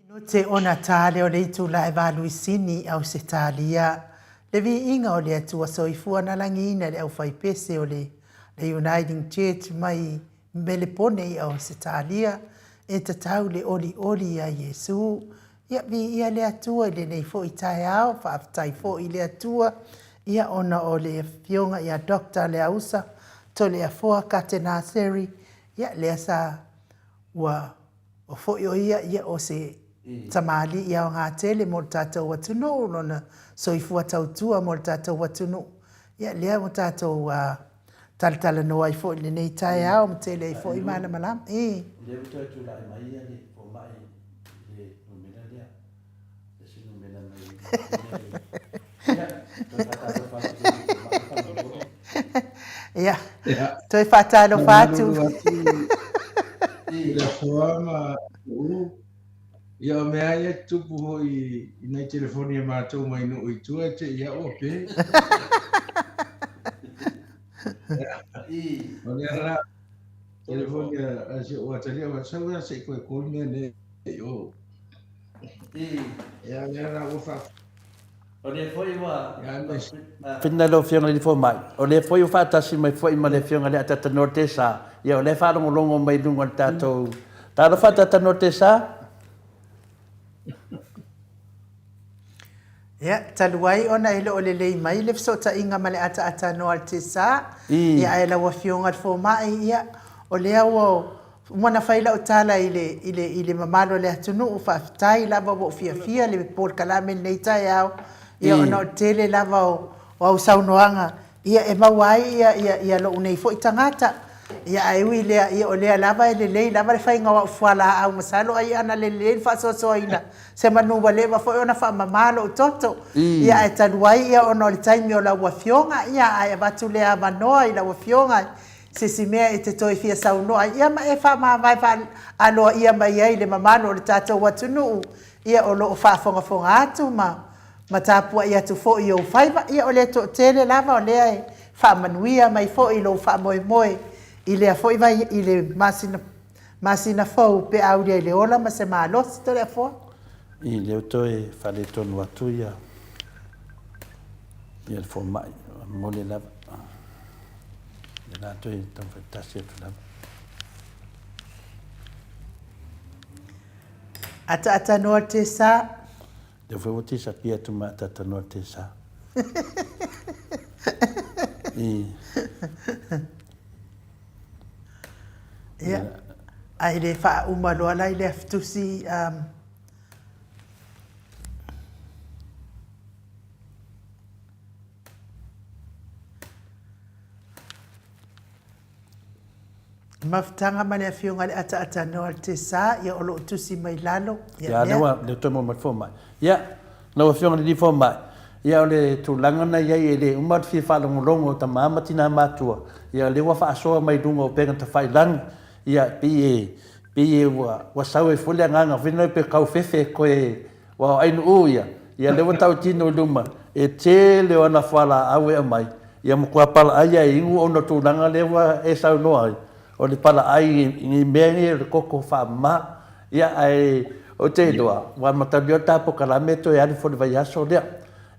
Minute ona tā lea o le itula e valuisini i Ausetalia, le viiga o le Atua Soifua na lagiina e le aufaipese o le le Uniting Church mai Melepone i Ausetalia, e tatau le olioli iā Iesu. Ia, viia le Atua i lenei foi taeao, faafetai foi i le Atua, ia ona o le Afioga ia Doctor Leausa Toleafoa Katenaseri, ia lea sa ua O foi o ia, ia o se tamalii aoga tele mo le tatou atunuu, lona soifua tautua mo le tatou atunuu. Ia lea ua tatou talatalanoa ai foi i lenei taeao ma tele ai foi malamalama. I. Lea ua toe tulai mai ia le fomai i le numera lea. Le isi numera mai le Ia, toe faatalofa atu i le fomai faamolemole. Ia, toe faatalofa atu. I le afoa ma uu. Ia o mea ia tupu hoi i nai telefoni e mātou mai nuu i tua e te ia ua pe. O lea la, telefoni a si o atalia wa sau ia se i koe call mea nei o. Ia lea la ua wha O lea foi ua Whina lau Afioga i le Fomai, o lea foi ua faatasi mai foi ma le Afioga i le Atatanoa Tesa, ia o lea e faalogologo mai i luga o le tatou Talofa Atatanoa Tesa. Ia, talu ai ona e le o lelei mai le fesootaiga ma le Ataatanoa Tesa, ia ae lau Afioga i le Fomai, ia o lea ua Uma ona fai lau tala i le, i le, i le mamalu o le atunuu, faafetai lava ua ou fiafia le polokalame i lenei taeao, ia ona o le tele lava o, o au saunoaga, ia e maua ai ia, ia, ia lou nei foi tagata. Ia ae ui i lea, ia o lea lava e lelei lava le faiga o au fualaau, masalo ai ana lelei le faasoasoaina, semanu ua leva foi ona faamama lou toto. Ia ae talu ai ia ona o le taimi o lau Afioga, ia ae avatu lea avanoa i lau Afioga Se isi mea e te toe fia saunoa ai, ia ma e faamavae faaloaia mai ai le mamalu o le tatou atunuu, ia o lo o faafogafoga atu ma ma tapuai atu foi i ou faiva, ia o le toatele lava o lea e faamanuia mai foi i lou faamoemoe i lea foi vai i le masina masina fou pe a aulia i le ola ma se malosi. Toleafoa. I lea ua toe faaletonu atu ia ia le fomai, momoli lava. Le latou e taumafai tasi atu lava. Ataatanoa te sa. Lea foi ua disappear atu ma ataatanoa te sa. I. Ia, ae le faauma loa la i le afitusi um, Mafutaga ma le Afioga i le Ataatanoa le Tesa, ia o lo o tusi mai lalo. Ia, lea ua lea toe maua mai le fomai. Ia, lau Afioga i le Fomai, ia o le tulaga na i ai e le uma le fia faalogologo o tama ma tina matua, ia o lea ua faasoa mai luga o upega tafailagi, ia pei e pei e ua ua sau ai foi le agaga foi lea pe kaufefe koe Aua o Ainuu ia, ia lea ua tautino i luma, e tele o ana fualaau e aumai, ia matua palaai ia e inu ona o tulaga lea ua e saunoa ai, o le palaai i mea nei o le koko faamama. Ia ae ou te iloa, ua amatalia le ta polokalame toe alu foi i le vaiaso lea.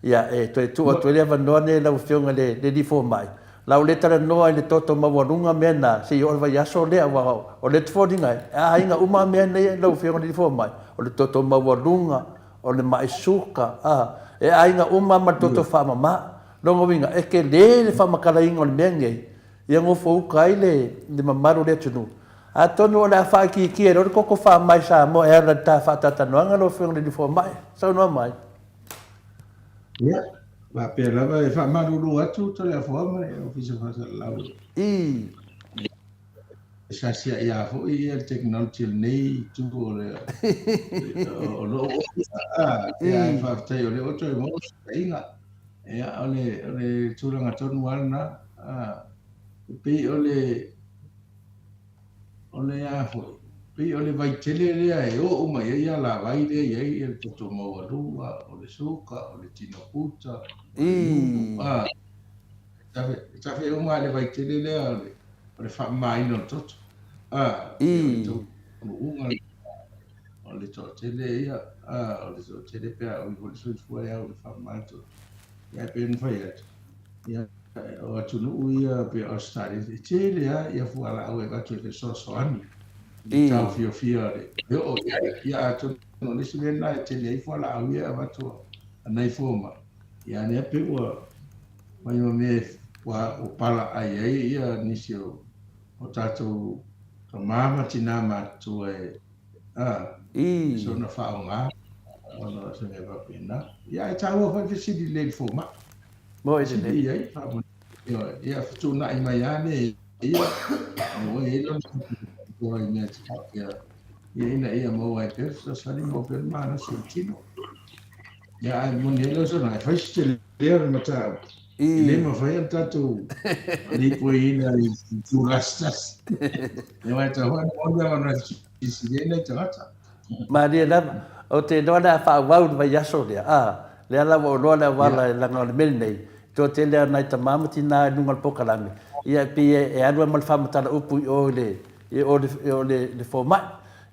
Ia e toe tuu atu ai le avanoa lenei i lau Afioga i le Alii Fomai, La ua le talanoa i le toto maualuga mea na se i oo i le vaiaso lea, aua o le foliga e aiga uma mea nei lau Afioga i le Alii Fomai, o le toto maualuga, o le mai suka, a, e aiga uma ma le toto faamama. Lona uiga, e tele le faamatalaina o le mea nei, ia nofouka ai le mamalu o le atunuu. Atonu o le a faaitiitia ai loa le toto faamama i Samoa e ala i le ta faatalatalanoaga lau Afioga i le Alii Fomai. Saunoa mai. Ia, faapea lava e faamalulu atu Toleafoa ma le Ofisa Faasalalau. I. E sasiai lava foi ia le technology o lenei itu o le o lou ofisa. Ah, ia, ae faafetai o lea ua toe maua fesootaiga. Ia, o le, o le tulaga tonu lava lena. Ah, e pei o le O le a foi, pei o le vaitele lea e oo uma i ai alavai lea e i ai le toto maualuga, o le suka, o le tino puta, o le nuu, a, e tafe uma lava le vaitele lea o le faamamaina o le toto, a, o le taunuuga o le toatele ia, o le toatele pe a oo ifo i le soifua e au i le faamama toto. Ia ae pei ona fai atu, ia, o atunuu ia pei o Ausetalia, e tele lava ia fualaau e avatu e fesoasoani i le taofiofia o le oo i ai. Ia atonu o le isi mea lena e tele ai fualaau ia e avatu a nai fomai, ia lea pei ua fai ma mea ua palaai ai ia nisi o o tatou tama ma tina matutua e a i sona faaaoga ona o se mea faapena. Ia ae taua foi le fesili lelei i le fomai. Moe lelei. I ai faamolemole. Ia fetuunai mai lava le ia, aua e i ai lona toa i mea te faapea, ia ina ia maua ai pea le fesoasoani maua pea le malosi o le tino. Ia ae moni ai lau saunoaga, e fai se tele o le mataupu, e le mafai ona tatou lipoiina i itula se tasi. Ia aua e tatau foi ona moni ona silisili ai nai tagata. Malie lava. Ou te iloa o le a faaauau le vaiaso lea, a, lea la ua ou iloa le auala e leaga o le mea lenei, toatele lava o nai tama ma tina i luga o le polokalame, ia e pei e alu ai ma le faamatala upu i o i le, i o i le, le fomai.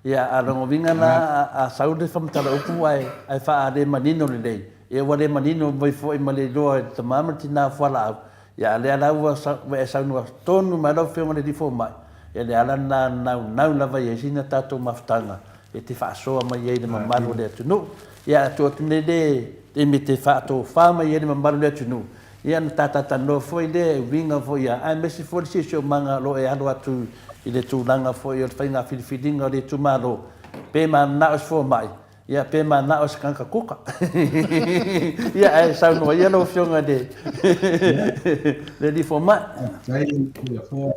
Ia, a o lona uiga la, a sau le faamatala upu ae, ae faa-le manino lelei, ia ua le manino mai foi ma le iloa e le tama ma le tina o fualaau, ia a o lea la ua, ua e saunoa tonu mai lau Afioga i le alii fomai, Ia le ala lena naunau lava i ai sina tatou mafutaga e te faasoa mai ai i le mamalu o le atunuu. Ia a tuu atu nei le taimi e te faatofa mai ai le mamalu o le atunuu, ia ona ta talatalanoa foi lea e uiga foi ia, aemaise foi le siosiomaga o lo o e alo atu i le tulaga foi o le faiga filifiliga o le itumalo, pe mananao i se fomai, Ia pe manao se kanaka kuka. Ia ae saunoa ia lau Afioga i le le alii fomai. Faafetai i le Afoa,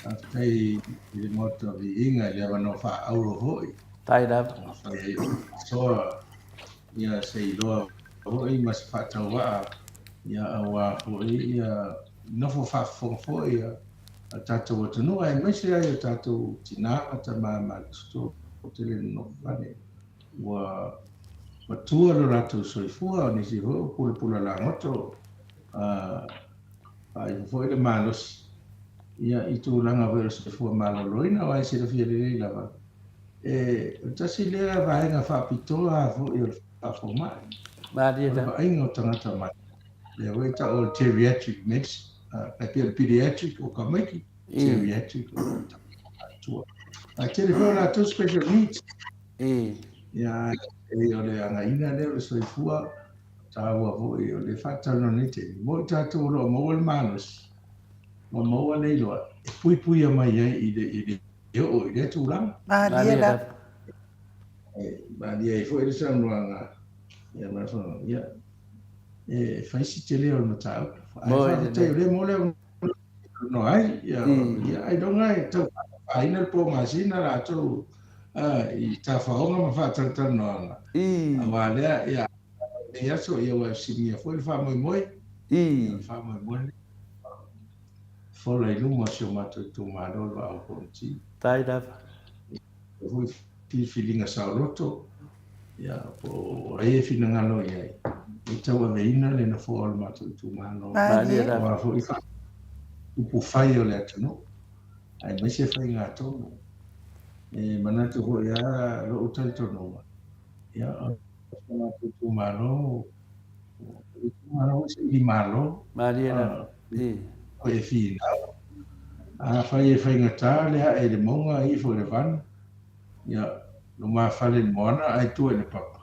faafetai i le Maota o Viiga i le avanoa faaauro foi. Faafetai lava. Ua fai ai faasoa ia se iloa foi ma se faatauvaa ia aua foi ia nofo faafofoga foi ia a tatou atunuu aemaise ai o tatou tinā ma tamā matutua ua tele nonofo fale ua matua lo latou soifua o nisi foi ua pulapula lagoto a faaifo foi le malosi ia i tulaga foi o le soifua maloloina aua e silafia lelei lava e o le tasi lea vaega faapitoa foi o le faafomai Malie o le vaaiga o tagata mai lea foi e tau o le geriatric medicine Tai pei o le pediatric o tamaiti, geriatric o tagata. Ae tele foi o latou special needs. Ia, e o le againa lea o le soifua, taua foi o le faatalanoa nei taimi. Mo i tatou o lo o maua le malosi, ma maua le iloa, e puipuia mai ai i le, i le oo i lea tulaga. Malie lava. E malie ai foi le saunoaga, ia, ma ia, e fai si tele o le mataupu. Ae faafetai o lea mo le avanoa ai. Ia, ia ailoga e tau faaina le po masina latou i tafaoga ma faatalatalanoaga. Aua lea, ia, lenei aso, ia ua fesiligia foi le faamoemoe. Ia, le faamoemoe lenei. Fola i luma o si o matou itumalo le Vaa o Fonoti. Tai lava. Ia foi filifiliga saoloto, ia, po o ai e finagalo i ai, e tauaveina le nofoa o le matou itumalo. Malie lava. Aua foi upu fai o le atunuu, aemaise faigatonu. E manatu foi lava lou talitonuga, ia, o le matou itumalo, o le itumalo foi saili malo. Malie lava. E finau. Afai e faigata le ae i le mauga ifo i le vanu, ia, lumafale i le moana ae tua i le papa.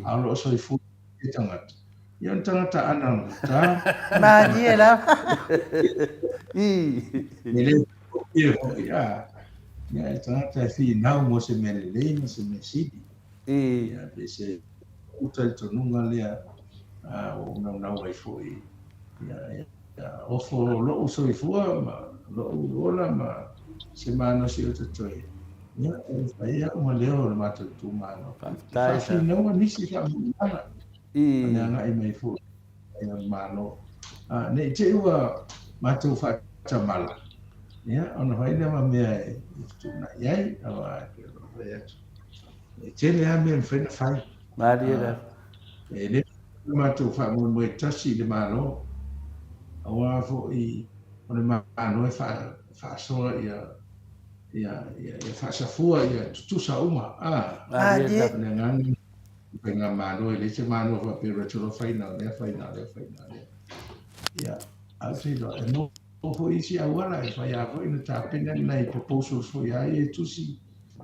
A o lo o soifua le tagata, ia o le tagata anagata. Malie lava. E le faigofie foi, a, ia, e tagata e finau mo se mea lelei ma se mea sili. Ia, pe se u talitonuga lea, a, ua ou naunau ai foi, ia, Ofo lo'u soifua ma lo'u ola ma se malosi o totoe, ia, e fai ai a'u ma leo o le matou itumalo. Faafetai. Faafinauga nisi faamoemoega ma le agai mai foi i le Malo. Ne i te i ua matou faatamala, ia, ona fai lea ma mea e fetuunai ai, aua e pei ona fai atu, e tele lava mea e mafai ona fai. Malie lava. E le matou faamoemoe tasi i le Malo, aua foi o le Malo e faasoa ia Ia, ia, ia faasafua ia tutusa uma, a. Malie. O le agaga lena o faigamalo, e leai se malo faapea e alu atu loa fai na o lea, fai na o lea, fai na o lea. Ia, ae ou te iloa, e maua foi isi auala e fai lava foi ona tapena ni nai proposals foi a ia e tusi,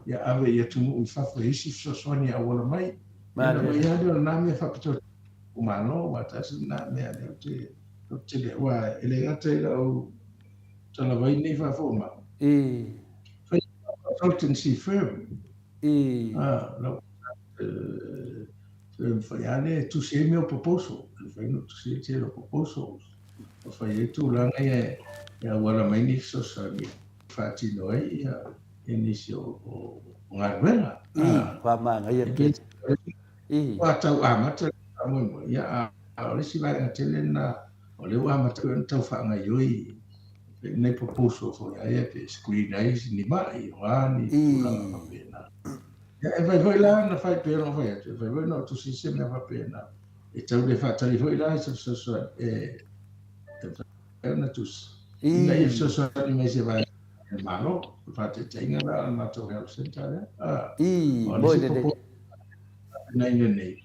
ia ave i atunuu i fafo e isi fesoasoani e auala mai. Ia ona aumai lava lea o lena mea faapitoa i Malo, aua tasi lena mea lea ou te, ou te le, aua e le gata i lau talavai nei faafomai. Fai consultancy firm. Ah, lau firm fai lava lea e tusi ai mea o proposal. E mafai ona tusi ai tele o proposals. Ma fai ai tulaga ia e auala mai ni fesoasoani e faatino ai ia nisi o galuega. Faamagaia tele. Ua tau amata le faamoemoe, ia, a o le isi vaega tele lena o lea ua amata foi ona tau faagaoioi nai proposal foi aia pe screen ai ni mai, o a ni tulaga faapena. Ia, e mafai foi la ona fai pei ona ou fai atu, e mafai foi ona ou tusi se mea faapena. E tau le faatali foi la i se fesoasoani, e mafai ona tusi, ina ia fesoasoani mai se vaega a le Malo, o le faataitaiga la o le matou health centre lea. O le isi proposal tapenaina nei,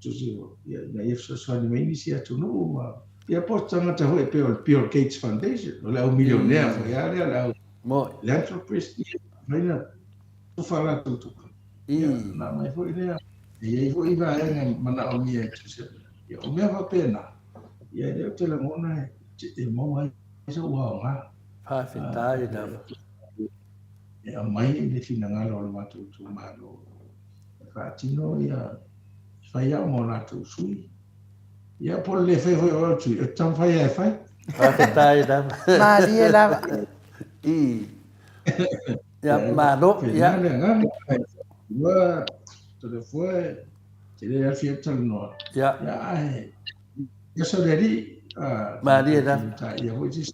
tusi ia, ina ia fesoasoani mai nisi atunuu ma ia po o se tagata foi pei o le Bill Gates Foundation, o le au milionea foi lava lea, le au philanthropist, ia, mafai ona tufa latou tupe. Ia, ona aumai foi lea. E i ai foi vaega e manaomia e tusi ia, o mea faapena, ia e le o te lagona e maua ai sou aoga. Faafetai lava. E aumai le finagalo o le matou itumalo e faatino ia fai au ma o latou sui. Ia po o le le faia foi o au sui, ou te taumafai lava e fai. Faafetai lava. Malie lava. Ia, malo. Ia. Le agaga. Ua Toleafoa te le afi e talanoa. Ia. Ia, ae, ia so le alii. Malie lava. Ia foi se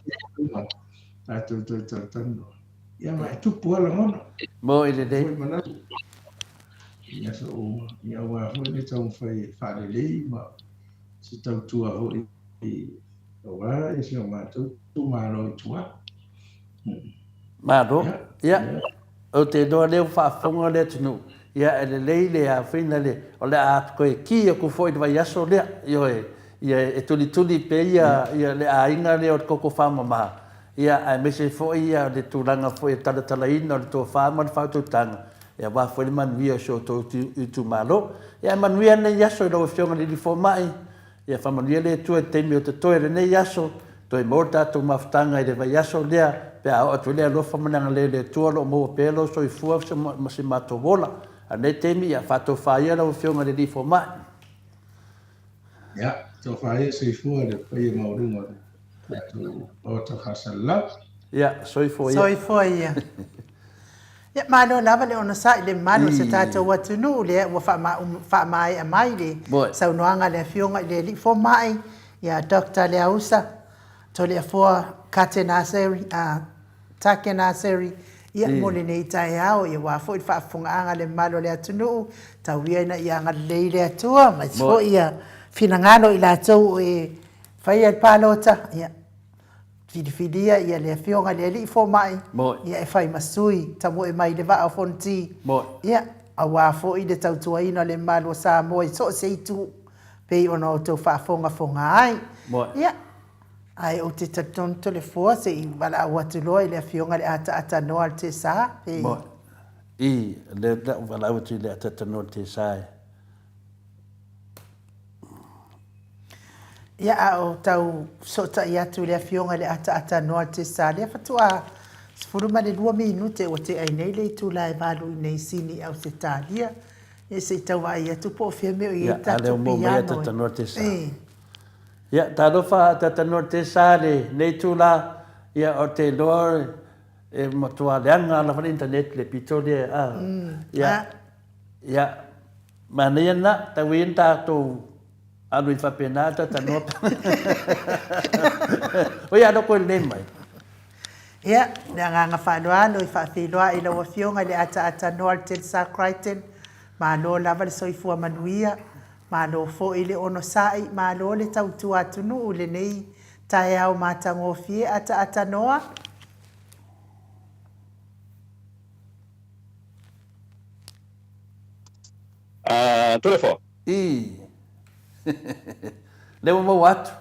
tatou toe talatalanoa. Ia ma e tupu lava lagona. Mo i lelei. Foi manatu. Ia so uma. Ia aua foi le taumafai e faalelei ma se tautua foi aua ia si o matou itumalo i tua. Malo. Ia, ou te iloa lea ua faafofoga le atunuu, ia e lelei le aofina le, o le a toe ki atu foi i le vaiaso lea, ioe, ia e tulituli pea ia, ia le aiga lea o le koko faamama, ia aemaise foi ia le tulaga foi o le talatalaina o le tofa ma le faautautaga, ia aua foi le manuia o si outou itumalo. Ia ae manuia lenei aso i lau Afioga i le Alii Fomai, Ia faamanuia le Atua i le taimi o totoe o lenei aso, toe maua le tatou mafutaga i le vaiaso lea, pe a oo atu ai le alofa ma le agalelei o le Atua o lo o maua pea lou soifua ma se matou ola. A o lenei taimi, ia faatofa ia lau Afioga i le Alii Fomai. Ia, tofa ia soifua le paia maualuga o le tatou Maota Faasalalau. Ia, soifua ia. Soifua ia. Ia, malo lava le onosai i le mamalu o si o tatou atunuu lea ua faamaea mai le saunoaga a le Afioga i le Alii Fomai, ia Doctor Leausa Toleafoa Katenaseri, Takenaseri, ia, mo lenei taeao, ia aua foi le faafofogaaga a le mamalu o le atunuu, tau ia ina ia agalelei le Atua, aemaise foi ia finagalo o i latou e faia le palota, ia. Filifilia ia le Afioga i le Alii Fomai ia e fai ma sui tamoe mai i le Vaa o Fonoti, ia, aua foi le tautuaina o le mamalu o Samoa i so o se itu, pei ona outou faafogafoga ai. Ia, ae ou te talitonu Toleafoa se i valaau atu loa i le Afioga i le Ataatanoa a le Tesa, pe. I, lea ou valaau atu i le Ataatanoa a le Tesa e. Ia, a o tau fesootai atu i le Afioga i le Ataatanoa o le Tesa, lea faatoa 12 minute ua tea ai nei le itula e 8 i nei Sini, Ausetalia. Ia, se i tau vaai atu po o fea mea o i ai le tatou piano. Ia, a lea ua maua mai Ataatanoa Tesa. Ia, talofa Ataatanoa Tesa lenei itula, ia, ou te iloa e matua leaga lava le internet i le pito lea, a. Ia, ia. Manaia lena, tau ia na tatou alu ai faapena ta tanoa. Oi a loko i lenei mai. Ia, le agaga faaaloalo e faafeiloai i lau Afioga i le ataata noa o le Telstar Crichton, malo lava le soifua manuia, malo foi le onosai, malo le tautua atunuu i lenei taeao matagofie ataata noa. Toleafoa. I. Lea ua maua atu.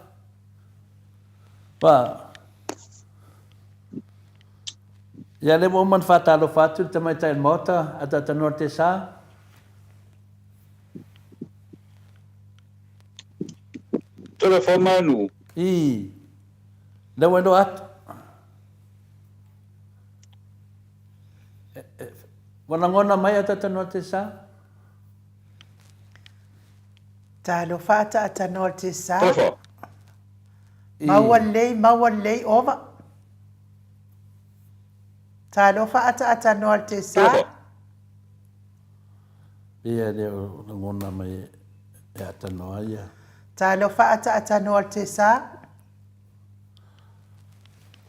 Wa. Ia lea ua uma ona faatalofa atu le tamaitai o le Maota, Ataatanoa Tesa. Toleafoa Manu. I. Lea ua iloa atu. Ua lagona mai Ataatanoa Tesa. Talofa Ataatanoa Tesa. Maua lelei, maua lelei, ova. Talofa Ataatanoa Tesa. Ia le o lagona mai e atanoa ia. Talofa Ataatanoa Tesa.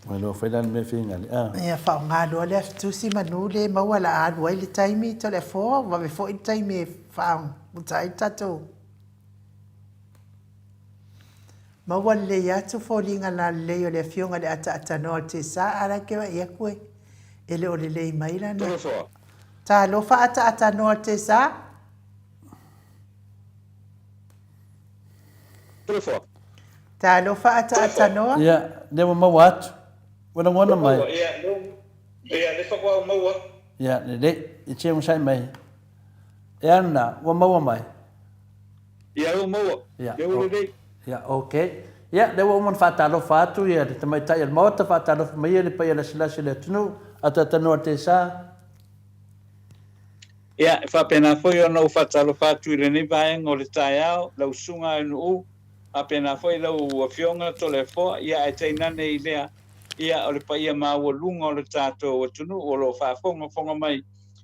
Ua iloa foi la le mea fingali, a. Ia faaaoga loa le Aso Tusi manu le maua la alu ai le taimi Toleafoa, vave foi le taimi e faamuta ai le tatou. Maua lelei atu foliga lalelei o le Afioga i le Ataatanoa o le Tesa, a la e ke vaai atu e e le o lelei mai lana. Talofa. Talofa Ataatanoa o le Tesa. Talofa. Talofa Ataatanoa. Ia, lea ua maua atu. Ua lagona mai. Ia, ia, lea faatoa ou maua. Ia, lelei. E te onosai mai. E a lena, ua maua mai. Ia, ua maua. Ia, Lea ua lelei. Ia, ok. Ia, lea ua uma ona faatalofa atu ia le tamaitai o le Maota, faatalofa mai ia le paia lasilasi o le atunuu, Ataatanoa Tesa. Ia, e faapena foi ona ou faatalofa atu i lenei vaega o le taeao, lau Susuga Aenu'u, faapena foi lau Afioga Toleafoa, ia ae tainane i lea, ia, o le paia maualuga o le tatou atunuu o lo o faafogafoga mai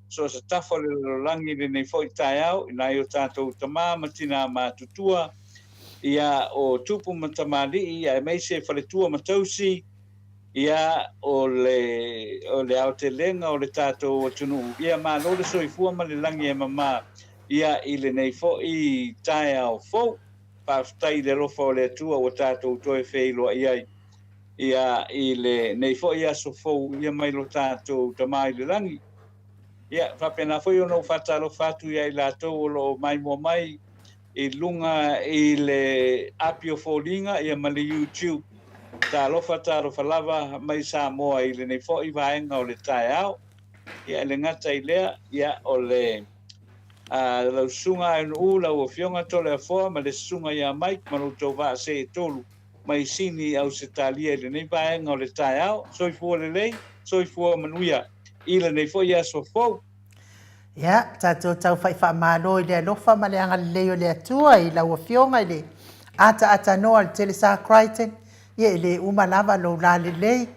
so o se tafa o le lalolagi i lenei foi taeao i nai o tatou tama ma tina matutua, ia, o tupu ma tamalii, aemaise faletua ma tausi, ia, o le, o le aotelega o le tatou atunuu. Ia, malo le soifua ma le lagi e mama, ia, i lenei foi taeao fou. Faafetai i le alofa o le Atua ua tatou toe feiloai ai, ia, i lenei foi aso fou, ia, mai lo tatou Tama i le Lagi. Ia, faapena foi ona ou faatalofa atu ia i latou o lo o maimoa mai i luga i le api o foliga ia ma le YouTube. Talofa, talofa lava mai Samoa i lenei foi vaega o le taeao. Ia, e le gata i lea, ia, o le a lau Susuga Aenu'u, lau Afioga Toleafoa ma le Susuga ia Mike ma lo outou vaa seetolu mai Sini i Ausetalia i lenei vaega o le taeao. Soifua lelei, soifua manuia i lenei foi aso fou. Ia, tatou taufai faamalo i le alofa ma le agalelei o le Atua i lau Afioga i le ataatanoa o le Telesa Crichton, ia e le uma lava lou lalelei.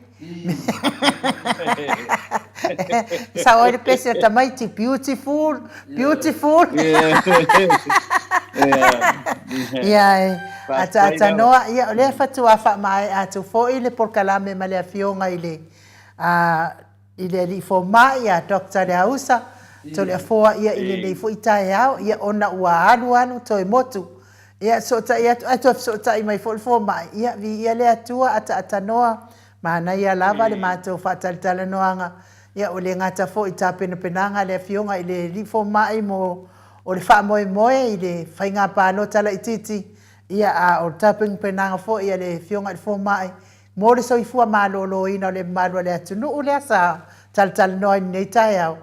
Sao ai le pese a tamaiti, beautiful, beautiful. Ia, e ataatanoa, ia o lea faatoa faamaea atu foi le polokalame ma le Afioga i le i le alii fomai ia Doctor Leausa, Toleafoa ia i lenei foi taeao, ia ona ua alu alu toe motu, ia fesootai atu ae toe fesootai mai foi le fomai, ia viia le Atua ataatanoa, manaia lava le matou faatalatalanoaga, ia ua le gata foi i tapenapenaga a le Afioga i le alii fomai mo o le faamoemoe i le faiga palota laitiiti, ia a o le tapenapenaga foi a le Afioga i le fomai Mo le soifua maloloina o le mamalu o le atunuu lea sa talatalanoa i lenei taeao,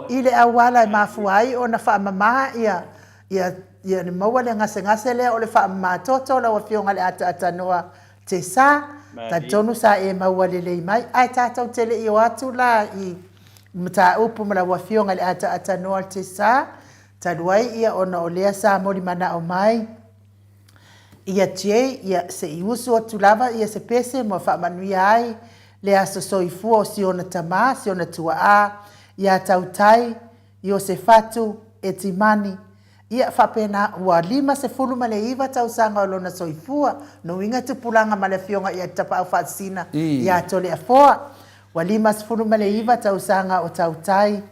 i le auala e mafua ai ona faamama ia, ia, ia le maua le gasegase lea o le faamama toto lau Afioga i le Ataatanoa Tesa, talitonu sa e maua lelei mai, ae tatou te le i o atu la i mataupu ma lau Afioga i le Ataatanoa Tesa, talu ai ia ona o lea sa molimanao mai, Ia Jay, ia, se i usu atu lava ia se pese mo faamanuia ai le aso soifua o si ona tamā, si ona tuaʻā, iā Tautai, Iosefatu, Etimani, ia, faapena, ua 59 tausaga o lona soifua, nuiga tupulaga ma le afioga ia Tapaau Faasisina iā Toleafoa, ua 59 tausaga o Tautai,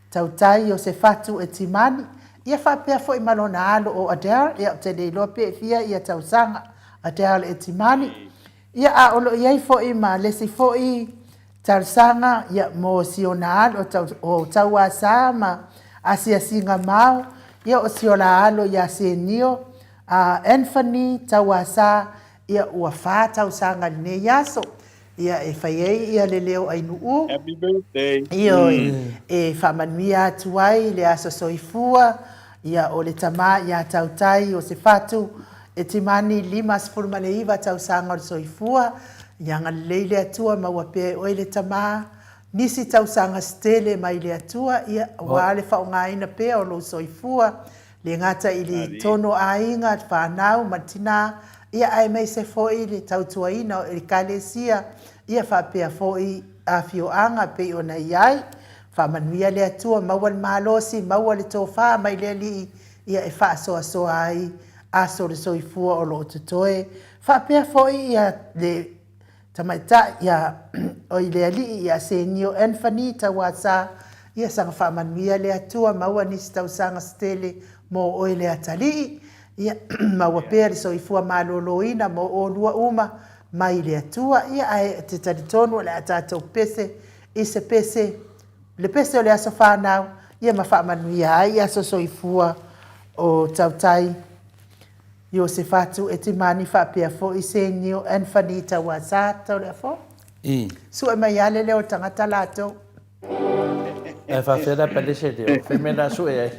Tautai Iosefatu Etimani, ia faapea foi ma lona alo o Adele, ia ou te le iloa pe fia ia tausaga, Adele Etimani, ia a o lo o i ai foi ma le isi foi talosaga ia mo si ona alo o Tauasa ma Asiasiga Mao, Ia o si o la alo ia Senio a Anthony Tauasa ia ua fa tausaga i lenei aso. Ia e fai ai ia le leo Ainuu. Happy birthday. Ioe, e faamanuia atu ai le aso soifua ia o le tama ia Tautai o Sefatu e timani 59 tausaga o le soifua. Ia agalelei le Atua maua pea e oe le tama nisi tausaga se tele mai le Atua ia aua le faaaogaina pea o lou soifua le gata i le tono aiga, le fanau ma le tina, ia aemaise foi le tautuaina o Ekalesia, ia faapea foi afioaga e pei ona i ai. Faamanuia le Atua, maua le malosi, maua le tofa mai le Alii, ia e faasoasoa ai aso o le soifua o lo o totoe. Faapea foi ia le Tamaitai ia oi le Alii ia Senio Anthony Tauasa ia saga faamanuia le Atua maua nisi tausaga se tele mo oe le atalii ia maua pea le soifua maloloina mo olua uma mai le Atua ia ae te talitonu o le a tatou pese i se pese le pese o le aso fanau ia ma faamanuia ai aso soifua o Tautai Iosefatu Etimani faapea foi Senio Anthony Tauasa Tauleafo. I. Sue mai lava le leo o le tagata latou. Ae faafefea la pe lese leo, fai mea la sue ai.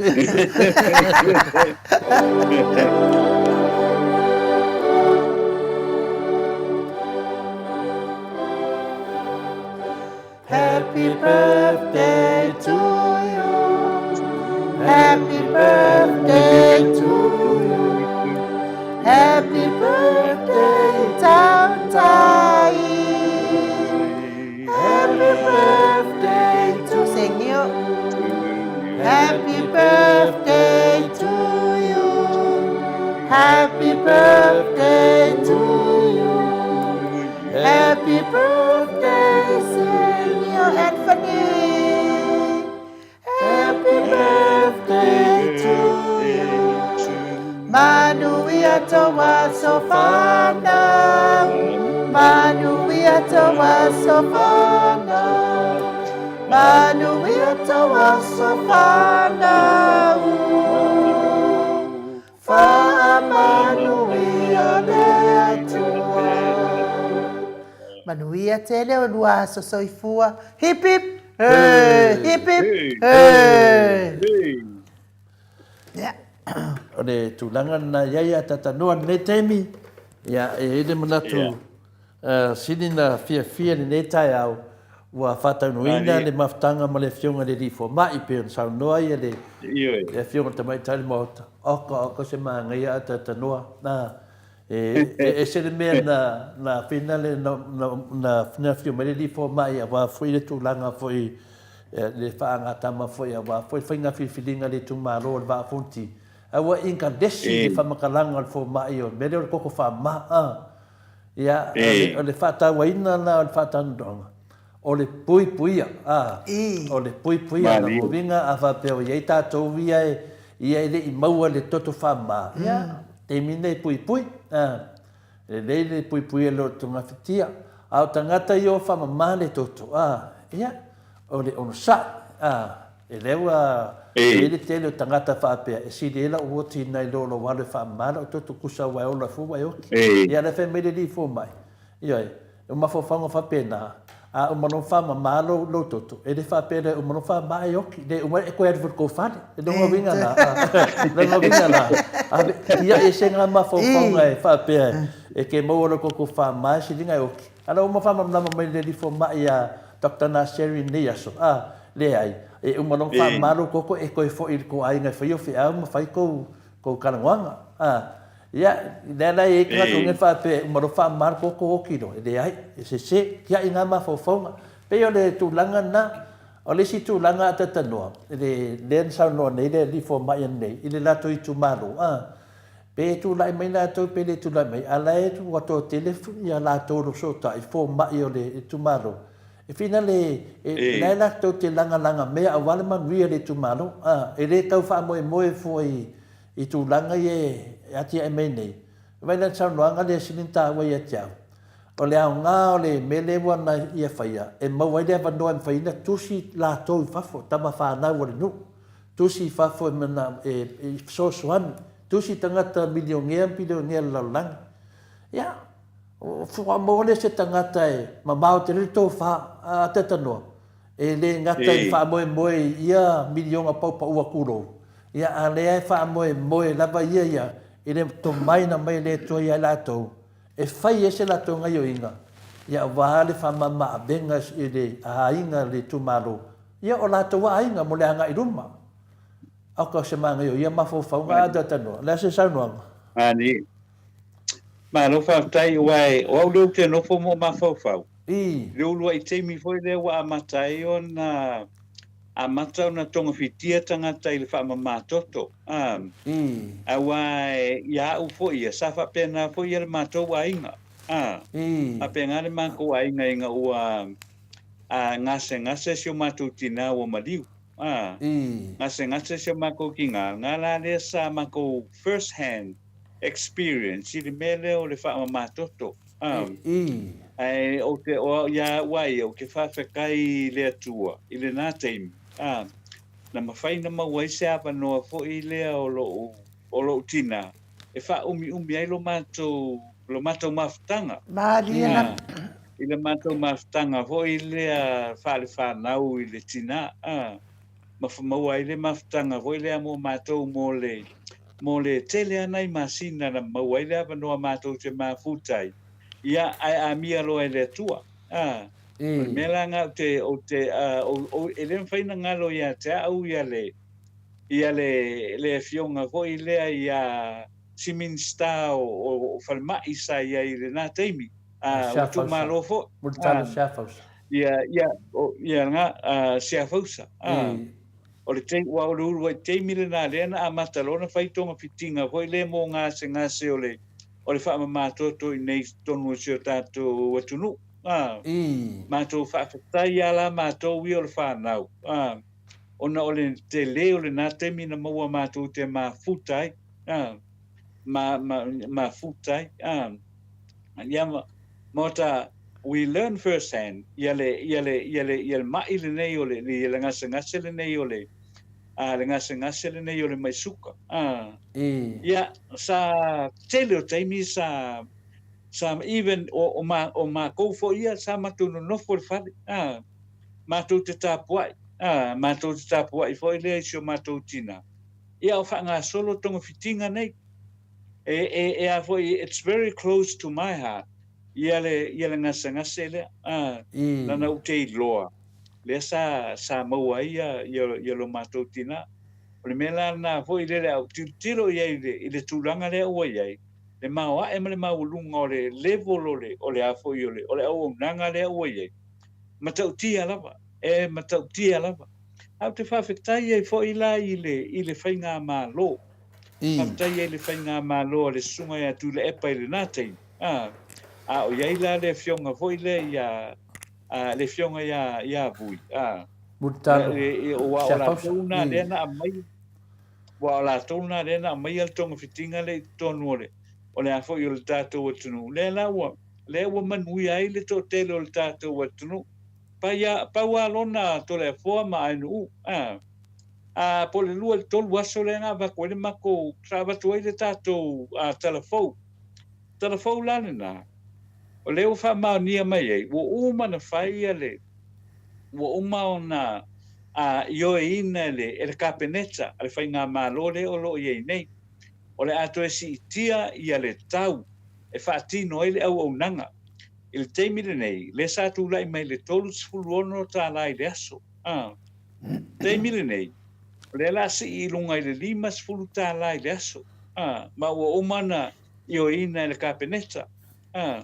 Happy birthday to you. Happy birthday to you. Happy birthday Tautai. Happy birthday to Senio. Happy birthday to you. Happy birthday to you. Happy birthday, Senor Anthony. Happy birthday to you. Manuia toa sofana. Manuia toa sofana. Manuia toa sofana. Faamanuia le Atua. Manuia tele o lua aso soifua. Hip hip! Hey! Hip hip! Hey! Yeah. O le tulaga lena i ai a tatanoa lenei taimi, ia, e i ai le manatu sili na fiafia lenei taeao ua faataunuina le mafutaga ma le Afioga i le Alii Fomai pei ona saunoa ai le Afioga i le Tamaitai o le Maota, oka oka se manaia a tatanoa. E ese le mea na na finale na na afio mai le Alii Fomai aua foi le tulaga foi le faagatama foi aua foi le faiga filifiliga a le itumalo o le Vaa o Fonoti. Ae ua ingalesi le faamatalaga o le fomai o le mea lea o le koko faamama a. Ia, o le faatauaina la o le faatalanoaga, o le puipuia, a, o le puipuia o lona uiga a faapea ua i ai tatou ia e, ia e le i maua le toto faamama, ia, taimi nei e puipui, a, lelei le puipuia i lo togafitiga. A o tagata ia ua faamama le toto, a, ia, o le onosai, a, E lea ua i ai le tele o tagata faapea, e sili ai lau oti nai lo lou alo e faamama lau toto kusa ua e ola fua ua e oti. Ia la e fai mai le alii fomai, ioe, o mafaufauga faapena, a uma loa ona faamama lou, lou toto, e le faapea lea e uma loa ona faamama e oti, le uma e toe alu foi i le tou fale. E lona uiga la, lona uiga la, ave, tiai ese ngā mafaufauga e faapea e te maua lou toto faamama e sili ona e oti. A la ua faamalamalama mai le alii fomai ia Doctor Naseri i lenei aso, a, leai, e uma loa ona faamama lou toto e toe foi i le tou aiga e fai ou feau ma fai tou, tou talanoaga. A, ia, lea la e i ai tagata e faapea e uma loa faamama le toto oti loa, e leai, e sese, tiai na mafaufauga. E pei o le tulaga lena. O le isi tulaga a talanoa, le, lea na saunoa nei le alii fomai ananei i le latou itumalo, a, Pe tulai mai latou pe le tulai mai, a la e ua toatele ia latou o lo o fesootai, fomai o le itumalo, e finale e la e latou te lagalaga mea aua le manuia o le itumalo. A, e le tau faamoemoe fua i tulaga ia e atiae mai nei. Vaai la i le saunoaga lea e sili ona taua ia te au, o le aoga o le mea lea ua na ia faia, e maua ai le avanoa e mafai ai ona tusi latou i fafo, tama fanau a le nuu. Tusi i fafo e mana, e, e fesoasoani. Tusi i tagata milionea ma pilionea o le lalolagi. Ia, faatoa maua lea se tagata e mamao tele le tofa, a Atetanoa, e le gata i le faamoemoe i ia miliona paupau tulou, ia a lea e faamoemoe lava ia ia i le tomai na aumai e le Atua ia i latou, e fai ai se latou gaioiga, ia aua le faamama-avega i le aiga, le itumalo, ia o latou aiga mo le agai i luma. Aoka o se manaia o ia mafaufauga a Atetanoa. O le a se saunoaga? Mani. Malo faafetai, aua o au lea ou te nofo ma ou mafaufau. I. Le uluai taimi foi lea ua amata ai ona amata ona togafitia tagata i le faamama toto. A. I. Aua ia au foi ia, sa faapena foi ia le matou aiga. A. I. Faapena le matou aiga ina ua a, gasegase si o matou tina ua maliu. A. I. Gasegase si o matou tina, na la lea sa matou first hand experience i le mea lea o le faamama toto. I. Ae ou te, o au ia au a ia, ou te faafetai i le Atua i lena taimi, a, na mafai ona maua ai se avanoa foi lea o lou, o lou tina e faaumiumi ai lo matou, lo matou mafutaga. Malie la. I le matou mafutaga foi lea faalefanau i le tina, a, ma maua ai le mafutaga foi lea mo matou mo le, mo le tele lava nai masina na maua ai le avanoa matou te mafuta ai, ia, ae amia loa e le Atua. A, o le mea la lena ou te, ou te, a, ou, ou, e le mafai ona galo ia te au ia le, ia le, le afioga foi lea ia si Minisita o, o, o Falemai sa i ai i lena taimi, a, ua tuumalo foi. Mulitalo Siafausa. Ia, ia, o, ia lena, a, Siafausa. A, o le taimi, aua o le uluai taimi lena lea na amata loa ona fai togafitiga foi lea mo gasegase o le, o le faamama toto i inei i totonu o si o tatou atunuu. A, matou faafetai lava la matou ia o le fanau, a, ona o le tele o lena taimi na maua matou te mafuta ai, a, ma, ma, mafuta ai, a, ia ma, Maota, we learn first hand ia le, ia le, ia le, ia le ma'i lenei o le, ia le gasegase lenei o le, a, le gasegase lenei o le mai suka. A, ia, sa tele o taimi sa, sa even o, o, ma, o makou foi ia, sa matou nonofo i le fale, a, matou te tapuai, a, matou te tapuai foi lea i si o matou tina, ia o faagasolo togafitiga nei. E, e, e a foi, it's very close to my heart, ia le, ia le gasegase lea, a, lana ou te iloa, lea sa, sa maua ai ia, ia, ia lo matou tina. O le mea la lena foi lea o le a ou tilotilo i ai i le, i le tulaga lea ua i ai, le maoae ma le maualuga o le level o le, o le a foi o le, o le auaunaga lea ua i ai, matautia lava, e matautia lava. Ae ou te faafetai ai foi la i le, i le faigamalo, Faafetai ai i le faigamalo a le Susuga ia Tuilaepa i lena taimi, a, a o i ai la le afioga foi lea ia, a, le afioga ia, ia Vui, a, Mulitalo, aua o latou na lea na aumai, aua o latou na lea na aumaia le togafitiga lea i totonu o le, o le a foi o le tatou atunuu, lea la ua, lea ua manuia ai le toatele o le tatou atunuu. Paia, pau lava lona Toleafoa ma Ainuu, a. A, po o le 2 i le 3 aso lea na avatu ai le matou, sa avatu ai le tatou tala fou. Tala fou la lena, o lea ua faamaonia mai ai, ua uma ona fai ia le, ua uma ona ioeina e le, e le Kapeneta a le Faigamalo lea o lo o i ai nei, o le a toe siitia ia le tau e faatino ai le auaunaga. I le taimi lenei, lea sa tulai mai i le $36 i le aso. A. Taimi lenei, o lea o le a sii i luga i le $50 i le aso, a, ma ua uma ona ioeina e le Kapeneta. A,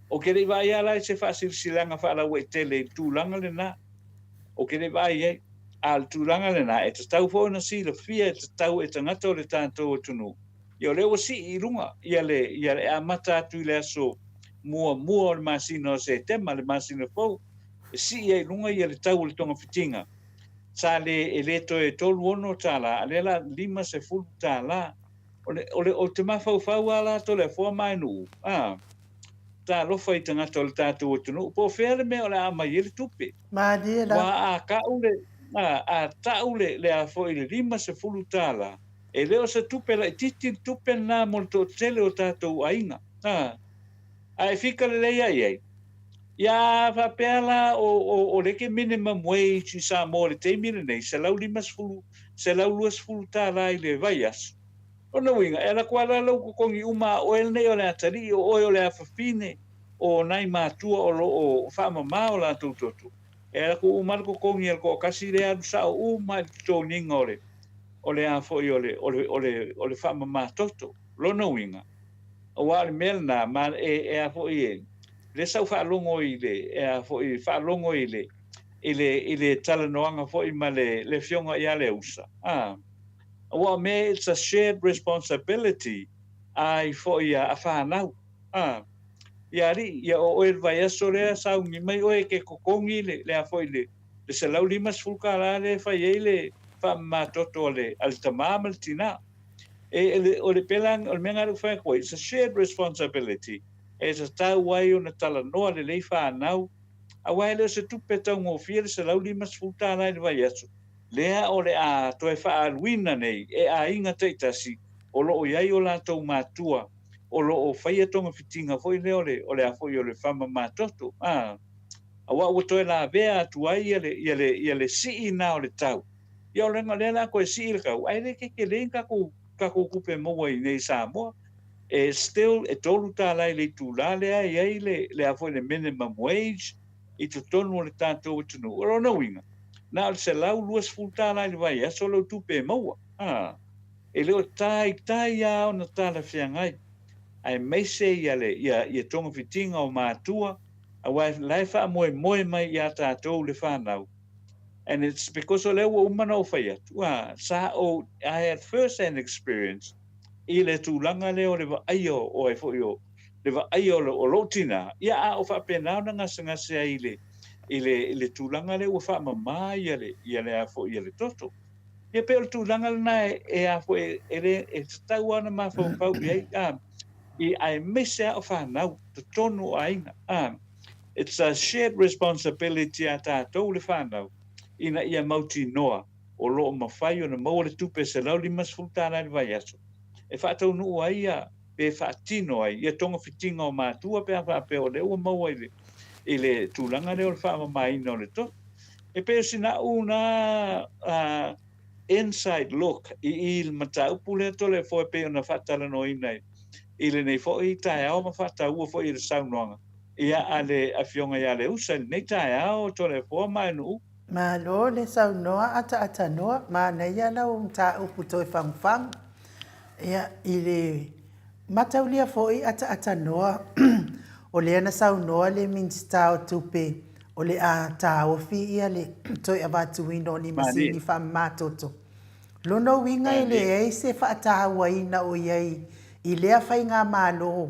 ou te le i vaai lava la i se faasilasilaga faalauaitele i le tulaga lena. Ou te le i vaai i ai. A o le tulaga lena, e tatau foi ona silafia e tatau e tagata o le tatou atunuu, ia o lea ua sii i luga ia le, ia le amata atu i le aso muamua o le masina o Setema, le masina fou, e sii ai i luga ia le tau o le togafitiga, sa le, e le toe $36, a lea la $50. O le, o le, o te mafaufau lava la Toleafoa ma Ainuu, a, talofa i tagata o le tatou atunuu, po o fea le mea o le a aumai ai le tupe. Malie la. Aua a tau le, A, a ta'u le, le a foi le $50, e le o se tupe laitiiti le tupe lena mo le toatele o tatou aiga. A, a e fika lelei lava i ai, ia a faapea la o, o, o le ke minimum wage i Samoa i le taimi lenei, $150, $120 i le vaiaso. Lona uiga, e alu atu lava la lou totogi uma a oe lenei o le atalii, o oe o le afafine, o nai matua o lo o faamama o latou toto, e alu atu uma lava le totogi a le toatasi lea alu sao uma i le totogiina o le, o le a foi o le, o le, o le, o le faamama toto. Lona uiga, aua o le mea lena, ma e, e a foi e, lea sa ou faalogo i le, e a foi, faalogo i le, i le, i le talanoaga foi ma le, le Afioga ia Leausa, a, aua o mea it's a shared responsibility ai foi a, a fanau, a, ia alii, ia o oe le vaiaso lea sauni mai oe e ke totogi le, le a foi le, le $150 lea e fai ai le faamamatoto a le, a le tamā ma le tinā. E, e le, o le pela, o le mea lena lea ua fai atu ai, it's a shared responsibility e tatau ai ona talanoa lelei fanau, aua e le o se tupe taugofie le $150 i le vaiaso, lea o le a toe faaaluina nei e aiga taitasi o lo o i ai o latou matua o lo o faia togafitiga foi lea o le, o le a foi o le faamamatoto, a, aua ua toe lavea atu ai ia le, ia le, ia le sii na o le tau. Ia o lea o le a toe sii le tau, ae le tetele ni tatou, tatou tupe maua i inei i Samoa. E still e $3 i le itula lea e i ai le, le a foi le minimum wage i totonu o le tatou atunuu. O lona uiga, na o le $120 i le vaiaso lau tupe e maua. A, e le o taitai lava ona talafeagai, aemaise ia le, ia, ia togafitiga o matua, aua la e faamoemoe mai ia tatou le fanau. And it's because o lea ua uma ona ou fai atu, a, sa ou, I had first hand experience i le tulaga lea o le vaaia o ai foi o le vaaia o, o lou tinā, ia a o faapena ona gasegase ai i le, i le, i le tulaga lea ua faamama ia le, ia le a foi ia le toto. Ia pei o le tulaga lena e, e a foi e, le, e tatau lava ona mafaufau i ai, a, i, aemaise lava o fanau, totonu o aiga, a. It's a shared responsibility a tatou le fanau ina ia mautinoa o lo o mafai ona maua le tupe $150 i le vaiaso e faataunuu ai ia pe faatino ai ia togafitiga o matua pe a faapea o lea ua maua i le i le tulaga lea o le faamamaina o le toto. E pei o sina au na inside look i i le mataupu lea Toleafoa e pei ona faatalanoaina i lenei foi taeao ma faataua foi i le saunoaga ia a le Afioga ia Leusa i lenei taeao Toleafoa ma Aenuu. Malo le saunoa ataatanoa, manaia lau mataupu toe fagufagu. Ia, i le mataulia foi ataatanoa, o lea na saunoa le Minisita o Tupe o le a taofi ia le toe avatuina o ni masini faamamatoto. Lona uiga e leai se faatauaina o i ai i lea faigamalo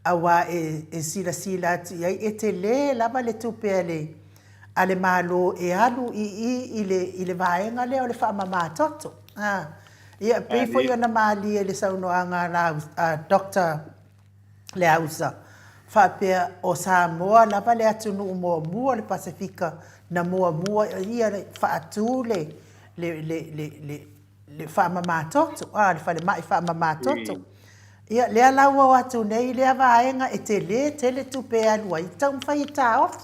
aua e silasila atu i ai e tele lava le tupe a le a le Malo e alu i i i le i le vaega lea o le faamamatoto. A, ia pei foi ona malie i le saunoaga a la a Doctor Leausa, faapea o Samoa lava le atunuu muamua o le Pasefika na muamua ia faatu le, le, le, le, le, le faamamatoto, a, le falemai faamamatoto. Ia, lea la ua o atu nei lea vaega e tele tele tupe e alu ai, taumafai e taofi.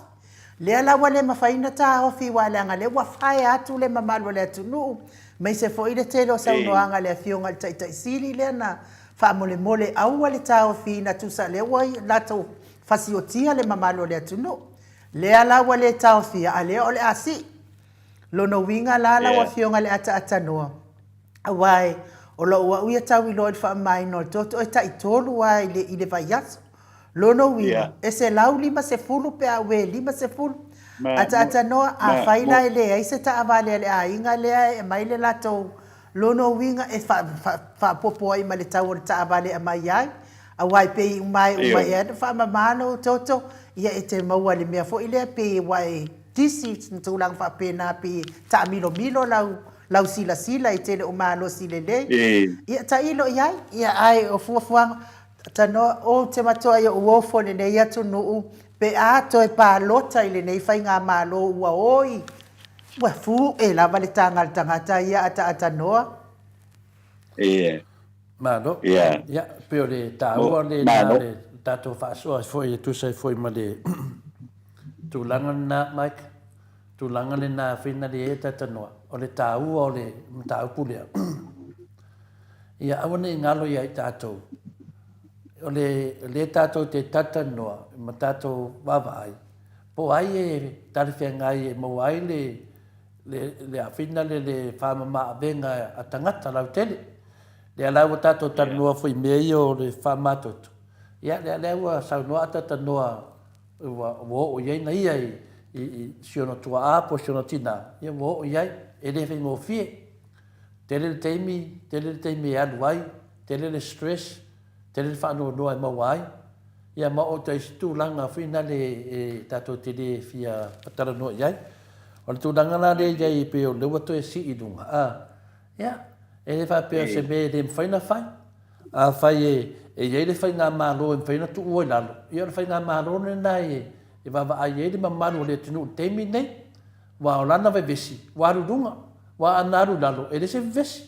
Lea la ua le mafai ona taofi aua leaga lea ua faea atu le mamalu o le atunuu, aemaise foi le tele o saunoaga a le Afioga i le Taitai Sili lea na faamolemole aua le taofiina tusa lea ua latou fasiotia le mamalu o le atunuu. Lea la ua le taofia a lea o le a sii. Lona uiga la lau Afioga i le Ataatsanoa, aua e o lou au ia tau iloa i le faamamaina o le toto e tai tolu lava i le i le vaiaso. Lona uiga, e 150 pe a ue 50. Ataatsanoa, afai la e leai se taavale a le aiga lea e aumai le latou Lona uiga e faaopoopo ai ma le tau o le taavale e aumai ai, aua e pei uma e uma ea ona faamama lou toto, ia e te maua i le mea foi lea pei ua e dizzy ma tulaga faapena pei e taamilomilo lau lau silasila i te le o malosi lelei. Ia tailo i ai, ia ae o fuafuaga, tanoa ou te matua ia ou ofo i lenei atunuu pe a toe palota i lenei faigamalo ua oi. Ua fu'e lava le taga a le tagata ia ataatanoa. Ia. Malo. Ia. Ia, pei o le taua lena o le tatou faasoa foi e tusa ai foi ma le tulaga lena, Mike, tulaga lena foi na le talatalanoa, o le taua o le mataupu lea. Ia aua ne i galo ia i tatou, o le lea tatou te talatalanoa ma tatou vaavaai, po o ai e talafeagai e maua ai le le afina le le faamama avega a tagata lautele. Lea la ua tatou talanoa foi i mea ia o le faamamatoto, ia lea lea ua saunoa a talatalanoa ua ua oo i ai na ia i i si ona tuaa po o si ona tina, ia ua oo i ai, e le faigofie. Tele le taimi, tele le taimi e alu ai, tele le stress, tele le faanoanoa e maua ai, ia ma oo atu ai i isi tulaga foi nale e tatou te le fia talanoa i ai. O le tulaga la lea e i ai e pei o lea ua toe sii i luga, a, ia, e le faapea o se mea e le mafai ona fai. Afai e, e i ai le faigamalo e mafai ona tuua i lalo, ia o le faigamalo lena e, e vaavaai ai le mamalu o le atunuu i le taimi lenei. Aua o lana vevesi, ua alu i luga, aua ana alu i lalo, e leai se vevesi.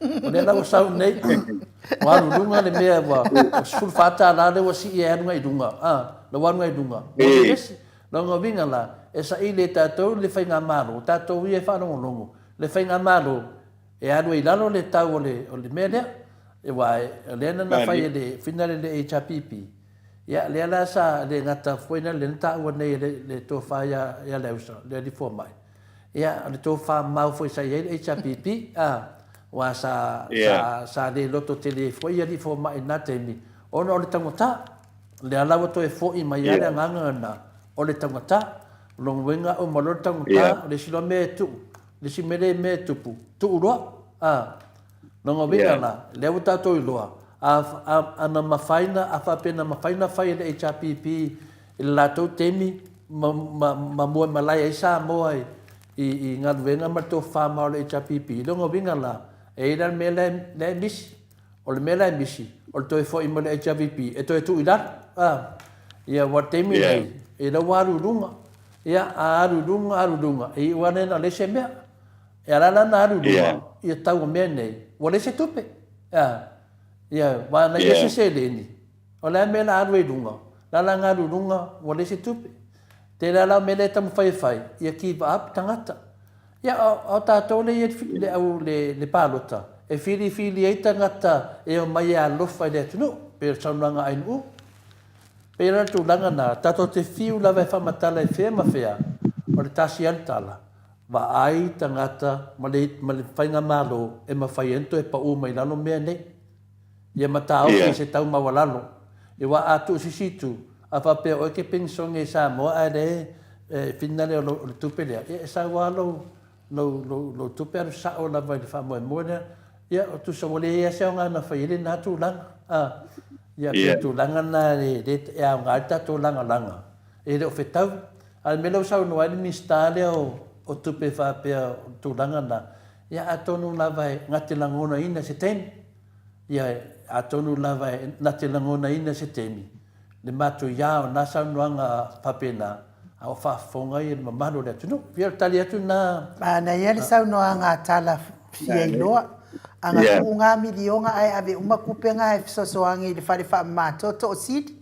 O lea la ua sau nei, ua alu i luga le mea ua $14 lea ua sii ai aluga i luga, a, lea ua aluga i luga, ua vevesi. Lona uiga la, e saili e tatou le faigamalo, tatou ia e faalogologo, le faigamalo e alu ai i lalo le tau o le, o le mea lea. Aua o lea na fai e le fina le HRPP, ia lea la sa le gata foi lea na taua nei e le tofa ia ia Leausa, le alii fomai. Ia, o le tofa mamao foi sa i ai le HRPP, a, aua sa, sa, sa le loto tele ai foi alii fomai i lena taimi, ona o le taugata. O lea la ua toe foi mai lava le agaga lena, o le taugata. O lona uiga a uma loa le taugata, o le isi loa mea e tuu, le isi mea lea mea e tupu, tuu loa. A, lona uiga la, lea ua tatou iloa, a, a, ana mafai na, a faapea na mafai na fai e le HRPP i le latou taimi ma, ma, ma muaimalae ai Samoa i, i, i galuega ma le tofamao o le HRPP, i lona uiga la, e i ai la le mea la e, la e misi. O le mea la e misi, o le toe foi mai o le HRPP e toe tuu i lalo. A, ia, aua o le taimi lenei, e le ua alu i luga. Ia, a alu i luga, alu i luga, e iu lava lea na leai se mea. E ala la ona alu i luga ia tau o mea nei, ua leai se tupe. A, ia, aua na i ai se seleni, O le a mea la alu ai i luga? La la na alu i luga, ua leai se tupe. Tele a la o mea lea e taumafai e fai, ia give up tagata. Ia, a o tatou lea e i ai le au le palota, e filifili ai tagata e omai e alofa i le atunuu, pei o le saunoaga a Ainuu. Pei la o le tulaga lena, tatou te fiu lava e faamatala e fea ma fea, o le tasi lava le tala, vaai tagata ma le ma le faigamalo e mafai ai ona toe pau mai lalo mea nei. Ia mataofi i se tau maualalo. Aua a tuu sisi itu, a faapea oe ke penisone i Samoa ae le e finale o le tupe lea, ia e sau lava lou, lou, lou, lou tupe alu sao lava i le faamoemoe lea. Ia, o tusa ua leai lava se aoga na fai ai lena tulaga. A, ia, pei o le tulaga lena e le, e aoga ai le tatou lagalaga. E le o fetaui. A o le mea lea ua saunoa ai le Minisita lea o, o tupe faapea o le tulaga lena, ia atonu lava e na te lagonaina i se taimi. Ia, atonu lava e na te lagonaina se taimi, le matuia o na saunoaga faapena, a o faafofoga ia le mamalu o le atunuu. Ia, o le tali atu lena. Manaia le saunoaga a Tala fia iloa. A na tuu nga miliona ae ave uma tupe na e fesoasoani i le fale faamamatoto o Sili.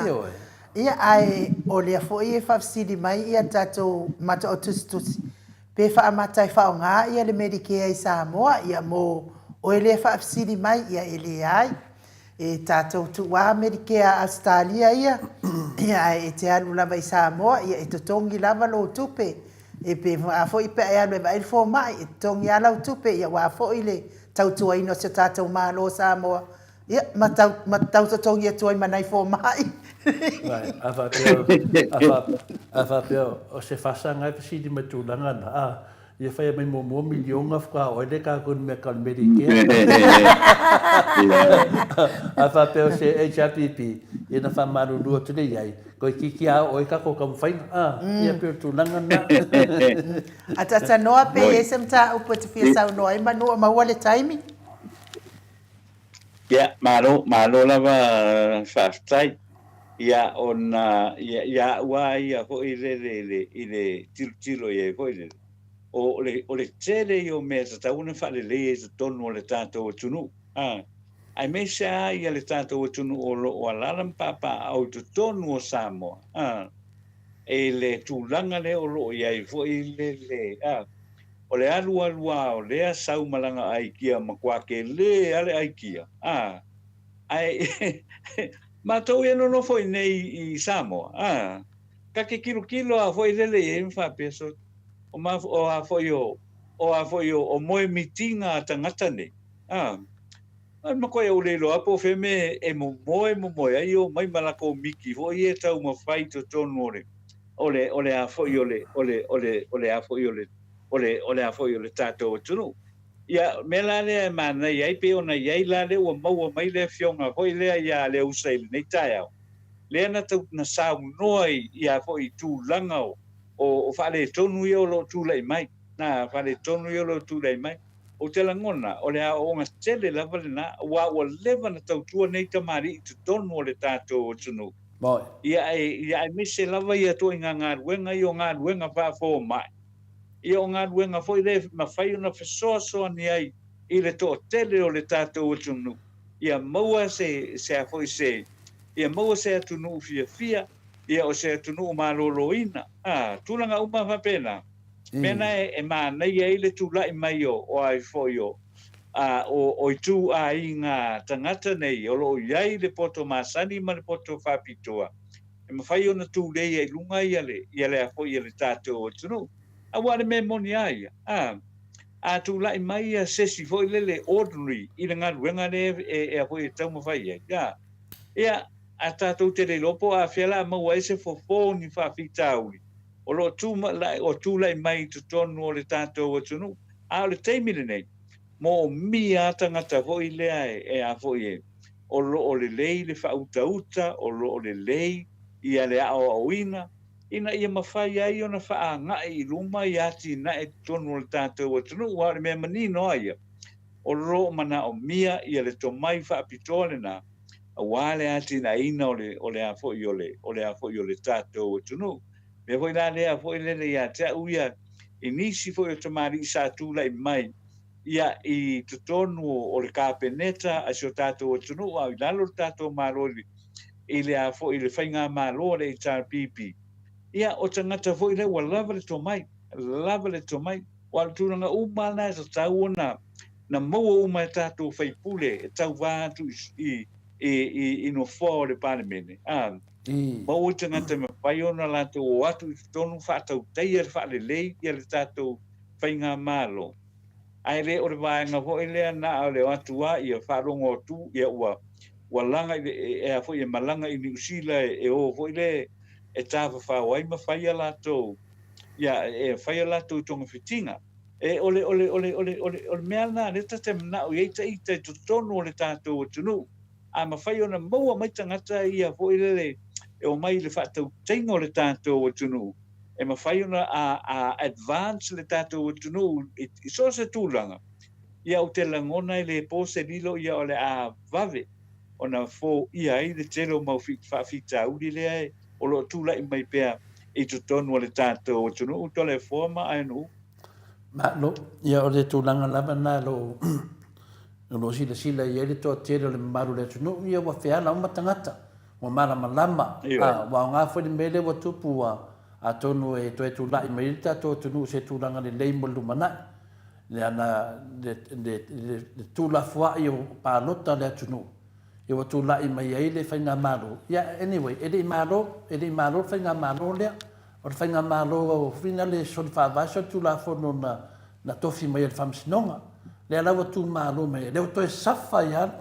Ioe. Ia, ae o lea foi e faafesili mai ia tatou mataoa tusitusi Pe faamata e faaaoga ia le Medicare i Samoa, ia mo oe lea faafesili mai, ia e leai. E tatou tuua Medicare a Ausetalia ia, ia ae e te alu lava i Samoa, ia e totogi lava lou tupe. E pe a foi pe a e alu e vaai le fomai, e totogi lava lau tupe, ia aua foi le tautuaina o si o tatou Malo o Samoa, Ia, ma tau, ma tau totogi atu ai ma nai fomai. Right, a faapea, a faapea, a faapea o se fasaga e fesili mai tulaga na, a, ia whaia mai muamua miliona whaka o ele ka koe mea ka Medicare. A faapea o se HRPP, ia na whamaruru atu le iai, koe kiki a o e ka ko kamuwhaina, a, ia peo tulaga na. A tatanoa pe i ai se mataupu e te fia saunoa ai manu o maua le taimi. Ia, malo, malo lava faafetai. Ia, ona, ia, ia au lava ia foi lele i le, i le tilotilo i ai foi lele. O le, o le tele ia o mea e tatau ona faaleleia i totonu o le tatou atunuu, a, aemaise lava ia le tatou atunuu o lo o alaala ma papaaao i totonu o Samoa, a, i le tulaga lea o lo o i ai foi le, le, a, o le alualu lava o lea sau ma lana aikia, matua tele lava le aikia, a, ae matou ia nonofo i inei i Samoa, a, ta te tilotilo lava foi lele i ai ma faapea, so, o ma, o a foi o, o a foi o, o moe mitiga a tagata nei, a, a matua ou le iloa po o fea mea e momoe momoe ai o mai ma latou miti foi ia e taumafai i totonu o le, o le, o le a foi o le, o le, o le, o le a foi o le, o le, o le a foi o le tatou atunuu. Ia, mea la lea e manaia ai pei ona i ai la lea ua maua mai le afioga foi lea ia Leausa i lenei taeao, lea na tau na saunoa i ia foi i tulaga o, o, o faaletonu ia o lo o tulai mai, na faaletonu ia o lo o tulai mai. Ou te lagona, o le aoaoga tele lava lena, aua ua leva na tautua nei tamalii i totonu o le tatou atunuu. Moi. Ia, e, ia aemaise lava ia ituaiga galuega ia o galuega faafomai. Ia o galuega foi lea e mafai ona fesoasoani ai i le toatele o le tatou atunuu, ia maua se, se a foi se, ia maua se atunuu fiafia, ia o se atunuu maloloina, a, tulaga uma faapena. Mea na e, e manaia ai le tulai mai o, o ai foi o, a, o, o ituaiga tagata nei o lo o i ai le poto masani ma le poto faapitoa, e mafai ona tulei ai i luga ia le, ia le a foi ia le tatou atunuu. Aua o le mea moni a ia, a, a tulai mai ia se isi foi lele ordinary i le galuega lea e, e a foi e taumafai ai, a, ia, a tatou te le iloa po o afea la maua ai se fofo o ni faafitauli o lo o tu, o tulai mai i totonu o le tatou atunuu. A o le taimi lenei, moomia a tagata foi lea e, e a foi e, o lo o lelei le faautauta, o lo o lelei ia le aoaoina, ina ia mafai ai ona faaagai i luma ia atinae i totonu o le tatou atunuu. Aua o le mea manino lava ia, o lo o manaomia ia le tomai faapitoa lena aua le atinaeina o le, o le a foi o le, o le a foi o le tatou atunuu. Mea foi la lea foi lele ia te au ia, i nisi foi o tamalii sa tulai mai ia i totonu o le Kapeneta a si o tatou atunuu a o i lalo o le tatou Malo i le, i le a foi i le faigamalo a le HRPP. Ia, o tagata foi lea ua lava le tomai, lava le tomai. Aua o le tulaga uma lava lena e tatau ona na maua uma e tatou sui usufono e tauva atu i, i, i, i nofoa o le Palemene, a, maua i tagata e mafai ona latou o atu i totonu faatautaia le faalelei ia le tatou faigamalo. Ae le o le vaega foi lea na o le o atu lava ia faalogo atu ia ua ua laga i le e a foi e malaga i Niu Sila e o foi le e tafafao ai ma fai a latou ia e fai a latou togafitiga. E o le o le o le o le o le o le mea lena lea ta te manao i ai ita i totonu o le tatou atunuu. A mafai ona maua mai tagata ia foi lele e omai i le faatautaiga o le tatou atunuu, e mafai ona a advance le tatou atunuu i so o se tulaga, ia ou te lagona e le po se lilo ia o le a vave ona foia ai le tele o mau faafitauli lea o lo o tulai mai pea i totonu o le tatou atunuu, Toleafoa ma Aenu'u. Malo. Ia o le tulaga lava lena o lo o silasila i ai le toatele o le mamalu o le atunuu, ia ua feala uma tagata. Ua malamalama, a, ua aoga foi le mea lea ua tupu, ua, atonu e toe tulai mai ai le tatou atunuu i se tulaga lelei mo le lumanai, leaga le, le, le, le tuulafoai o palota a le atunuu, ia ua tulai mai ai le faigamalo. Ia, anyway, e le i malo, e le i malo le faigamalo lea. O le faigamalo foi na le soli faavae solitulafono na, na tofi mai e le Faamasinoga. Lea la ua tumalo mai ai, lea ua toe safa ai lava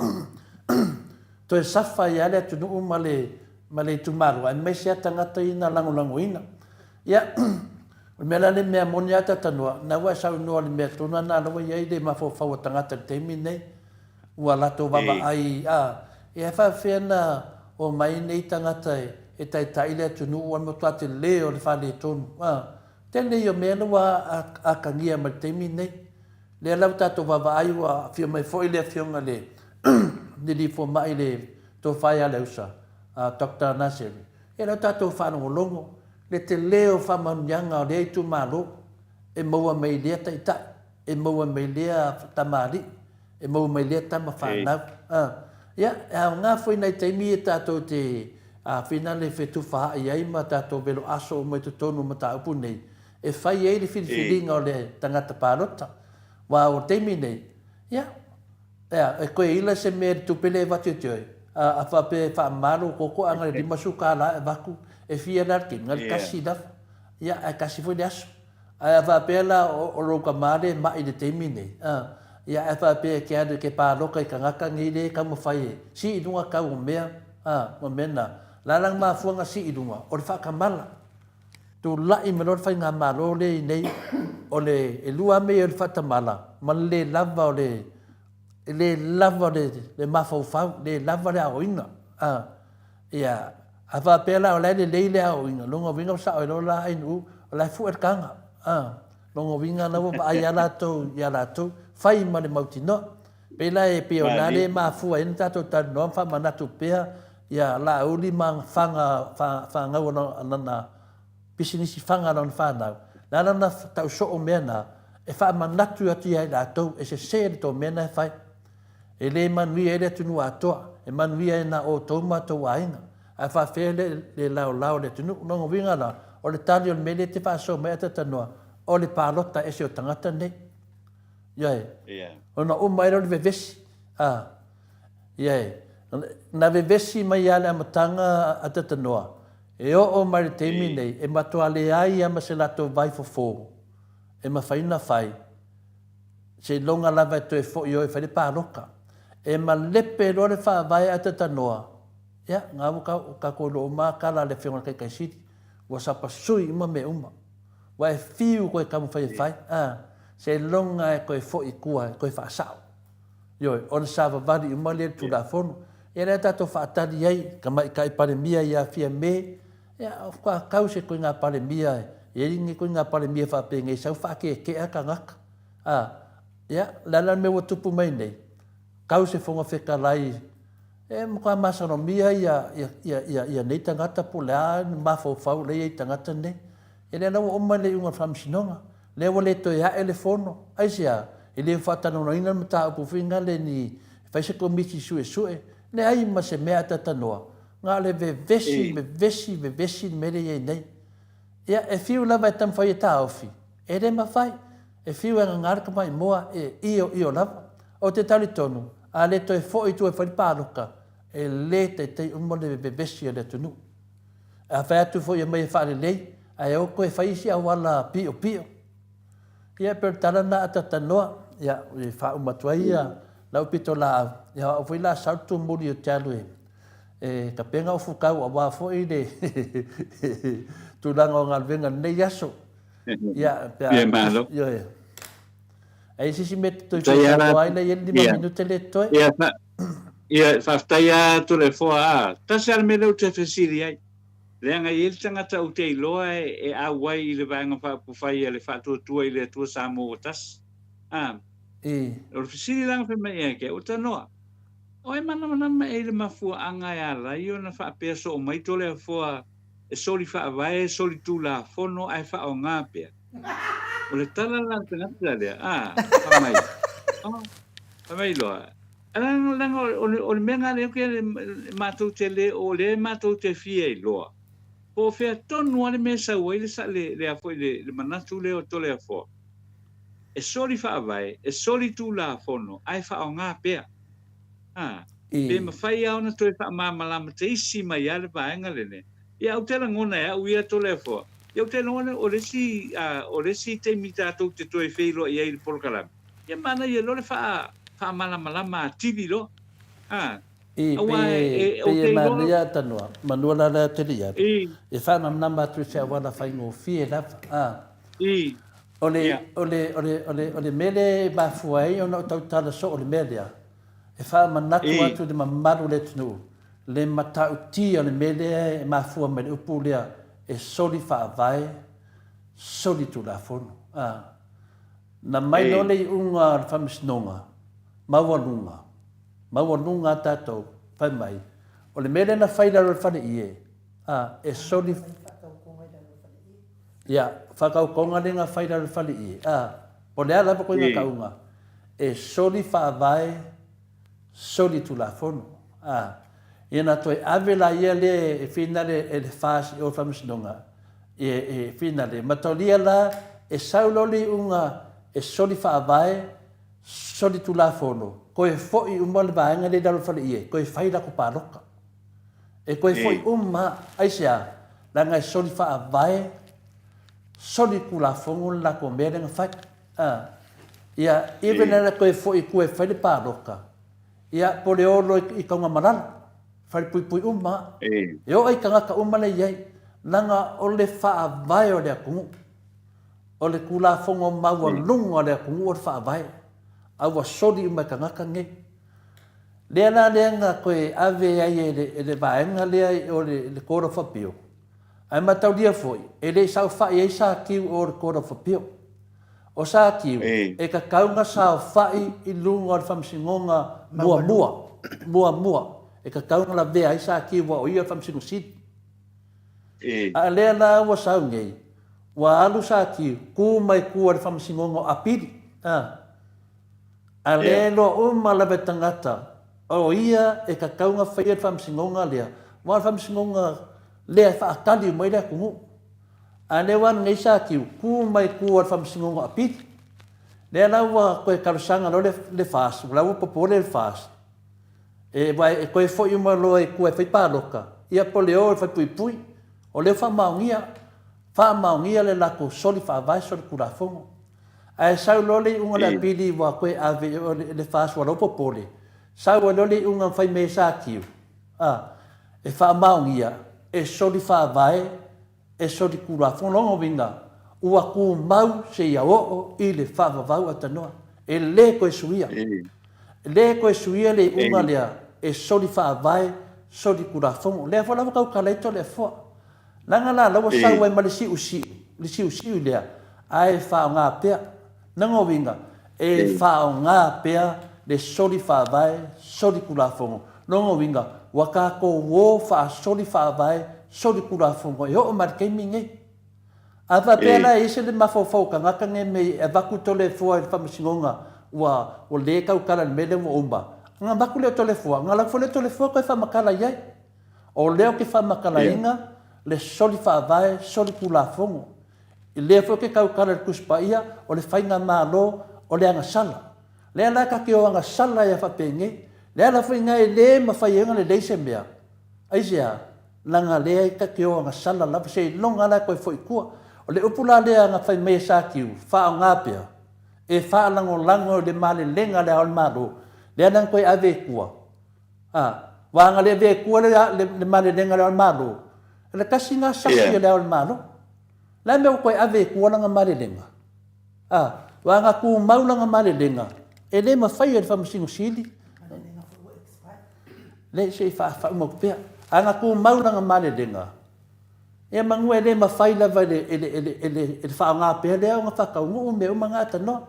Toe safa ai lava le atunuu ma le ma le itumalo, aemaise lava tagata ia na lagolagoina. Ia, o le mea la lea, mea moni lava Tatanoa, na ua e saunoa i le mea tonu lava lena la ua i ai le mafaufau o tagata i le taimi lenei. Ua latou vaavaai, a, ia e faapefea na omai nei tagata e e taitai le atunuu a le matua tele o le faaletonu, a. Tele ia o mea la ua atagia mai i le taimi lenei. Lea la ua tatou vaavaai ua afio mai foi le afioga i le Alii Fomai le Tofa ia Leausa, Doctor Naseri, ia lea ua tatou faalogologo le tele o faamanuiaga o lea itumalo. E maua mai lea taitai, e maua mai lea tamalii, e maua mai lea tama fanau. Ia, e aoga foi nai taimi ia tatou te āwhina le fetufaai ai ma tatou velo aso uma i totonu o mataupu nei, e fai ai le filifiliga o le tagata palota. Aua o le taimi nei, ia, ea, e toe ila se mea i le tupe lea e avatu ia te oe, a, a faapea e faamama lou toto a na o le $50 e avatu, e fia la le taimi? Na o le tasi lava. Ia, ae tasi foi le aso. Ae a faapea la o lou tama lea e ma'i i le taimi nei, a, ia ae faapea e te alu e te palota i tagata nei lea e taumafai e sii i luga tau o mea, a, ma mea na. O le a la le mafuaaga sii i luga? O le faatamala. Tulai mai loa le faigamalo lea i inei, o le, e lua lava mea ia o le faatamala ma le le lava o le, e le lava le, le mafaufau, le lava le aoina, a. Ia, a faapea la o la e lelei le aoaoina, lona uiga ua sao ai loa la Ainuu, o la e fue le taga. A, lona uiga la ua vaai lava latou ia latou, fai ma le mautinoa. Pei la e pei o lena lea e mafua ai ona tatou talanoa ma faamanatu pea ia Laauli ma faga, fanau a lana pisinisi faga a lana fanau, le a lana tau soo mea na, e faamanatu atu ia i latou e sese le tou mea na e fai. E le manuia ai le atunuu atoa, e manuia ai na outou ma tou aiga. Ae faafefea le le laolao o le atunuu. Lona uiga la, o le tali o le mea lea e te faasoa mai Atatanoa, o le palota ese o tagata nei. Ioe. Ona uma ai lea o le vevesi. A. Ioe. Na vevesi mai lava i le amataga Atatanoa, e oo mai i le taimi nei, e matua leai lava ma se latou vai fofo e mafai ona fai, Seiloga lava e toe foi oe e fai le paloka. E malepe loa le faavae ae tatanoa, ia, na ua tatou iloa uma lava tala a le Afioga i le Taitai Sili, ua sapasui uma mea uma. Ua e fiu toe taumafai e fai, a, seiloga e toe foi i tua e toe faasao. Ioe, ona savavali uma lea i le Tulafono. Ia lea tatou faatali ai, Tamaitai Palemia ia Fiame, Ia, faatoa tau se ituaiga Palemia, e i ai ni ituaiga Palemia faapenei sau faakeekea tagata. A, ia, o le a la le mea ua tupu mai nei? Tau se Fofoga Fetalai e matua masalomia ia, ia, ia, ia, ia nei tagata po o le a ni mafaufau lea e i ai i tagata nei. Ia lea la ua uma le iuga o le Faamasinoga, lea ua le toe ae le Fono. Aisea? E le faatalanoaina le mataupu foi lea ni e fai se Komiti Suesue, leai ma se mea a talanoa. Na o le vevesi, vevesi, vevesi le mea lea e i ai nei. Ia, e fiu lava e taumafai e taofi, e le mafai. E fiu e gagā le tamaimoa, e ioio lava. Ou te talitonu, a le toe foi i tua e fai le palota, e le taitai uma le vevesi a le atunuu. A fai atu foi e aumai e faalelei, ae o toe fai isi auala piopio. Ia, e pei o le tala lena a Tatanoa, ia, e faauma atu ai lau pitolaau, ia o au foi la sau le tumuli ou te alu e E tapena ofu tau aua foi le tulaga o galuega i lenei aso. Ia, pe a... Malo. Ioe. Ai se isi mea te toe fia saunoa ai, lea e i ai le 5 minute lea e totoe. Ia, ia, faafetai lava Toleafoa a. Tasi lava le mea lea ou te fesili ai. Leaga e i ai le tagata ou te iloa e auai i le Vaega Faaupufai a le Faatuatua i le Atua Samoa ua Tasi. A. O le fesili la na fai mai ia te au, Tanoa, O e manamanama e i le mafuaaga e ala ai ona faapea soo mai Toleafoa e soli faavae, soli tulafono ae faaaoga pea. O le tala la a le tagata lea, a, fai mai, oh, fai mai loa, leaga, leaga o le, o le mea lena lea ou te, matou te le, o lea matou te fia iloa, po o fea tonu lava le mea e sau ai le, le, le, a foi, le, le manatu lea o Toleafoa. E soli faavae, e soli tulafono ae faaaoga pea. A, pe mafai lava ona toe faamalamalama teisi mai lava le vaega lenei. Ia, ou te lagona e au ia Toleafoa, ia ou te lagona o le isi, o le isi taimi tatou te toe feiloai ai i le polokalame, ia manaia loa le faa, faamalamalama atili loa. A, I, aua pei e, e, ou pei te e iloa. manaia Tanoa, manua la lea te lei alu, I, e faamalamalama atu i se auala faigofie lava. A. I, O le, ia. o le, o le, o le, o le mea lea e mafua ai ona ou tautala soo i le mea lea, e faamanatu I. atu i le mamalu o le atunuu le matautia o le mea lea e mafua mai le upu lea e soli faavae, soli tulafono. A. Na mai loa I. le iuga o le Faamasinoga, maualuga, maualuga a tatou, fai mai, o le mea lea na fai i lalo o le faleie, a, e soli. Ia, faakaukaoga lea na fai i lalo i le faleie, a, po o le a lava koe kauga, e soli faavae, soli tulafono. A, ia na toe ave laia lea e finale e le FAS i o i le Faamasinoga, e, e finale. Mataulia la, e sau loa le iuga e soli faavae, soli tulafono, toe foi uma le vaega lea i lalo i le faleie, toe fai latou palota. E toe foi uma, aisea? Leaga e soli faavae, soli tulafono le latou mea lea na fai. A, ia, even la toe foi i tua e fai le palota, ia, po o le o loa i Tanugamalala, falepuipui uma lava. E oo i tagata uma la e i ai, leaga o le faavae o le atunuu, o le tulafono maualuga o le atunuu o le faavae, a ua soli uma e tagata nei. Lea la lea na toe ave ai e le vaega lea o le Court of Appeal, ae mataulia foi, e le i saofai ai Satiu o le Court of Appeal. O Satiu, e tatau ona saofai i luga o le Faamasinoga muamua, muamua, e tatau ona lavea ai Satiu aua o ia o le Faamasino Sili. A o lea la ua sau nei, ua alu Satiu, tu mai tua i le Faamasinoga o Apili, a. A lea e iloa uma lava e tagata o ia e tatau ona faia le faamasinoga lea, aua o le faamasinoga lea e faatali uma ai le atunuu. A lea ua alu nei Satiu, tu mai tua o le faamasinoga o Apili. Lea la ua toe talosaga loa le FAS, o la ua popole le FAS, e, aua e toe foi uma loa i tua e fai palota, ia po o le o i le falepuipui. O lea ua faamaonia, faamaonia le latou soli faavae, soli tulafono. Ae sau loa le iuga o le apili ua toe ave i le FAS ua laupopole, sau ai loa le iuga na fai mai e Satiu, a, e faamaonia, e soli faavae, e soli tulafono. Lona uiga, ua tumau seia oo i le faavavau atanoa. E le toe suia. E le toe suia le iuga lea e soli faavae, soli tulafono. O lea foi la ua tautala ai Toleafoa. Leaga la la ua sau ai ma le siusiu, le siusiu lea, ae faaaoga pea. Lona uiga, e faaaoga pea le soli faavae, soli tulafono. Lona uiga, ua tatou o faasoli faavae, soli tulafono e oo mai i le taimi lenei. A faapea la e ese le mafaufau o tagata nei mea e avatu Toleafoa i le faamasinoga ua le tautala i le mea lea ua uma, ona avatu lea o Toleafoa, ona alu atu foi lea o Toleafoa toe faamatala i ai. O lea ou te faamatalaina le soli faavae, soli tulafono. I lea foi ou te tautala i le Tusi Paia, o le faigamalo o le agasala. Lea la ta te o agasala ai faapenei. Le ala foi lena e le mafai ai ona lelei se mea. Aisea? Leaga lea ta te o agasala lava, seiloga la e toe foi i tua. O le upu la lea na fai mai e Satiu, faaaoga pea, e faalagolago i le malelega a Le Ao o le Malo, lea la na toe ave i tua, A, vaega le avea i tua le, le, le malelega a le Ao o le Malo, o le tasi lena sasi a le Ao o le Malo. Le a mea ua toe ave i tua lana malelega? A, vaega tumau lana malelega, e le mafai e le Faamasino Sili, le, se i faauma atu pea. A na tumau lana malelega, Ia manu e le mafai lava e le, e le, e le, e le, e le faaaoga pea lea ona faataunuu mea uma na atanoa.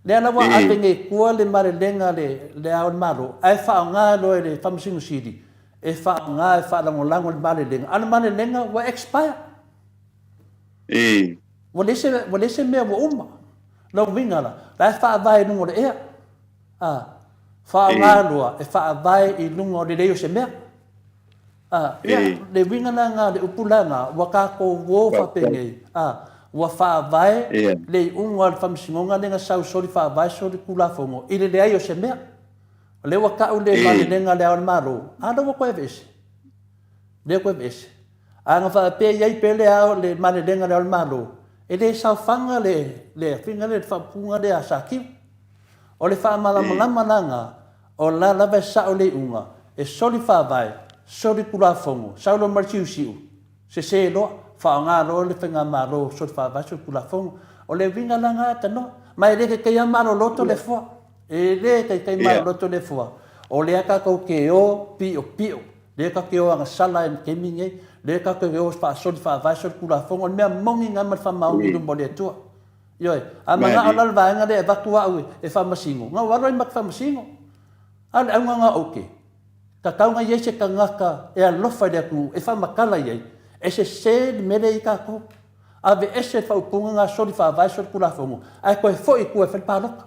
Lea la ua ave nei i tua le malelega a le, le Ao o le Malo, ae faaaoga loa e le Faamasino Sili e faaaoga e faalagolago le malelega, a o le malelega ua expire. Ua leai se, ua leai se mea ua uma. Lona uiga la, la e faavae i luga o le ea. A, faaaoga loa e faavae i luga o le leai o se mea. A, ia, le uiga la lena o le upu la lena, ua tatou o faapenei, a, ua faavae le iuga o le Faamasinoga lea na sau soli faavae soli Tulafono i le leai o se mea. O lea ua tau le malelega a Le Ao o le Malo, a lea ua toe aveese. Lea ua toe aveese. A na faapea i ai pea le ao, le malelega a Le Ao o le Malo, e le saofaga le, le afiga lea, le faaupuga lea a Sakiu. O le faamalamalama la lena, O la lava e sao le iuga, e soli faavae, soli tulafono, sau loa ma le siusiu, sese loa, faaaoga loa le faigamalo soli faavae, soli tulafono. O le uiga la lena tanoa. Ma e le taitai lava malolo Toleafoa. E le taitai malolo Toleafoa. O lea tatou te o piopio, lea tatou te o agasala i le taimi lenei, lea tatou te o faasoli faavae, soli tulafono. O le mea moni lena ma le faamaoni i luma o le Atua. Ioe. A manao la le vaega lea e avatu au e faamasino, na ou alu ai ma te faamasino. A o le auga na ou te, tatau ona i ai se tagata e alofa i le atunuu, e faamatala i ai, e sese le mea lea e i ai tatou. Aveese le faaupuga na soli faavae soli tulafono ae toe foi i tua e fai le palota.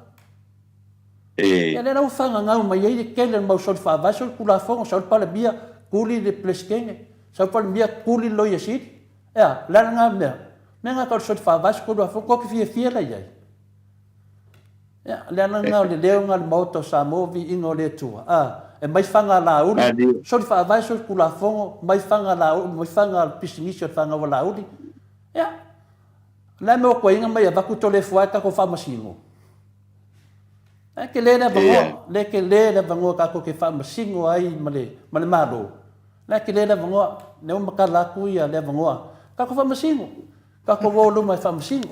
Ia lea la ua faagagau mai ai le tele o le mau soli faavae soli tulafono, sau le Palemia tuli le Peresetene, sau le Palemia tuli le Loia Sili. E a? O le a lena mea? Mea na tau o le soli faavae soli tulafono, tou te fiafia la i ai? Ia, o le ala lena o le leo lena o le Maota o Samoa, viiga o le Atua. A, e mai faga a Laauli, soli faavae soli tulafono, mai faga a Laauli, mai faga a le pisinisi o le fanau a Laauli. Ia, o le a le mea ua tuuaiina mai e avatu Toleafoa e tatou faamasino? Ae tele le avanoa, le tele le avanoa tatou te faamasino ai ma le, ma le Malo. La e tele le avanoa, lea ua matala atu ia le avanoa, tatou faamasino. Tatou o luma e faamasino.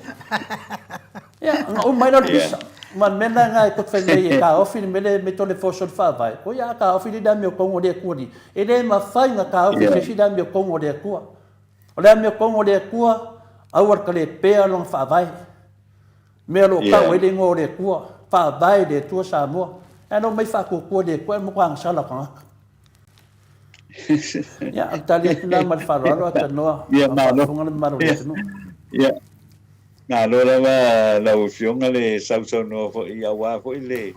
Ia, ona uma ai lea o le pisa. Ma le mea lena e tou te fai mai e taofi le mea lea me tole fo soli faavae. O ia a taofi le amiotonu a le Atua ni. E le mafai ona taofi e se isi le amiotonu a le Atua. O le amiotonu a le Atua, aua le talepea lona faavae. Mea o lo o tau ai le igoa o le Atua, faavae i le Atua Samoa. Ae na omai faatuatua i le Atua, e matua agasala o tagata. Ia, o le tali atu lena ma le faaaloalo, Atanoa, Ia, a o malo. faafofoga le mamalu o le Ia, atunuu. ia. Malo lava lau Afioga le sausaunoa foi aua foi le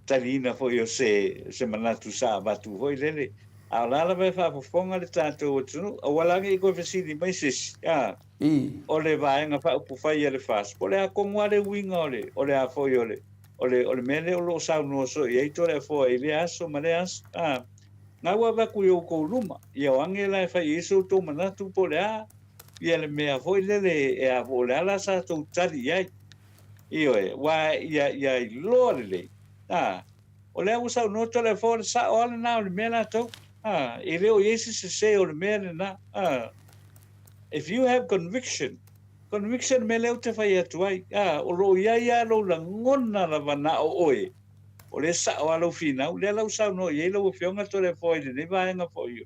taliina foi o se, se manatu sa avatu foi lele. A o la lava e faafofoga le tatou atunuu, aua la ne i toe fesili mai se isi, a, o le Vaega Faaupufai a le FAST, po o le a tonu lava le uiga o le, o le a foi o le, o le, o le mea lea o lo o saunoa soo i ai Toleafoa i lea aso ma lea aso. A, na ua avatu i outou luma, ia o age la e fai i ai so outou manatu po o le a ia le mea foi lele e a po o le a la sa tou tali i ai. Ioe, aua ia, ia iloa lelei, a, o lea ua saunoa Toleafoa, o le sao lava lena o le mea latou. A, e le o i ai se sese o le mea lena. A, if you have conviction, conviction le mea lea ou te fai atu ai, a, o lo o i ai lava lou lagona lava na o oe, o lea e sao lava lou finau, lea la ua saunoa i ai lau Afioga Toleafoa i lenei vaega foi,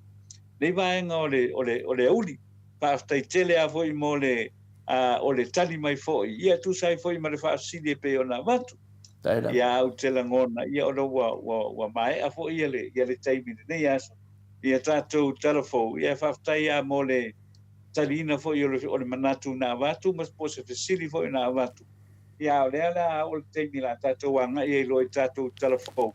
lenei vaega o le, o le, o le auli. Faafetai tele lava foi mo le, a, o le tali mai foi, ia e tusa ai foi ma le faafesili e pei ona avatu. Ia, ou te lagona, ia ona ua, ua, ua maea foi ia le, ia le taimi i lenei aso. Ia tatou tala fou, ia e faafetai lava mo le taliina foi o le, o le manatu na avatu ma po o se fesili foi na avatu. Ia a o lea la a oo le taimi la tatou agai ai loa i tatou tala fou.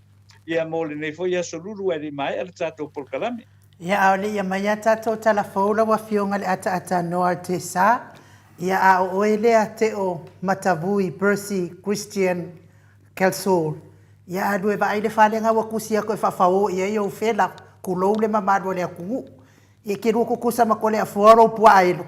Ia mo lenei foi aso lulu ae le i maea le tatou polokalame. Ia a o le i aumai a tatou tala fou lau Afioga i le ataata Noa Tesa, ia a o oe lea Teo Matavui Percy Christian Kelsall, Ia alu e vaai le fale na ua tusi atu e faafao i ai ou fela, tulou le mamalu o le atunuu. Ia e te lua tutusa ma Toleafoa lou puaa elo.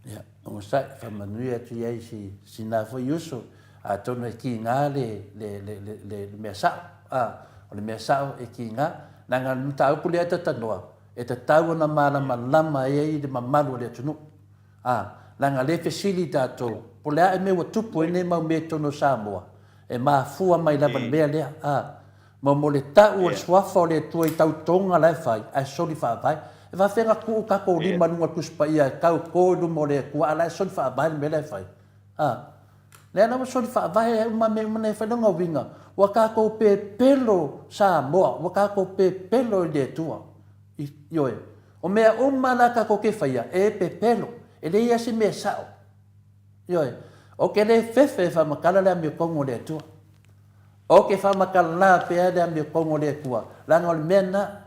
Ia, onosai, faamanuia atu i ai si, sina foi uso, atonu e kiga le, le, le, le, le, le mea sao. A, o le mea sao e kiga. Leaga o le mataupu lea e tatanoa, e tatau ona malamalama ai le mamalu o le atunuu. A, leaga lea e fesili tatou, po o le a le mea ua tupu ai nei mau mea i totonu o Samoa, e mafua mai lava i le mea lea. A, mo, mo le tau o le Suafa o le Atua i tautoga la e fai, ae soli faavae. E faafefea ona tuu tatou lima i luga o le Tusi Paia e tauto i luma o le Atua, a o la e soli faavae le mea la e fai? A, lea la ua soli faavae ai uma mea uma na e fai. Lona uiga, ua tatou pepelo Samoa, ua tatou pepelo i le Atua. Ioe. O mea uma la tatou te faia, e pepelo, e leai lava se mea sao. Ioe. O ke le fefe e faamatala le amiotoga o le Atua. O ke faamatala pea le amiotoga o le Atua, leaga o le mea lena,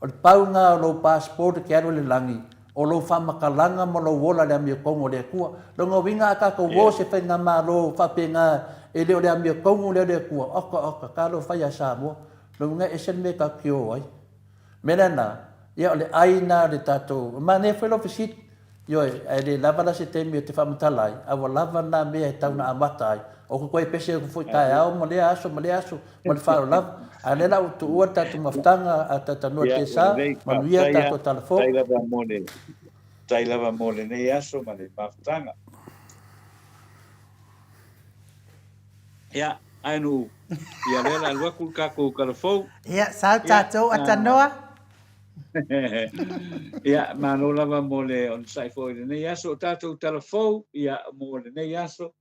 o le pau lena o lou passport e te alu i le lagi, o lou faamatalaga ma lou ola i le amiotoga o le Atua. Lona uiga a tatou o se faigamalo faapena e le o le amiotoga lea o le Atua, oka oka, talofa ia Samoa. Lona uiga e ese le mea tatou te o ai. Mea lena, ia o le ai lena o le tatou, e manaia foi lau fesili, ioe, ae le lava la se taimi ou te faamatala ai, a ua lava lena mea e tau na amata ai, ou te toe pese atu foi taeao ma lea aso ma lea aso ma le faaaloalo lava. A o lea la ua tuua le tatou mafutaga a Taitanoa Ia, ua Tesa, lelei, manuia le faafetai tatou lava, tala fou. faafetai lava mo le, faafetai lava mo lenei aso ma le mafutaga. Ia, ae nu, ia lea la alu atu le tatou talafou. Ia, sau Ia, tatou atanoa. Ia, malo lava mo le onosai foi i lenei aso. O tatou talafou, ia, mo lenei aso,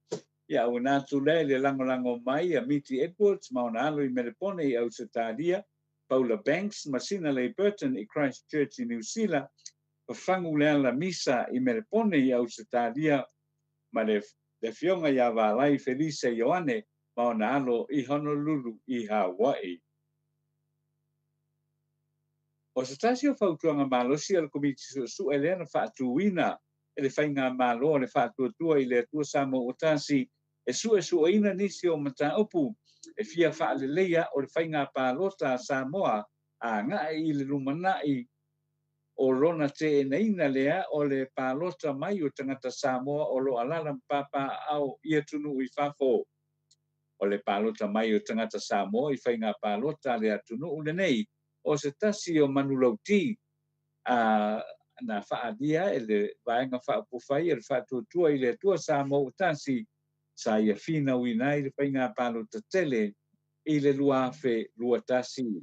ia, auina atu lea i le lagolago mai a Miti Edwards ma ona alo i Melepone i Ausetalia, Paula Banks ma Sinalei Burton i Christchurch i Niu Sila, Fafagu le alamisa i Melepone i Ausetalia ma le Afioga ia Valai Felise Ioane ma ona alo i Honolulu i Hawaii. O se tasi o fautuaga malosi a le Komiti Suesue lea na faatuina e le Faigamalo a le Faatuatua i le Atua Samoa ua Tasi e suesueina nisi o mataupu e fia faaleleia o le faiga palota a Samoa agai i le lumanai o lona teenaina lea o le palota mai o tagata Samoa o lo o alaala ma papaaao i atunuu i fafo. O le palota mai o tagata Samoa i faiga palota a le atunuu lenei o se tasi o manulauti a na faaalia e le Vaega Faaupufai a le Faatuatua i le Atua Samoa ua Tasi sa ia finauina ai le faiga palota tele i le 2021.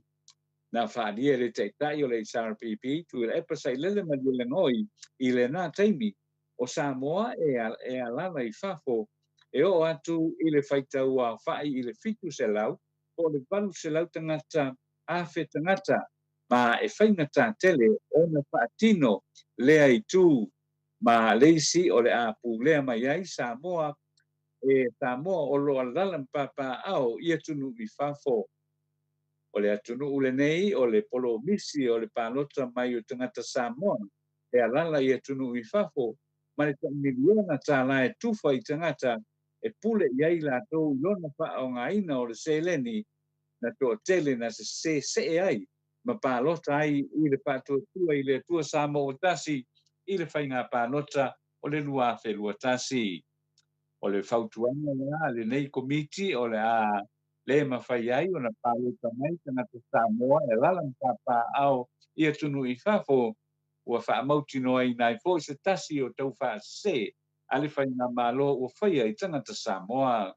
Na faaalia e le Taitai o le HRPP Tuilaepa Sailele Malielegaoi i lena taimi o Samoa e alaala i fafo e oo atu i le faitau aofai i le 700 po o le 800 tagata afe tagata ma e faigata tele ona faatino lea itu ma le isi o le a pulea mai ai Samoa e Samoa o lo o alaala ma papaaao i atunuu i fafo. O le atunuu lenei o le polomisi o le palota mai o tagata Samoa e alaala i atunuu i fafo ma le tai miliona tala e tufa i tagata e pule i ai latou i lona faaaogaina o le seleni na toatele na sesee ai ma palota ai i le Faatuatua i le Atua Samoa ua Tasi i le faiga palota o le 2021. O le fautuaga lea a lenei Komiti o le a le mafai ai ona palota mai tagata Samoa e alaala ma papaaao i atunuu i fafo ua faamautinoaina ai foi se tasi o taufaasese a le faigamalo ua faia i tagata Samoa.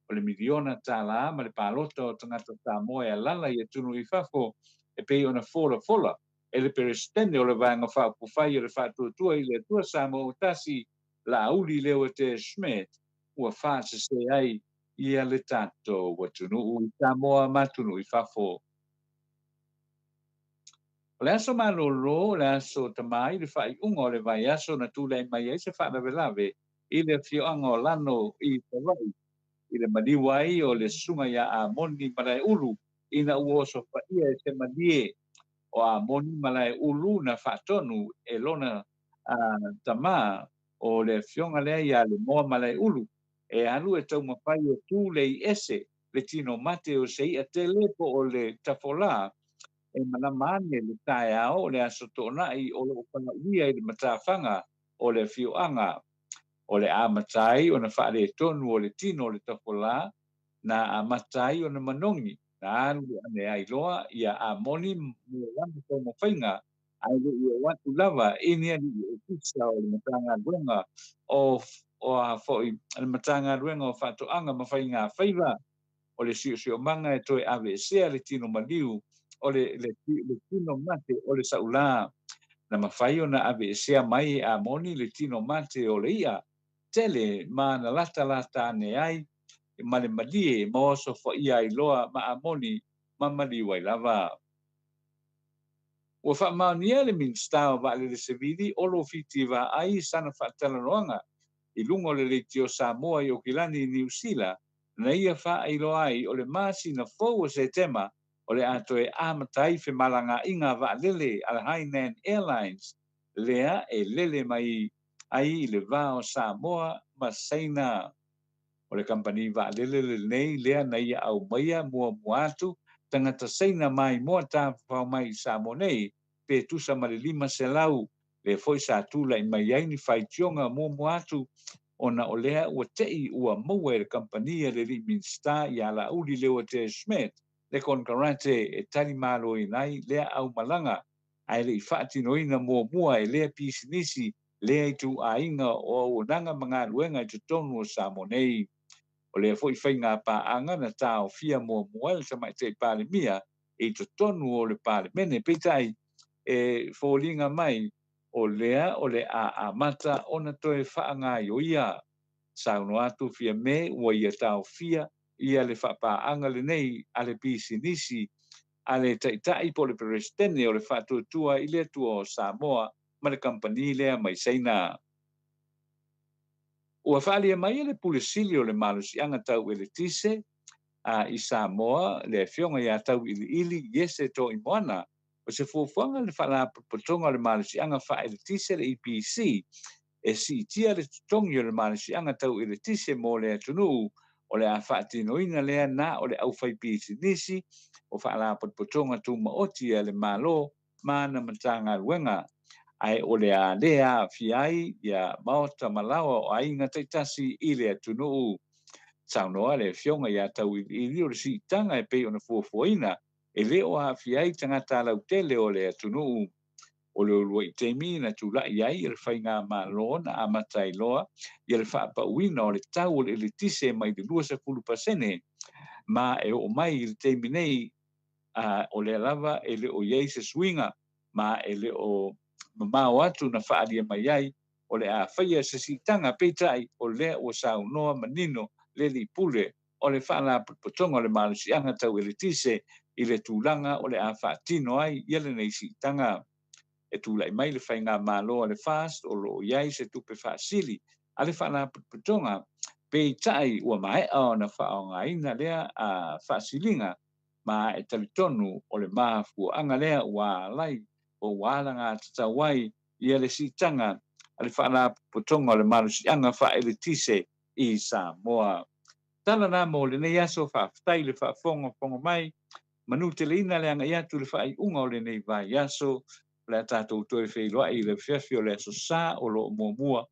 O le miliona tala ma le palota o tagata Samoa e alaala i atunuu i fafo e pei ona folafola e le Peresetene o le Vaega Faaupufai o le Faatuatua i le Atua Samoa ua Tasi, Laauli Leuatea Schmidt, ua faasese ai ia le tatou atunuu i Samoa ma atunuu i fafo. O le aso malolo o le aso Tamā i le faaiuga o le vaiaso na tulai mai ai se faalavelave i le afioaga o Lano i Savaii i le maliu ai o le susuga ia Amoni Malaeulu ina ua osofaia e se malie o Amoni Malaeulu na faatonu e lona tamā o le afioga lea ia Lemoa Malaeulu e alu e taumafai e tulei ese le tino mate o se i'a tele po o le tafolā e malama ane le taeao o le aso Toonai o lo o palauia i le matafaga o le afioaga. O le amata ai ona faaletonu o le tino o le tafolā na amata ai ona manogi na alu ane ai loa ia Amoni mo lana taumafaiga ae le i oo atu lava i ni alii ofisa o le Matagaluega o foi le Matagaluega o Faatoaga ma Faigafaiva o le siosiomaga e toe aveesea le tino maliu o le tino mate o le saulā. Na mafai ona aveesea mai e Amoni le tino mate o le i'a tele ma na latalata ane ai ma le malie ma osofaia ai loa ma Amoni ma maliu ai lava. Ua faamaonia le Minisita o Vaalele Sevili Olo Fiti Vaai sana faatalanoaga i luga o le leitio Samoa i Okilani i Niu Sila na ia faailoa ai o le masina fou o Setema o le a toe amata ai femalagaaiga vaalele a le Hainan Airlines lea e lele mai ai i le va o Samoa ma Saina. O le kamupani vaalele lenei lea na ia aumaia muamua atu tagata Saina maimoa tafafao mai i Samoa nei pe tusa ma le 500 lea foi sa tulai mai ai ni faitioga muamua atu ona o lea ua tei ua maua e le kamupani a le alii Minisita ia Laauli Leuatea Schmidt le konekarate e talimaloina ai lea aumalaga ae le i faatinoina muamua e lea pisinisi lea ituaiga o auaunaga ma galuega i totonu o Samoa nei. O lea foi faiga paaga na taofia muamua e le Tamaitai Palemia i totonu o le Palemene. Peitai e foliga mai o lea o le a amata ona toe faagaioia. Saunoa atu Fiame ua ia taofia ia le faapaaga lenei a le pisinisi a le Taitai po o le Peresetene o le Faatuatua i le Atua o Samoa ma le kamupani lea mai Saina. Ua faaalia mai e le Pule Sili o le Malosiaga Tau Eletise a i Samoa, le Afioga ia Tauiliili Iese Toimoana, o se fuafuaga le Faalapotopotoga o le Malosiaga Faaeletise, le EPC, e siitia le totogi o le malosiaga tau eletise mo le atunuu, o le a faatinoina lea na o le aufaipisinisi, o faalapotopotoga tumaoti a le Malo ma ana Matagaluega, ae o le a le aafia ai ia maota ma laoa o aiga taitasi i le atunuu. Saunoa le Afioga ia Tauiliili o le siitaga e pei ona fuafuaina e le o aafia ai tagata lautele o le atunuu. O le uluai taimi na tulai ai le faigamalo na amata ai loa ia le faapauina o le tau o le eletise mai le 20% ma e oo mai i le taimi nei a o lea lava e le o i ai se suiga ma e le o mamao atu na faaalia mai ai o le a faia se siitaga. Peitai o lea ua saunoa manino le alii pule o le Faalapotopotoga o le Malosiaga Tau Eletise i le tulaga o le a faatino ai ia lenei siitaga. E tulai mai le faigamalo a le FAST o lo o i ai se tupe faasili a le Faalapotopotoga, peitai ua maea ona faaaogaina lea faasiliga ma e talitonu o le mafuaaga lea ua alai po ua alagatatau ai ia le siitaga a le Faalapotopotoga o le Malosiaga Faaeletise i Samoa. Tala la mo lenei aso, faafetai i le faafogafoga mai, manuteleina le agai atu i le faaiuga o lenei vaiaso, o le a tatou toe feiloai i le afiafi o le Aso Sa o lo o muamua,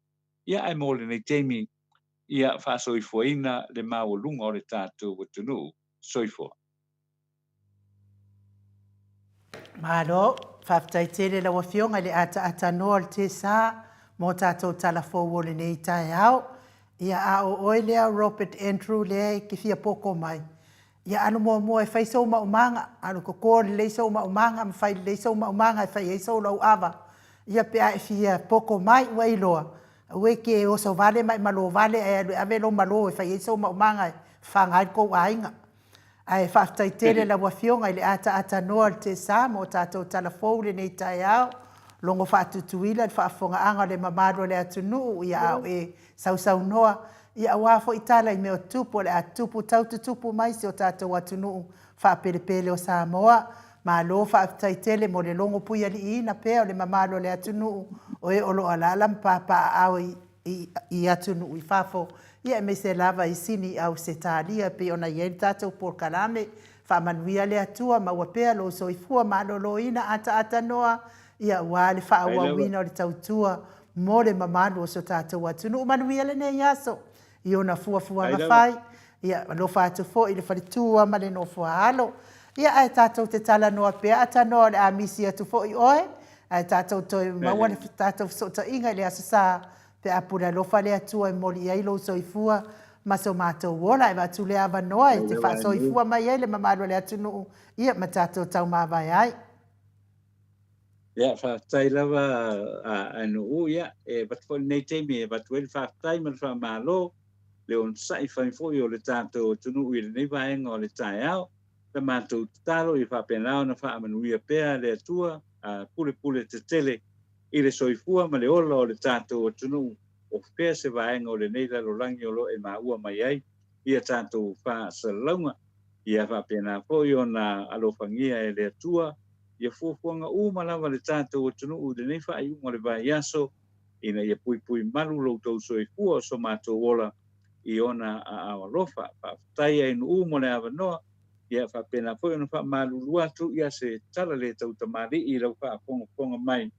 ia ae mo lenei taimi, ia faasoifuaina le maualuga o le tatou atunuu. Soifua. Malo, faafetai tele lau Afioga i le ataatanoa o le TSA mo tatou tala fou o lenei taeao. Ia a o oe lea Robert Andrew lea e te fia poko mai, ia alu muamua e fai sou maumaga, alu toto lelei sou maumaga ma fai lelei sou maumaga e fai ai sou lauava. Ia pe a e fia poko mai ua iloa, aua e te oso vale ma e malo vale ae alu e ave lou malo e fai ai sou maumaga e fafaga ai le tou aiga. Ae faafetai tele lau Afioga i le ataatanoa o le TSA mo tatou tala fou i lenei taeao. Logo faatutuila le faafofogaaga o le mamalu o le atunuu ia a o e sausaunoa ia aua foi tala i mea o tutupu o le a tutupu tau tutupu mai si o tatou atunuu faapelepele o Samoa. Malo faafetai tele mo le logo puialiiina pea o le mamalu o le atunuu o e o lo o alaala ma papaaao i i atunuu i fafo, ia aemaise lava i Sini i Ausetalia e pei ona i ai le tatou polokalame. Faamanuia le Atua, maua pea lou soifua maloloina ataatanoa, ia aua le faaauauina o le tautua mo le mamalu o so tatou atunuu. Manuia lenei aso i ona fuafuaga fai, ia alofa atu foi i le faletua ma le nofoaalo. Ia ae tatou te talanoa pea atanoa o le a misi atu foi oe, ae tatou toe maua le tatou fesootaiga i le Aso Sa pe a pule alofa le Atua e moli i ai lou soifua ma so matou ola. E avatu lea avanoa e te faasoifua mai ai le mamalu o le atunuu ia ma tatou taumavae ai. Ia, faafetai lava a Nuu, ia, e avatu foi lenei taimi e avatu ai le faafetai ma le faamalo, le onosai fai foi o le tatou atunuu i lenei vaega o le taeao. La matou tatalo ia faapena ona faamanuia pea le Atua a pulepule tetele i le soifua ma le ola o le tatou atunuu, o fea se vaega o lenei lalolagi o lo o e maua mai ai ia tatou faasalalauga. Ia faapena foi ona alofagia e le Atua ia fuafuaga uma lava le tatou atunuu i lenei faaiuga o le vaiaso, ina ia puipui malu lo outou soifua o so matou ola i ona aao alofa. Faafetai ai nuu mo le avanoa, ia faapena foi ona faamalulu atu ia se tala le tautamalii i lau faafogafoga mai,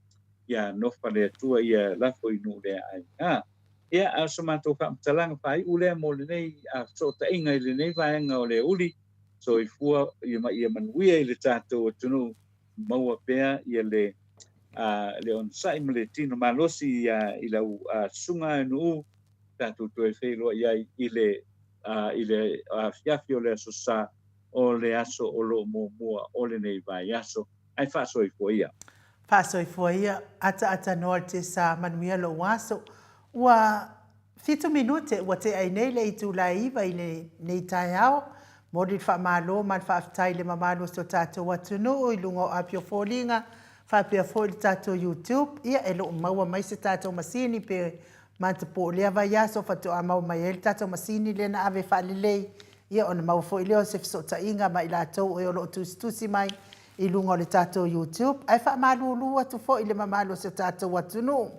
ia nofa le Atua ia lafo i nuu lea aiga. Ia, a o so matou faamatalaga faaiu lea mo lenei fesootaiga i lenei vaega o le uli, soifua ia ma ia manuia i le tatou atunuu, maua pea ia le le onosai ma le tino malosi ia i lau susuga e nuu, tatou toe feiloai ai i le i le afiafi o le Aso Sa o le aso o lo o muamua o lenei vaiaso. Ae faasoifua ia. Faasoifua ia, ataatanoa le tesa, manuia lou aso. Ua Fitu minute ua tea ai nei le itula e 9 i lenei taeao. Momoli le faamalo ma le faafetai i le mamalu o si o tatou atunuu i luga o api o foliga. Faapea foi le tatou YouTube, ia e le o maua mai se tatou masini pe matapo o lea vaiaso faatoa maua mai ai le tatou masini lea na ave faalelei, ia ona maua foi lea o se fesootaiga ma i latou e o lo o tusitusi mai i luga o le tatou YouTube. Ae faamalulu atu foi i le mamalu o si o tatou atunuu,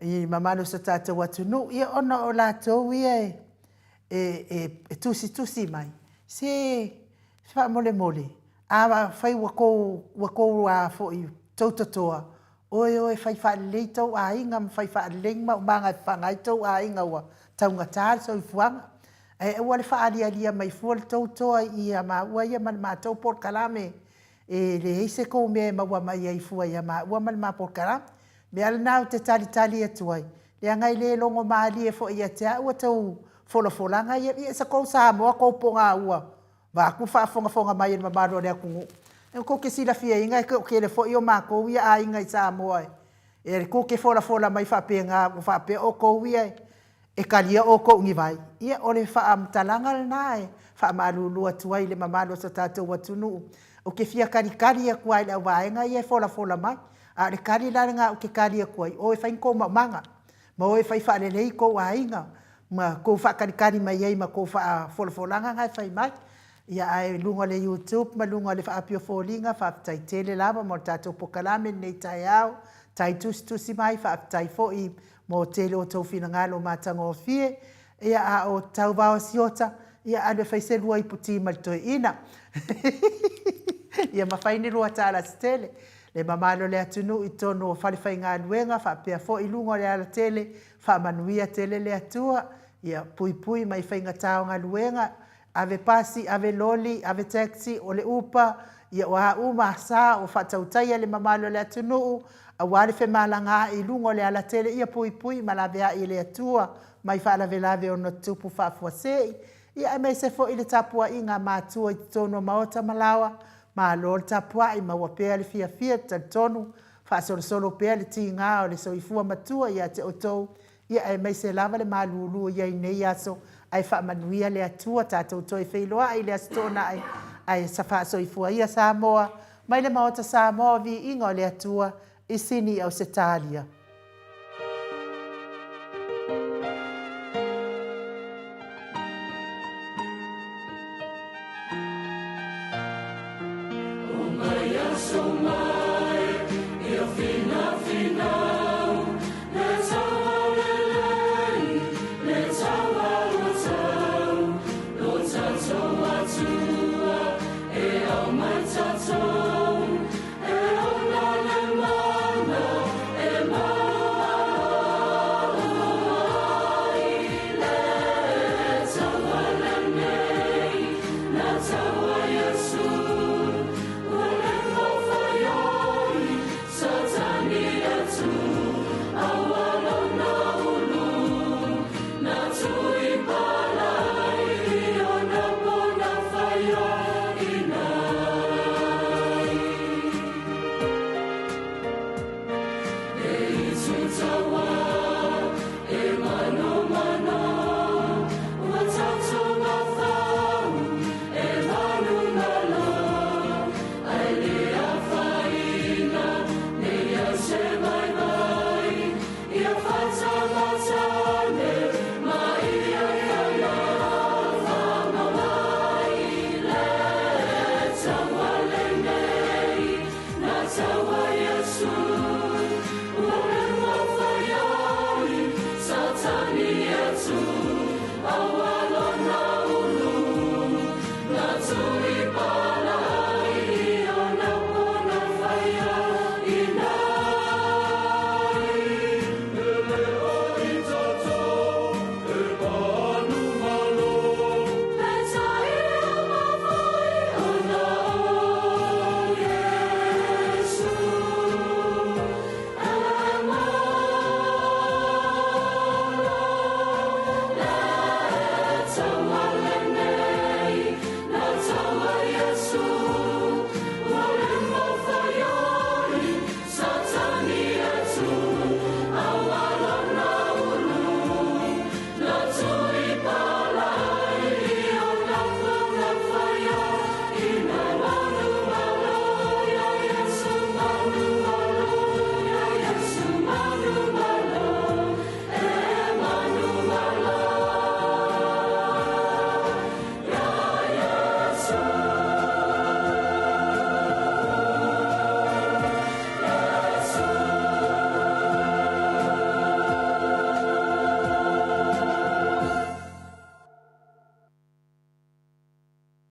i le mamalu o si o tatou atunuu, ia ona o latou ia e, e, e, e tusitusi mai, se faamolemole, afai ua kou, ua kou a foi tou totoa, oe oe fai faalelei tou aiga ma fai faalelei ni maumaga e fafaga ai tou aiga ua taugata le soifuaga. Ae aua le faalialia mai fua le tou toa i ia maua ia ma le matou polokalame e leai se kou mea e maua mai ai fua ia maua ma le ma polokalame. O le mea lena ou te talitali atu ai, leaga e le logo malie foi ia te au a outou folafolaga ia, ia sa tou Samoa tou ponaua vaeatu le faafogafoga mai a le mamalu o le atunuu. E tou te silafiaina e toatele foi o matou ia aiga i Samoa e tou te folafola mai faapena ua faapea outou ia e talia outou i ni vai. Ia o le faamatalaga lena e faamalulu atu ai i le mamalu o so tatou atunuu. Ou te fia talitali atu lava i le au vaega ia e folafola mai. A o le tali la lena ou te tali atu ai, o e fai ni tou maumaga, ma o e fai faalelei tou aiga, ma tou faatalitali mai ai ma tou faafolafolaga na e fai mai. Ia ae i luga o le YouTube ma luga o le api o foliga, faafetai tele lava mo le tatou polokalame i lenei taeao, tai tusitusi mai, faafetai foi mo tele o tou finagalo matagofie. Ia a o Tauvaoasiota, ia alu e fai se lua ipu ti ma le toeaina. Ia ma fai ni lua tala se tele. Le mamalu o le atunuu i totonu o falefaigaluega faapea foi i luga o le alatele, faamanuia tele le Atua, ia puipui mai faigata o galuega, ave pasi, ave loli, ave taxi, o le upa, ia o a uma sa o faatautaia le mamalu o le atunuu, aua le femalagaai i luga o le alatele, ia puipui ma laveai e le Atua mai faalavelave ono tutupu faafuasei, ia aemaise foi le tapuaiga a matua i totonu o maota ma laoa, malo le tapuai, maua pea le fiafia, talitonu, faasolosolo pea le tiga o le soifua matua ia te outou, ia aemaise lava le malulu i ai nei aso, ae faamanuia le Atua tatou toe feiloai i le Aso Toonai, ae faasoifua ia Samoa, mai le Maota Samoa o Viiga o le Atua i Sini, Ausetalia.